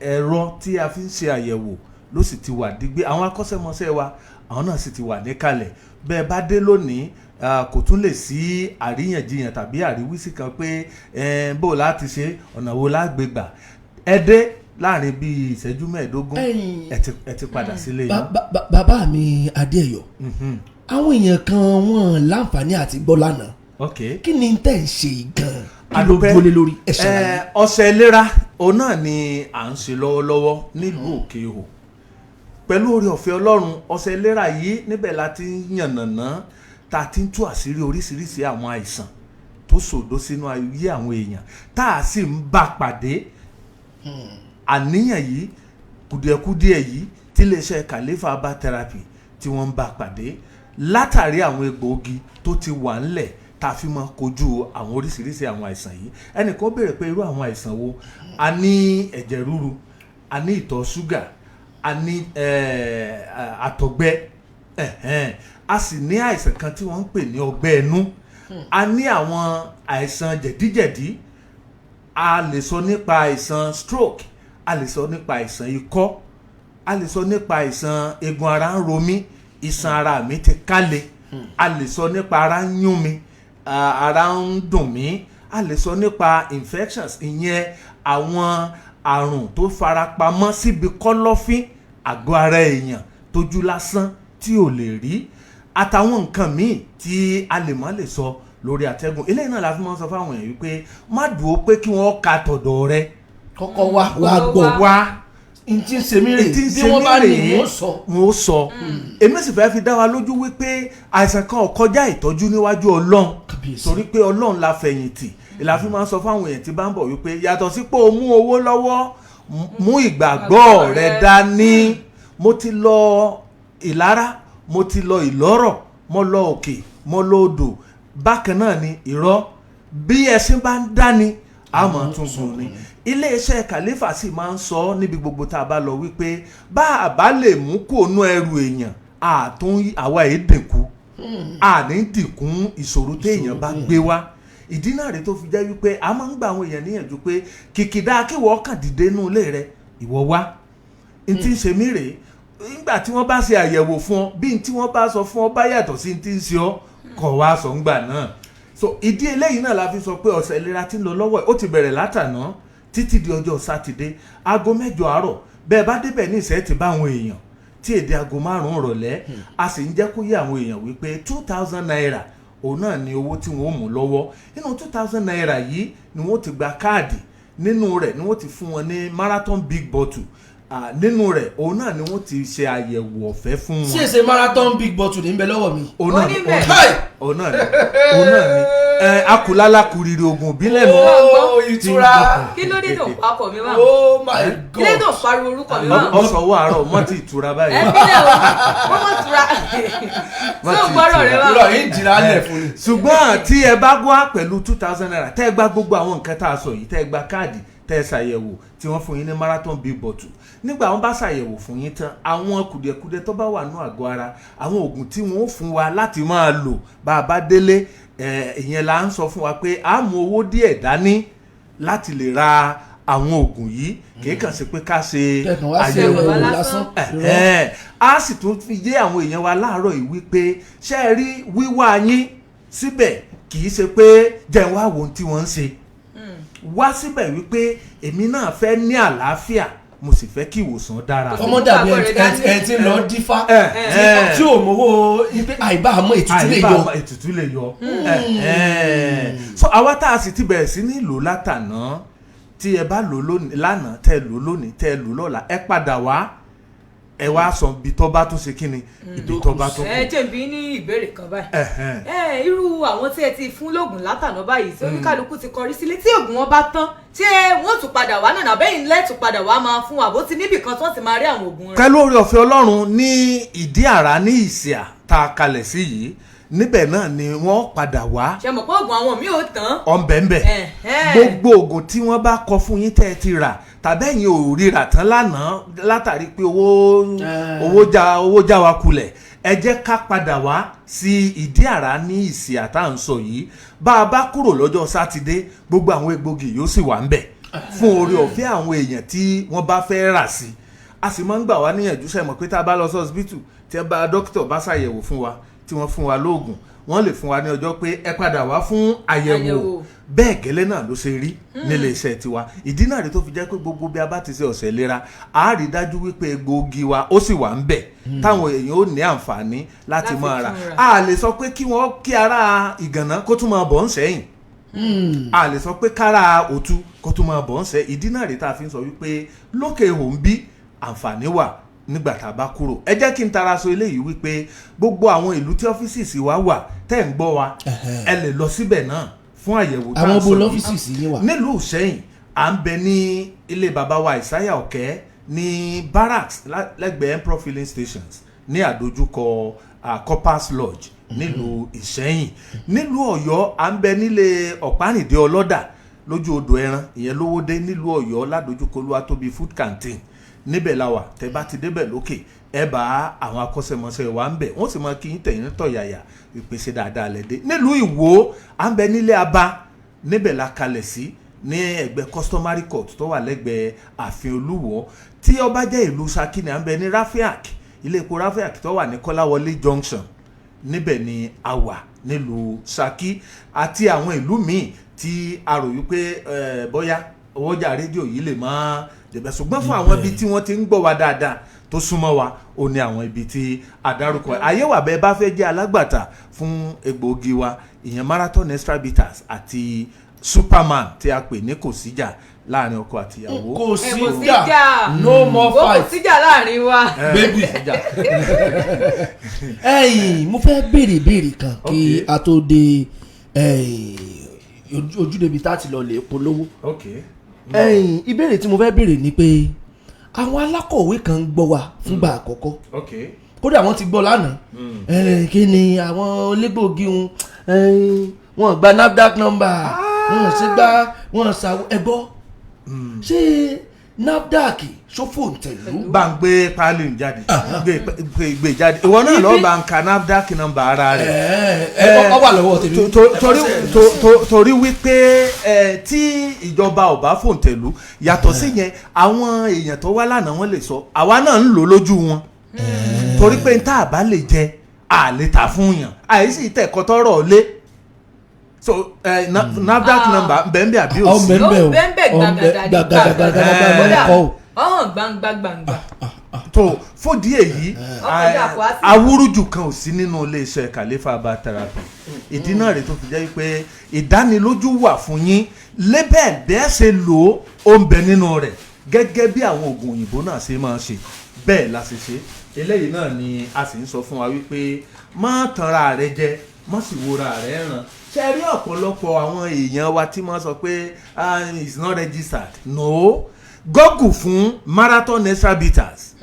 ẹ̀rọ tí a fi ń ṣe àyẹ̀wò ló sì ti wà dígbé. Àwọn akọ́ṣẹ́mọṣẹ́ wa, àwọn náà sì ti wà níkàlẹ̀. Bẹ́ẹ̀ bá dé lónìí, kò tún lè sí àríyànjiyàn tàbí àríwísí kan pé bó láti ṣe, ọ̀nà wo la gbé gbà. Ẹ dé, láàrin bíi ìṣẹ́jú 15, ẹ ti padà sílé yín. Bàbá mi Adéẹ̀yọ̀, àwọn èèyàn kan wọ́n láǹfààní àti gbọ́ lánàá. Kí ni tẹ́ ń ṣe gan-an? Kí ló Adúpẹ́. gbólé lórí? Ẹ ṣàlàyé. Ọ̀sẹ̀ ìlera òun náà ni à ń ṣe lọ́wọ́lọ́wọ́ nílùú Òkè Ihò. Pẹ̀lú oore ọ̀fẹ́ Ọlọ́run, ọ̀sẹ̀ ìlera yìí níbẹ̀ la ti ń yànnàná, tá a ti ń tú àṣírí oríṣiríṣi àwọn àìsàn tó sòdó sínú ayé àwọn èèyàn, tá a sì ń bá pàdé. Àníyàn yìí, kùdìẹ̀kudiẹ yìí tí iléeṣẹ́ Khalifa Herbal Therapy tí wọ́n ń bá pàdé látàrí àwọn egbòogi tó ti wà ńlẹ̀ tá a fi máa kojú àwọn oríṣiríṣi àwọn àìsàn yìí. Ẹnìkan béèrè pé irú àwọn àìsàn wo? A ní ẹ̀jẹ̀ ríru, a ní ìtọ̀ ṣúgà, a ní àtọ̀gbẹ, a sì ní àìsàn kan tí wọ́n ń pè ní ọgbẹ́ ẹnu, a ní àwọn àìsàn jẹ̀díjẹ̀dí, a lè sọ nípa àìsàn stroke, a lè sọ nípa àìsàn ikọ́, a lè sọ nípa àìsàn eegun ara ń ro mí, iṣan ara mi ti kálẹ̀, a lè sọ nípa ara ń yún mi, ara ń dùn mí, a lè sọ nípa infections, ìyẹn àwọn àrùn tó farapamọ́ síbi kọ́lọ́fín àgọ́ ara èèyàn tójú lásán tí ò lè rí, àtàwọn nǹkan míì tí a lè má lè sọ lórí àtẹ́gùn. Eléyìí náà la fi máa ń sọ fáwọn èèyàn wípé má dúró pé kí wọ́n ka tọ̀dọ̀ rẹ, kọ́kọ́ wá wá gbọ́ wá n tí ń ṣe mí rè, tí ń bí ṣe wọ́n mí bá ní rèé, wọ́n sọ. Wọ́n sọ. Èmi sì fẹ́ fi dá wa lójú wípé àìsàn kan ò kọjá ìtọ́jú níwájú Ọlọ́run, Kábíyèsí. torí pé Ọlọ́run la fẹ̀yìntì. Ìlà fi máa ń sọ fáwọn èèyàn tí bá ń bọ̀ wípé yàtọ̀ sí pé o mú owó lọ́wọ́, mú ìgbàgbọ́ rẹ dání. Mo ti lọ Ìlara, mo ti lọ Ìlọ́rọ̀, mo lọ òkè, mo lọ odò, bákan náà ni irọ́ bí ẹṣin bá ń dání àmọ́ tuntun ni. Iléeṣẹ́ Khalifa sì máa ń sọ níbi gbogbo tá a bá lọ wípé bá a bá lè mú kó nú ẹrù èèyàn, àtún àwa èé dínkù, àní dínkù ìṣòro téèyàn bá gbé wá. Ìdí náà rèé tó fi jẹ́ wípé a máa ń gba àwọn èèyàn níyànjú pé kìkìdá kí wọ́n kàn dìde nú ilé rẹ, ìwọ wá, n tí ń ṣe mí rèé. Nígbà tí wọ́n bá ṣe àyẹ̀wò fún ọ, bí n tí wọ́n bá sọ fún ọ bá yàtọ̀ sí n tí ń ṣe ọ, kọ̀ wá sọ ńgbà náà. So ìdí eléyìí náà la fi sọ pé ọ̀sẹ̀ ìlera tí ń lọ lọ́wọ́ ẹ̀, ó ti bẹ̀rẹ̀ látàná títí di ọjọ́ Sátidé aago 8 àárọ̀. Bẹ́ẹ̀ bá débẹ̀ ní ìṣẹ́ ti bá àwọn èèyàn tí èdè aago 5 ìrọ̀lẹ́. A sì ń jẹ́ kó yé àwọn èèyàn wípé ₦2,000 òun náà ni owó tí wọ́n ó mú lọ́wọ́. Nínú ₦2,000 yìí ni wọ́n ti gba káàdì, nínú rẹ̀ ni wọ́n ti fún wọn ní marathon big bottle. Nínú rẹ̀ òun náà ni wọ́n ti ṣe àyẹ̀wò ọ̀fẹ́ fún Sí wọn. èsè marathon big bottle ní bẹ lọ́wọ́ mi. Òun náà ni. Oníbẹ̀. Òun náà ni, òun náà ni ẹ akulala kuriri ogun ìbílẹ̀ nù. Ó ìtura. Kí ló dé tó ń pakọ̀ mi wá? Oh my Kí ló dé tó God. ń pariwo orúkọ mi wá? Ọsọwọ àárọ̀ mọ́tì ìtura Ẹ báyìí. fílẹ̀ o, wọ́n mọ̀ tura Má tó ti gbọ́rọ̀ rẹ wá. Irọ́ yìí jìnnà lẹ̀ fún mi. Ṣùgbọ́n tí ẹ bá wá pẹ̀lú ₦2,000, tẹ́ ẹ gba gbogbo àwọn nǹkan tá a sọ yìí, tẹ́ ẹ gba káàdì, tẹ́ ẹ ṣàyẹ̀wò tí wọ́n fún yín ní marathon big bottle, nígbà wọ́n bá ṣàyẹ̀wò fún yín tán, àwọn kùdìẹ̀kudiẹ tó bá wà nínú àgọ́ ara, àwọn oògùn tí wọ́n ó fún wa láti máa lò bá a bá délé, ìyẹn là ń sọ fún wa pé a mú owó díẹ̀ dání láti lè ra àwọn oògùn yìí. Kì í kàn sí pé ká ṣe Kẹ̀kàn wá sí àyẹ̀wò ẹ̀wò lásán. lásán. Irọ́. A sì tún fi yé àwọn èèyàn wa láàárọ̀ yìí wípé ṣé ẹ rí wíwá yín síbẹ̀, kì í ṣe pé jẹun wá wo ohun tí wọ́n ń ṣe. Wá síbẹ̀ wípé èmi náà fẹ́ ní àlàáfíà, mo sì fẹ́ kí ìwòsàn dára. Ọmọ dàbí ẹni tí ń lọ dífá tí ò mówó ipe àìbá àmọ́ ètùtù lè àìbá yọ. àmọ́ ètùtù lè yọ. So àwa tá a sì ti bẹ̀rẹ̀ sí ní lò látàná, tí ẹ bá lò lónìí, lánàá tẹ́ ẹ lò lónìí, tẹ́ ẹ lò lọ́la, ẹ padà wá, ẹ wá sọ ibi tó bá tún ṣe kí ni, ibi tó bá tún Ẹ kù. jẹ́ n bi ní ìbéèrè kan báyìí. Ẹ̀hẹ́n. Ẹ irú àwọn tí ẹ ti fún lóògùn látàná báyìí, tí oníkálukú ti kọrí sílé, tí oògùn wọn bá tán, ṣé wọ́n tún padà wá náà àbẹ́yìn lẹ́tún padà wá máa fún àbó tí níbì kan tí wọ́n ti máa rí àwọn oògùn rẹ̀? Pẹ̀lú oore ọ̀fẹ́ Ọlọ́run, ní ìdí àrà ní Ìsìà tá a kalẹ̀ sí yìí, níbẹ̀ náà ni wọ́n padà wá. Ṣe mọ̀ pé oògùn àwọn míì ò tán? Ọ̀nbẹ̀nbẹ̀. Ẹ̀hẹ́n. Gbogbo oògùn tí wọ́n bá kọ fún yín tẹ́ ẹ ti rà tàbí ẹ̀yin ò ríra tán lánàá látàrí pé owó já wa kulẹ̀, ẹ jẹ́ ká padà wá sí ìdí àrà ní Ìsìà tá à ń sọ yìí. Bá a bá kúrò lọ́jọ́ Sátidé, gbogbo àwọn egbògi yóò sì wà ń bẹ̀ fún oore ọ̀fẹ́ àwọn èèyàn tí wọ́n bá fẹ́ rà sí. A sì máa ń gbà wá níyànjú sẹ́mọ̀ pé tá a bá lọ sí hospital, tí ẹ bá dókítà bá ṣàyẹ̀wò fún wa, tí wọ́n fún wa lóògùn, wọ́n lè fún wa ní ọjọ́ pé ẹ padà wá fún àyẹ̀wò. Àyẹ̀wò. Bẹ́ẹ̀ gẹ́lẹ́ náà ló ṣe rí nílé iṣẹ́ tiwa. Ìdí náà rí tó fi jẹ́ pé gbogbo bí a bá ti ṣe ọ̀sẹ̀ ìlera, a rí dájú wípé egbòogi wa ó sì wà ń bẹ̀ táwọn èèyàn ó ní àǹfààní láti láti máa rà. tún rà. A lè sọ pé kí wọ́n kí ara Ìgànná kó tún máa bọ̀ ń sẹ́yìn, a lè sọ pé kára Òtú kó tún máa bọ̀ ń sẹ́. Ìdí náà rí tá a fi ń sọ wípé lókè òun bí àǹfààní wà. Nígbà tá a bá kúrò, ẹ jẹ́ kí n tara sọ eléyìí wípé gbogbo àwọn ìlú tí ọ́fíìsì wa wà tẹ́ ń gbọ́ wa, ẹ lè lọ síbẹ̀ náà fún àyẹ̀wò tá a Àwọn sọ bo yìí. lọ́fíìsì yín wà? Nílùú Ìṣẹ́yìn, à ń bẹ ní ilé bàbá wa Ìsáyà Ọ̀kẹ́ ní barracks lẹ́gbẹ̀ẹ́ Emperor filling stations ní àdójúkọ Corpus Lodge nílùú Ìṣẹ́yìn. Nílùú Ọ̀yọ́, à ń bẹ nílé Ọ̀pánìdé Ọlọ́dà lójú odò ẹran, ìyẹn lówódé nílùú Ọ̀yọ́, ládojúkọ Olúwatóbi food canteen, níbẹ̀ la wà. Tẹ́ bá ti débẹ̀ lókè, ẹ bá àwọn akọ́ṣẹ́mọṣẹ́ wa ń bẹ̀, wọ́n sì máa kí yín tẹ̀yìn tọ̀yàyà ìpèsè dáadáa lẹ́dẹ́. Nílùú Ìwó, à ń bẹ nílé Aba, níbẹ̀ la kalẹ̀ sí ní ẹ̀gbẹ́ customary court tó wà lẹ́gbẹ̀ẹ́ ààfin Olúwo. Tí ó bá jẹ́ ìlú Ṣakí ni, à ń bẹ ní Rafiak, ilé epo Rafiak tó wà ní Kọ́láwọlé junction, níbẹ̀ ni a wà nílùú Ṣakí àti àwọn ìlú míì tí a rò wípé bóyá ọwọ́jà rédíò yìí lè máa débẹ̀, ṣùgbọ́n fún àwọn ibi tí wọ́n ti ń gbọ́ wa dáadáa tó súnmọ́ wa, ó ní àwọn ibi tí a dárúkọ. Ayé wà bẹ́ẹ̀ bá fẹ́ jẹ́ alágbàtà fún egbòogi wa, ìyẹn Marathon Extra Bitters àti Superman tí a pè ní kò síjà láàrin ọkọ àtìyàwó. Kò Ẹ sí kò sí jà. jà. No more Ó kò fight. síjà láàrin wa. Baby. Kò síjà. Ẹ̀yin, mo fẹ́ béèrè ìbéèrè kan kí a tó dé ẹ̀yin, ojúde ibi tá a ti lọ lè polówó. Ẹ̀yin, ìbéèrè tí mo fẹ́ béèrè ni pé àwọn alákọ̀wé kan ń gbọ́ wa fúngbà àkọ́kọ́. Kódà wọ́n ti gbọ́ lánàá. Kí ni àwọn olégbòogi ń wọ́n gba NAFDAC number, wọ́n sì gba wọ́n ṣàwọ́ ẹgbọ́, ṣé NAFDAC ṣófò ń tẹ̀lú? Bá ń gbé páálí ń jáde, gbé jáde, ìwọ náà lọ́ọ́ bá ń ka NAFDAC number ara rẹ̀. Ẹ ọ wà lọ́wọ́ tèmi. Torí wípé tí ìjọba ò bá fòǹtẹ̀lú, yàtọ̀ sí yẹn, àwọn èèyàn tó wá lánàá, wọ́n lè sọ, àwa náà ń lò lójú wọn, torí pé n tá a bá lè jẹ, a lè tà fún yàn, àìsí tẹ̀kọ́ tọrọ lé. So NAFDAC number bẹ́ẹ̀ àbí Ọ òsì? bẹ́ẹ̀ bẹ́ẹ̀ o. Ó bẹ́ẹ̀ Ọ gbàgàdà ní gbàgàdà gbàgàdà. gbàgàdà kọ́ o. Ọ̀hún gbangba gbangba. Tó fòdí èyí, Ọkọ̀ dàpọ̀ á sí. awúrújù kan ò sí nínú iléeṣẹ́ Khalifa Herbal Therapy. Ìdí náà rèé tó fi jẹ́ pé ìdánilójú wà fún yín lébẹ̀ bẹ́ẹ̀ ṣe lò ó, ó ń bẹ nínú rẹ̀ gẹ́gẹ́ bí àwọn oògùn òyìnbó náà ṣe máa ṣe, bẹ́ẹ̀ la ṣe ṣe. Eléyìí náà ni a sì ń sọ fún wa wípé má tanra rẹ jẹ, má sì wora rẹ ràn. Ṣe rí ọ̀pọ̀lọpọ̀ àwọn èèyàn wa tí wọ́n sọ pé, "Ah, it's not registered." No, Google fún Marathon Extra Bitters.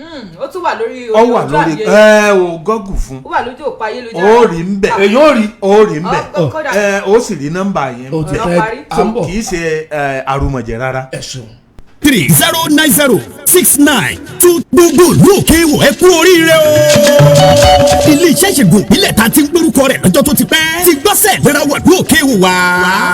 Ó tún wà lórí Ó wà ojú lórí àyè. ẹ o, Google fún. Ó wà lójú òpó ayélujára. Ó rí ń bẹ̀. Èyí ò rí. Ó rí ń bẹ̀. Ọ, kódà. Ẹ ó sì rí nọ́mbà yẹn. Ó ti Ọ̀rọ̀ fẹ́ parí. à ń bọ̀. Kì í ṣe àrùmọ̀jẹ̀ rárá. Ẹ ṣeun. 3 090 69 2. Gbogbo ìlú Òkè Ìwò, ẹ kú oríire o. Ilé iṣẹ́ ìṣègùn ìbílẹ̀ ta ti ń gbórúkọ rẹ̀ lọ́jọ́ tó ti pẹ́ ti gbọ́sẹ̀ lera wọ̀lú Òkè Ìwò wá.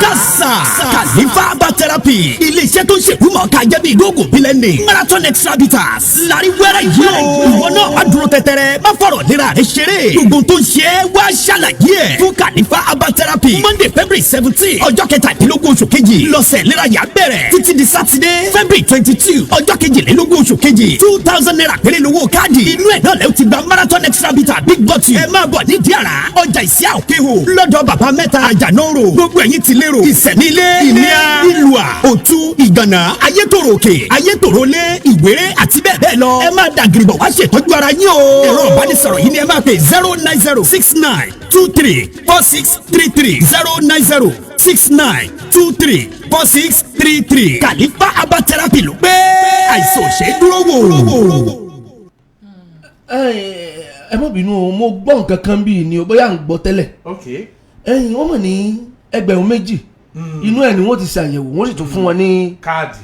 Kásà Khalifa Herbal Therapy, ilé iṣẹ́ tó ń ṣègùn ká jẹ́ bí ìdógùn ìbílẹ̀ ní Marathon Extra Bitters lárí wẹ́rẹ́ yìí o. Ìwọ náà má dúró tẹ́tẹ́rẹ́, má fọ̀rọ̀ lera rẹ ṣeré. Gbogbo tó ń ṣe é, wá ṣàlàyé ẹ̀ fún Khalifa Herbal Therapy. Monday, February 17, ọjọ́ 17 oṣù kejì, lọ́sẹ̀ lera yà bẹ̀rẹ̀ títí di Saturday, February 22, ọjọ́ 22 oṣù kejì. ₦2,000 péré lówó káàdì. Inú ẹ̀ náà lẹ́yìn ti gba Marathon Extra Bitter big bottle. Ẹ máa bọ̀ ní Díàrá, ọjà Ìsíà, Òkè Hò, lọ́dọ̀ bàbá mẹ́ta Àjànórò. Gbogbo ẹ̀yin ti lérò Ìsẹ̀nílé, Ìníà, Ìlúà, Òtú, Ìgànà, Ayétòrò Òkè, Ayétòrò Lé, Ìwéré àti bẹ́ẹ̀ bẹ́ẹ̀ lọ, ẹ máa dà gìrìbọ̀ wá ṣètọ́jú ara yín o. Ẹ̀rọ ìbánisọ̀rọ̀ yìí ni ẹ máa pè: 09069234633, 09069234633. Khalifa Herbal Therapy ló pé àìsàn ò ṣe é dúró wò. Ẹ má bínú o, mo gbọ́ nǹkan kan bíi ni o, bóyá ń gbọ́ tẹ́lẹ̀. Ẹ̀yin, wọ́n mọ̀ ní 2,000, inú ẹ̀ ni wọ́n ti ṣàyẹ̀wò, wọ́n sì tún fún wọn ní. Káàdì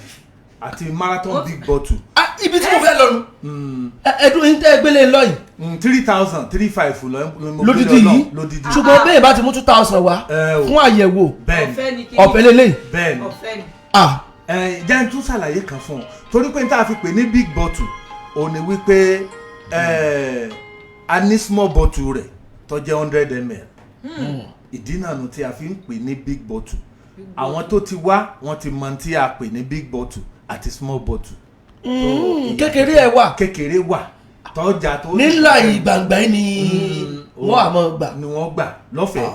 àti Marathon big bottle. Ah, ibi tí mo fẹ́ lọ nu ẹdun yín tẹ́ ẹ gbélé lọ yìí. 3,000 3 5 lọ ló mo Lódìdí gbé lọ. yìí? Lódìdí. Ṣùgbọ́n bẹ́ẹ̀ bá ti mú 2,000 wá Ẹ o. fún àyẹ̀wò, Bẹ́ẹ̀ni. Ọ̀fẹ́ ni kí. Ọ̀fẹ́ lélẹ̀. Bẹ́ẹ̀ni. Ọ̀fẹ́ ni. Ah. Ẹ jẹ́ n tún ṣàlàyé kan fún ọ, torí pé n tá a fi pè ní big bottle ò ní wípé a ní small bottle rẹ̀ tó jẹ́ 100 ml. Ìdí náà nu tí a fi ń pè ní big bottle. Àwọn tó ti wá, wọ́n ti mọ tí a pè ní big bottle àti small bottle. Kékeré ẹ wà? Kékeré wà tọ́jà tó. Nílà ìgbàngbà yìí ni wọ́n àmọ́ gbà. Ni wọ́n gbà lọ́fẹ̀ẹ́.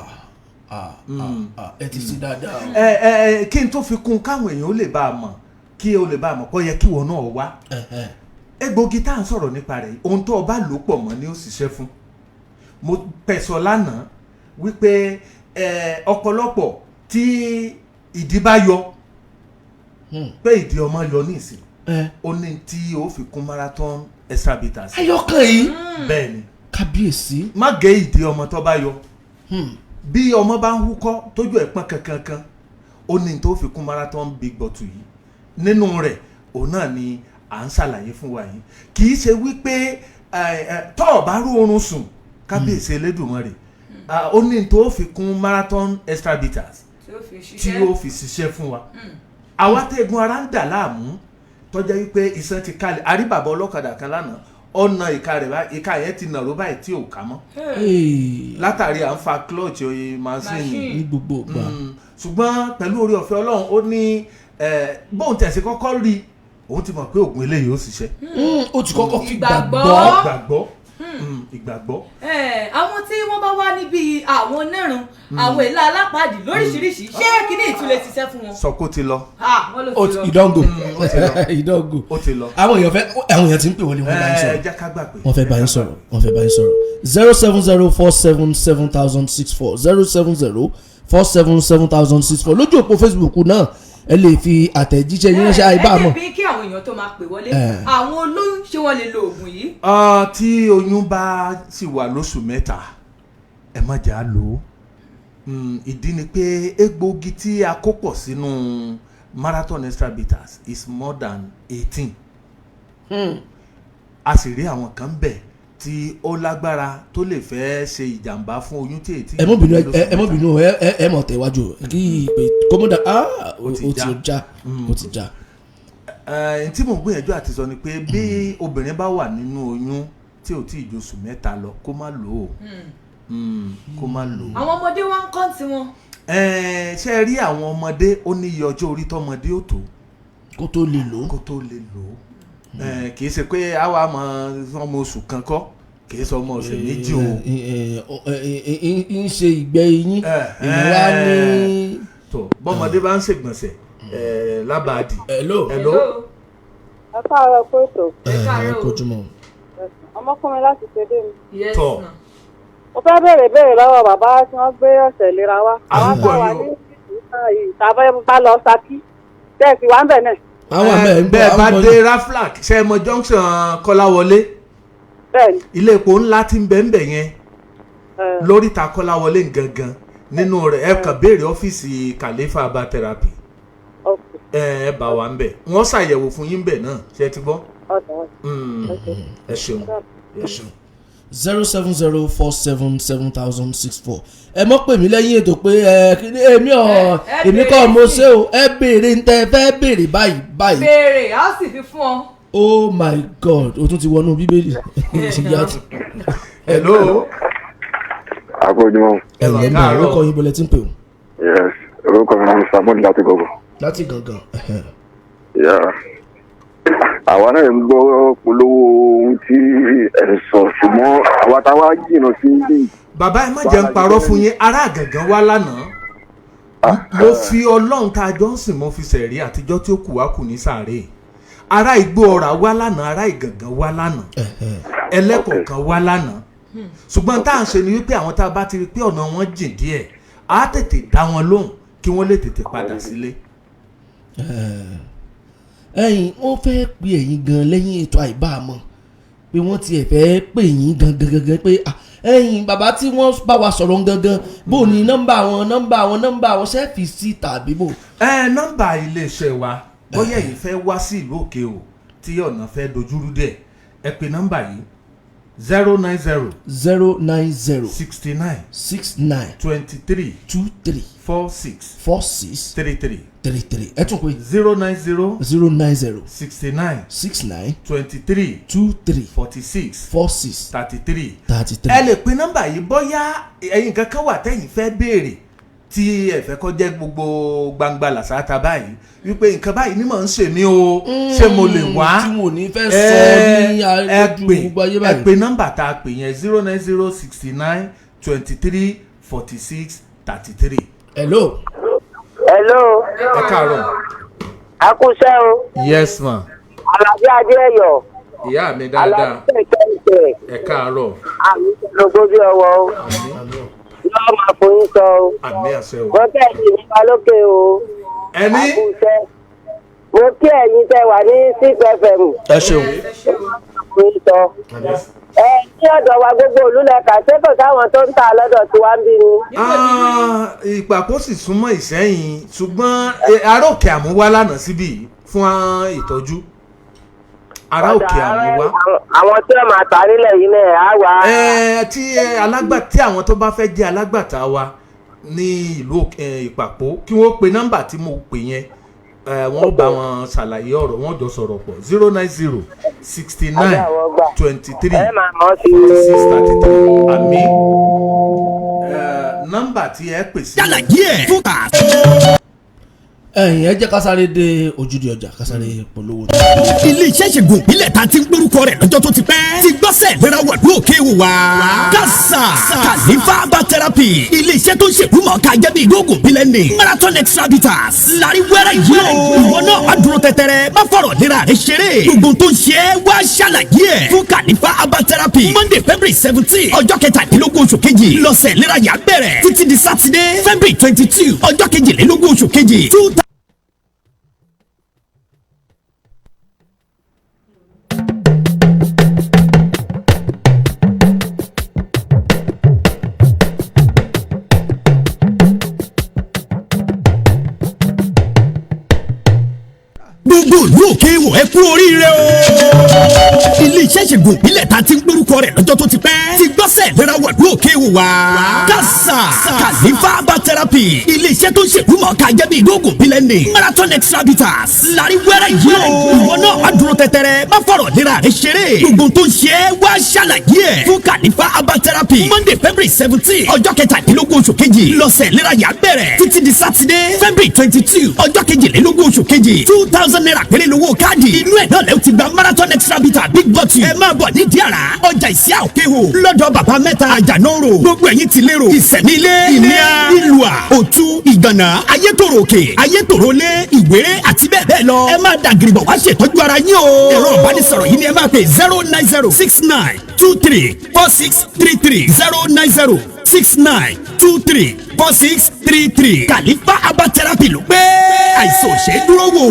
Ẹ ti ṣe dáadáa o. Ẹ ẹ ẹ, kí n tó fi kún, káwọn èèyàn ó lè bá a mọ̀, kí o lè bá a mọ̀ kó yẹ kí wọn náà wá. Egbògi tá à ń sọ̀rọ̀ nípa rẹ̀ yìí, ohun tó o bá lò pọ̀ mọ́ ni ó ṣiṣẹ́ fún. Mo pẹ̀sọ̀ lánàá wípé ọ̀pọ̀lọpọ̀ tí ìdí bá yọ, pé ìdí ọmọ yọ ní ìsìn, ó ní tí ó fi kún Marathon Extra Bitters. Ayọ̀kàn yìí. Bẹ́ẹ̀ ni. Kábíyèsí. Má gé ìdí ọmọ tó bá yọ. Bí ọmọ bá ń húkọ́ tójú ẹ̀ pọ́n kankankan, ó ní tó fi kún Marathon Big Bottle yìí. Nínú rẹ̀ òun náà ni à ń ṣàlàyé fún wa yìí. Kì í ṣe wípé tọ́ ọ̀ bá rú oorun sùn, kábíyèsí Elédùmarè, ó ní tó fi kún Marathon Extra Bitters tí ó fi tí ṣiṣẹ́. ó fi ṣiṣẹ́ fún wa. Àwa tẹ́gun ara ń dà láàmú, tọ́jà wípé iṣan ti kalẹ̀. Àrí bàbá ọlọ́kadà kan lánàá, ọ̀nà ìka rẹ̀ báyìí, ìka yẹn ti nàró báyìí tí ò ká mọ́, látàrí à ń fa clutch oye masini Machine. Ní gbogbo ìgbà. Ṣùgbọ́n pẹ̀lú orí ọ̀fẹ́ Ọlọ́run, ó ní bóun tẹ̀sí kọ́kọ́ rí, òun ti mọ̀ pé oògùn eléyìí ó ṣiṣẹ́. Ó ti kọ́kọ́ fi Ìgbàgbọ́. gbàgbọ́. Ìgbàgbọ́. Ìgbàgbọ́. Àwọn tí wọ́n bá wá níbi àwọn onírun, àwọn èlà alápàdé lóríṣiríṣi, ṣé kíní ìtúlẹ̀ ṣiṣẹ́ fún wọn? Sọ kó ti lọ. Ah, wọ́n ló Ó ti ti lọ. ìdánwò. Ó ti lọ. Ìdánwò. Ó ti lọ. Àwọn èèyàn fẹ́, àwọn èèyàn ti ń pè wọlé, wọn bá yín Ẹ sọ̀rọ̀. jẹ́ ká gbà pé Wọ́n fẹ́ bá yín sọ̀rọ̀, wọ́n fẹ́ bá yín sọ̀rọ̀. 070477064, 070477064. Lójú òpó Facebook náà, ẹ lè fi àtẹ̀jíṣẹ́ yín ránṣẹ́ àìbá Ẹ mọ̀. jẹ́ bí kí àwọn èèyàn tó máa pè wọlé, Eh. àwọn olóyún, ṣé wọ́n lè lo oògùn yìí? Tí oyún bá sì wà lóṣù 3, ẹ má jà á lò ó. Ìdí ni pé egbòogi tí a kó pọ̀ sínú Marathon Extra Bitters is more than 18. A sì rí àwọn kan bẹ̀ tí ó lágbára tó lè fẹ́ ṣe ìjàmbá fún oyún tí èyí tí. Ẹ mọ̀ bínú, ẹ mọ̀ bínú, ẹ mọ̀ tẹ̀wájú kí ìpè kọ́mọ́dà. Ó ti ti já. já, ó ti já. Tí mò ń gbìyànjú àti sọ ni pé bí obìnrin bá wà nínú oyún tí ò tí ì ju oṣù 3 lọ, kó má lò ó. Kó má lò ó. Àwọn ọmọdé wọn ń kọ́ tiwọn. Ṣé ẹ rí àwọn ọmọdé, ó ní iye ọjọ́ orí tọmọdé ó tó kó tó lè lò ó. Kó tó lè lò ó. Kì í ṣe pé àwa mọ ọmọ oṣù kan kọ́, kì í ṣe ọmọ ọ̀sẹ̀ 2 o. Ń ṣe ìgbẹ́ eyín èyí wá ní. Tó bọ́mọdé bá ń ṣègbọ̀nsẹ̀ lábàádì. Hello. Hello. Ẹ káàárọ̀ kóòtù. Ẹ káàárọ̀ o. Kojúmọ́. Ọmọkùnrin láti ṣe dé mi. Yes Tọ́. ma. Mo fẹ́ béèrè béèrè lọ́wọ́ bàbá tí wọ́n gbé ọ̀sẹ̀ ìlera wá. À ń Àwọn gbọ́ tá wà yín o. ní ìlú yìí tàbí bá lọ Ṣakí tẹ̀sí wà ń bẹ̀ náà. Àwọn àmì ẹ̀ ń bọ̀. Bẹ́ẹ̀ bá Àwọn dé Raflac, ṣe é mọ junction Kọ́láwọlé? Bẹ́ẹ̀ni. Ilé epo ńlá tí ń bẹ ń bẹ̀ yẹn, lóríta Kọ́láwọlé gangan nínú rẹ̀, ẹ kàn béèrè ọ́fíìsì Khalifa Herbal Therapy. Ok. Ẹ bá wa ń bẹ̀, wọ́n ṣàyẹ̀wò fún yín bẹ̀ náà. Ṣe ti gbọ́? Ọ̀dọ̀. Ẹ ṣeun, ẹ ṣeun. 070477064. Ẹ mọ̀ pè mí lẹ́yìn ètò pé ẹ kí ni èmi ọ̀ Ẹ èmi béèrè kọ́ mo sí. ṣe o. Ẹ béèrè ń tẹ fẹ́ béèrè báyìí báyìí. Béèrè, a ó sì fi fún ọ. Oh my God, o tún ti wọnú Bíbélì. Ìyá ti- Hello. Àkójúmọ́. Ẹ ǹlẹ́ mọ̀, Káàárọ̀. orúkọ yín, bọ̀lẹ̀ tí ń pè o? Yes, orúkọ mi ni Samuel láti Gọ̀gọ̀. Láti gangan. Yeah. Àwa náà ń gbọ́ polówó ohun tí ẹ̀ ń sọ, ṣùgbọ́n àwa táwa jìnnà sí bí. Bàbá, ẹ má jẹ́ ń parọ́ fún yín, ará àgàngán wá lánàá. Mo fi Ọlọ́run tá a jọ ń sìn, mo fi sẹ̀rí àtijọ́ tí ó kù wá kù ní sàárè. Ará Igbó Ọ̀rà wá lánàá, ará Ìgàngán wá lánàá, ẹlẹ́kọ̀ọ̀kan wá lánàá. Ṣùgbọ́n tá à ń ṣe ni wípé àwọn tá a bá ti rí pé ọ̀nà wọn jìn díẹ̀, á tètè dá wọn lóhùn kí wọ́n lè tètè padà sílé. Ẹ̀yin, wọ́n fẹ́ pe ẹ̀yin gan lẹ́yìn ètò àìbámọ̀ pé wọ́n tiẹ̀ fẹ́ pè yín gangan gangan pé ah, ẹ̀yin bàbá tí wọ́n bá wa sọ̀rọ̀ gangan, bó ní nọ́mbà wọn, nọ́mbà wọn, nọ́mbà wọn ṣẹ́ẹ̀fì sí tàbí bò? Ẹ nọ́mbà iléeṣẹ́ wa, bóyá ẹ̀yin fẹ́ wá sí ìlú òkè o tí ọ̀nà fẹ́ dojúrú díẹ̀, ẹ pe nọ́mbà yìí: 090 090 69 69 23 23 46 46 33. 33. Ẹ tún pé. 090 090 69 69 23 23 46 46 33. 33. Ẹ lè pe nọ́mbà yìí bóyá ẹ̀yin kankan wà tẹ́yin fẹ́ béèrè tí ẹ fẹ́ kó jẹ́ gbogbo gbangba làṣáta báyìí, wípé nǹkan báyìí ni mò ń ṣe mí o, ṣé mo lè wá? Tí wọn ò ní fẹ́ sọ ní Ẹ ojú pè gbogbo ayé ẹ báyìí. pe nọ́mbà tá a pè yẹn: 09069234633. Hello. Hello. Ẹ káàárọ̀. Akúṣẹ́ o. Yes ma. Àlàbí Adéẹ̀yọ̀. Ìyá mi dáadáa. Alábẹ́. Ẹ káàárọ̀. Àmì lógójì ọwọ́ o. Yóò máa foyín sọ o. Àmì àṣẹ o. Mo kí ẹ̀yin nípa lókè o. Ẹni. Àbùsẹ̀. Mo kí ẹ̀yin tẹ wà ní 6 FM. Ẹ ṣeun. Foyín sọ. Ẹ ní ọ̀dọ̀ wa gbogbo olúlẹ̀ka ṣé kò sáwọn tó ń ta lọ́dọ̀ tí wá ń bí ni. Ah, Ìpàkó sì súnmọ́ Ìsẹ́yìn, ṣùgbọ́n ará Òkè Àmúwá lánàá síbí yìí fún ìtọ́jú ará Òkè Àmúwá. Àwọn tí wọ́n máa ta nílẹ̀ yìí náà á wà. Ẹ tí alágbà tí àwọn tó bá fẹ́ jẹ́ alágbàtà wa ní ìlú Ìpàpó, kí wọ́n pe nọ́mbà tí mo pè yẹn, wọ́n bá wọn ṣàlàyé ọ̀rọ̀, wọ́n jọ sọ̀rọ̀ pọ̀, 090 69 23 Ẹ máa mọ̀ sí i. 46 33. Àmì nọ́mbà tí ẹ pè sí. Ṣàlàyé ẹ̀ fún ká. Ẹ̀yin, ẹ jẹ́ ká sáré dé ojúde ọjà, ká sáré polówó. Ilé iṣẹ́ ìṣègùn ìbílẹ̀ ta ti ń gbórúkọ rẹ̀ lọ́jọ́ tó ti pẹ́ ti gbọ́sẹ̀ ìlera wọ̀lú òkè wò wá. Kásà Kàlífà Herbal Therapy, ilé iṣẹ́ tó ń ṣègùn ká jẹ́ bí ìgbógun ìbílẹ̀ ní Marathon Extra Bitters lárí wẹ́rẹ́ yìí o. Ìwọ náà má dúró tẹ́tẹ́rẹ́, má fọ̀rọ̀ nira rẹ̀ ṣeré. Gbogbo tó ń ṣe é, wá ṣàlàyé ẹ̀ fún Kàlífà Herbal Therapy. Monday, February 17, ọjọ́ 17 oṣù kejì, lọ́sẹ̀ ìlera yà bẹ̀rẹ̀ títí di Saturday, February 22, ọjọ́ 22 oṣù kejì two. Gbogbo ìlú òkè wò, ẹ kú oríire o. Ilé iṣẹ́ ìṣègùn ìbílẹ̀ ta ti ń gbórúkọ rẹ̀ lọ́jọ́ tó ti pẹ́ ti gbọ́sẹ̀ ìlera wọ̀lú òkè wò wá. Kásà Kàlífà Herbal Therapy, ilé iṣẹ́ tó ń ṣègùn ká jẹ́ bí ìgbógun ìbílẹ̀ ní Marathon Extra Bitters lárí wẹ́rẹ́ yìí o. Ìwọ náà má dúró tẹ́tẹ́rẹ́, má fọ̀rọ̀ nira rẹ̀ ṣeré. Gbogbo tó ń ṣe é, wá ṣàlàyé ẹ̀ fún Kàlífà Herbal Therapy. Monday, February 17, ọjọ́ 17 oṣù kejì, lọ́sẹ̀ ìlera yà bẹ̀rẹ̀ títí di Saturday, February 22, ọjọ́ 22 oṣù kejì. ₦2,000 péré lówó káàdì. Inú ẹ̀ náà lẹ́wọ́ ti gba Marathon Extra Bitter big bottle. Ẹ máa bọ̀ nídìí àrà ọjà ìsíá òkè o, lọ́dọ̀ bàbá mẹ́ta àjànóró. Gbogbo ẹ̀yin ti lérò ìsẹ̀mílẹ̀, ìníà, ìlúà, òtú, ìgànnà, ayétòrò òkè, ayétòrò lé, ìwéré àti bẹ́ẹ̀ bẹ́ẹ̀ lọ. Ẹ máa dàgìrìbọ̀ wá ṣètọ́jú ara yín o. Ẹ̀rọ ìbánisọ̀rọ̀ yìí ni ẹ máa pè: 09069234633, 09069234633. Kàlífà Herbal Therapy ló pé àìsàn ò ṣe é dúró wò.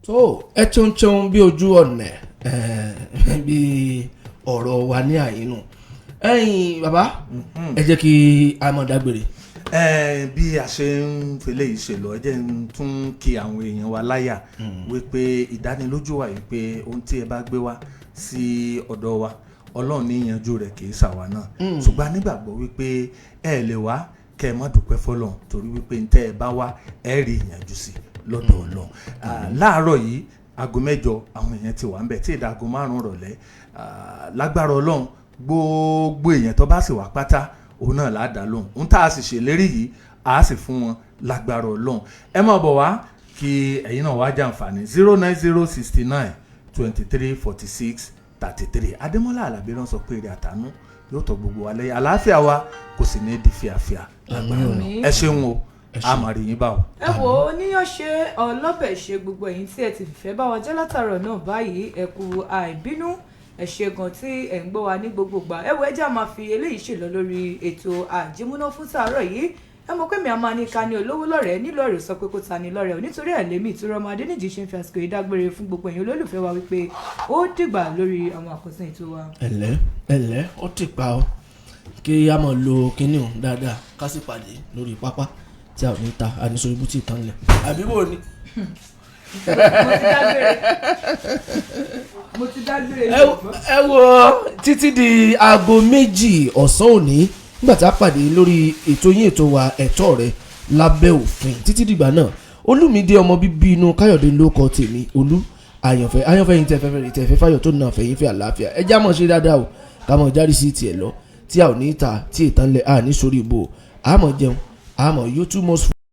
Tó ẹ tún tún bí ojú ọ̀nà bí ọ̀rọ̀ wa ní àyínú. Ẹ̀yin bàbá, ẹ jẹ́ kí a mọ̀ dágbére. Ẹ bí a ṣe ń fẹlẹ́ yìí ṣe lọ, ẹ jẹ́ n tún kí àwọn èèyàn wa láyà wípé ìdánilójú wà wípé ohun tí ẹ bá gbé wá sí ọ̀dọ̀ wa, Ọlọ́run ní yanjú rẹ̀, kì í ṣàwa náà. Ṣùgbọ́n a nígbàgbọ́ wípé ẹ lè wá kẹ́ ẹ má dúpẹ́ fọlọ́run, torí wípé ń tẹ́ ẹ bá wá, ẹ rí ìyànjú sí lọ́dọ̀ Ọlọ́run. Láàárọ̀ yìí, aago 8 àwọn èèyàn ti wà ń bẹ̀ tí ìdá aago 5 rọ̀lẹ́. Lágbára Ọlọ́run, gbogbo èèyàn tó bá sì wà pátá, òun náà là á dá lóhùn. Ohun tá a sì ṣèlérí yìí, a sì fún wọn lágbára Ọlọ́run. Ẹ máa bọ̀ wá kí ẹ̀yin náà wá jàǹfààní. 09069234633. Adémọ́lá Alábí ló ń sọ pé èrè àtànú yóò tọ́ gbogbo wa lẹ́yìn, àlàáfíà wa kò sì ní di fíafíà lágbára Ọlọ́run. Ẹ ṣeun o, a máa rí yín báwo. Ẹ wò ó níyàn ṣe ọlọ́bẹ̀ ṣe. Gbogbo ẹ̀yin tí ẹ ti fìfẹ́ bá wa jẹ́ látàrọ̀ náà báyìí, ẹ kú àìbínú, ẹ ṣé gan tí ẹ ń gbọ́ wa ní gbogbo ìgbà. Ẹ wo, ẹ jẹ́ a máa fi eléyìí ṣèlọ lórí ètò àjímúná fún tàárọ̀ yìí. Ẹ mọ̀ pé mi a máa ní ká ní olówó lọ́rẹ̀ẹ́ nílò ẹ̀rọ sọ pé kó ta ni lọ́rẹ̀ẹ́ o. Nítorí ẹ̀ lèmi ìtura ọmọ Adéníjì ṣe ń fi àsìkò yìí dágbére fún gbogbo ẹ̀yin olólùfẹ́ wa wípé ó dìgbà lórí àwọn àkọsílẹ̀ ètò wa. Ẹ̀lẹ́ ẹ̀lẹ́, ó ti pa ọ́ kí a máa lo kinní ọ̀hún dáadáa, ká sì pàdé lórí pápá. tí a ò ní ta àníṣe ibú tí ì tán lẹ̀ àbí bò ni. Mo ti dágbére, mo ti dágbére. Ẹ wo, títí di aago 2 ọ̀sán òní nígbà tá a pàdé lórí ètò yín, ètò wa, Ẹ̀tọ́ Rẹ Lábẹ́ Òfin. Títí dìgbà náà, Olúmídé ọmọ bíbí inú Káyọ̀dé ló kọ tèmi, Olú Àyànfẹ́. Àyànfẹ́ yìí tẹ́ fẹ́fẹ́ rè tẹ́ fẹ́ fáyọ̀ tó nà fẹ́yìn fẹ́ àlàáfíà. Ẹ já mọ̀ ṣe dáadáa o, ká mọ̀ jáde sí tiẹ̀ lọ tí a ò ní ta tí ìtàn lẹ̀, a ní sórí ìbò, a mọ̀ jẹun, a mọ̀ yóò tún mọ̀.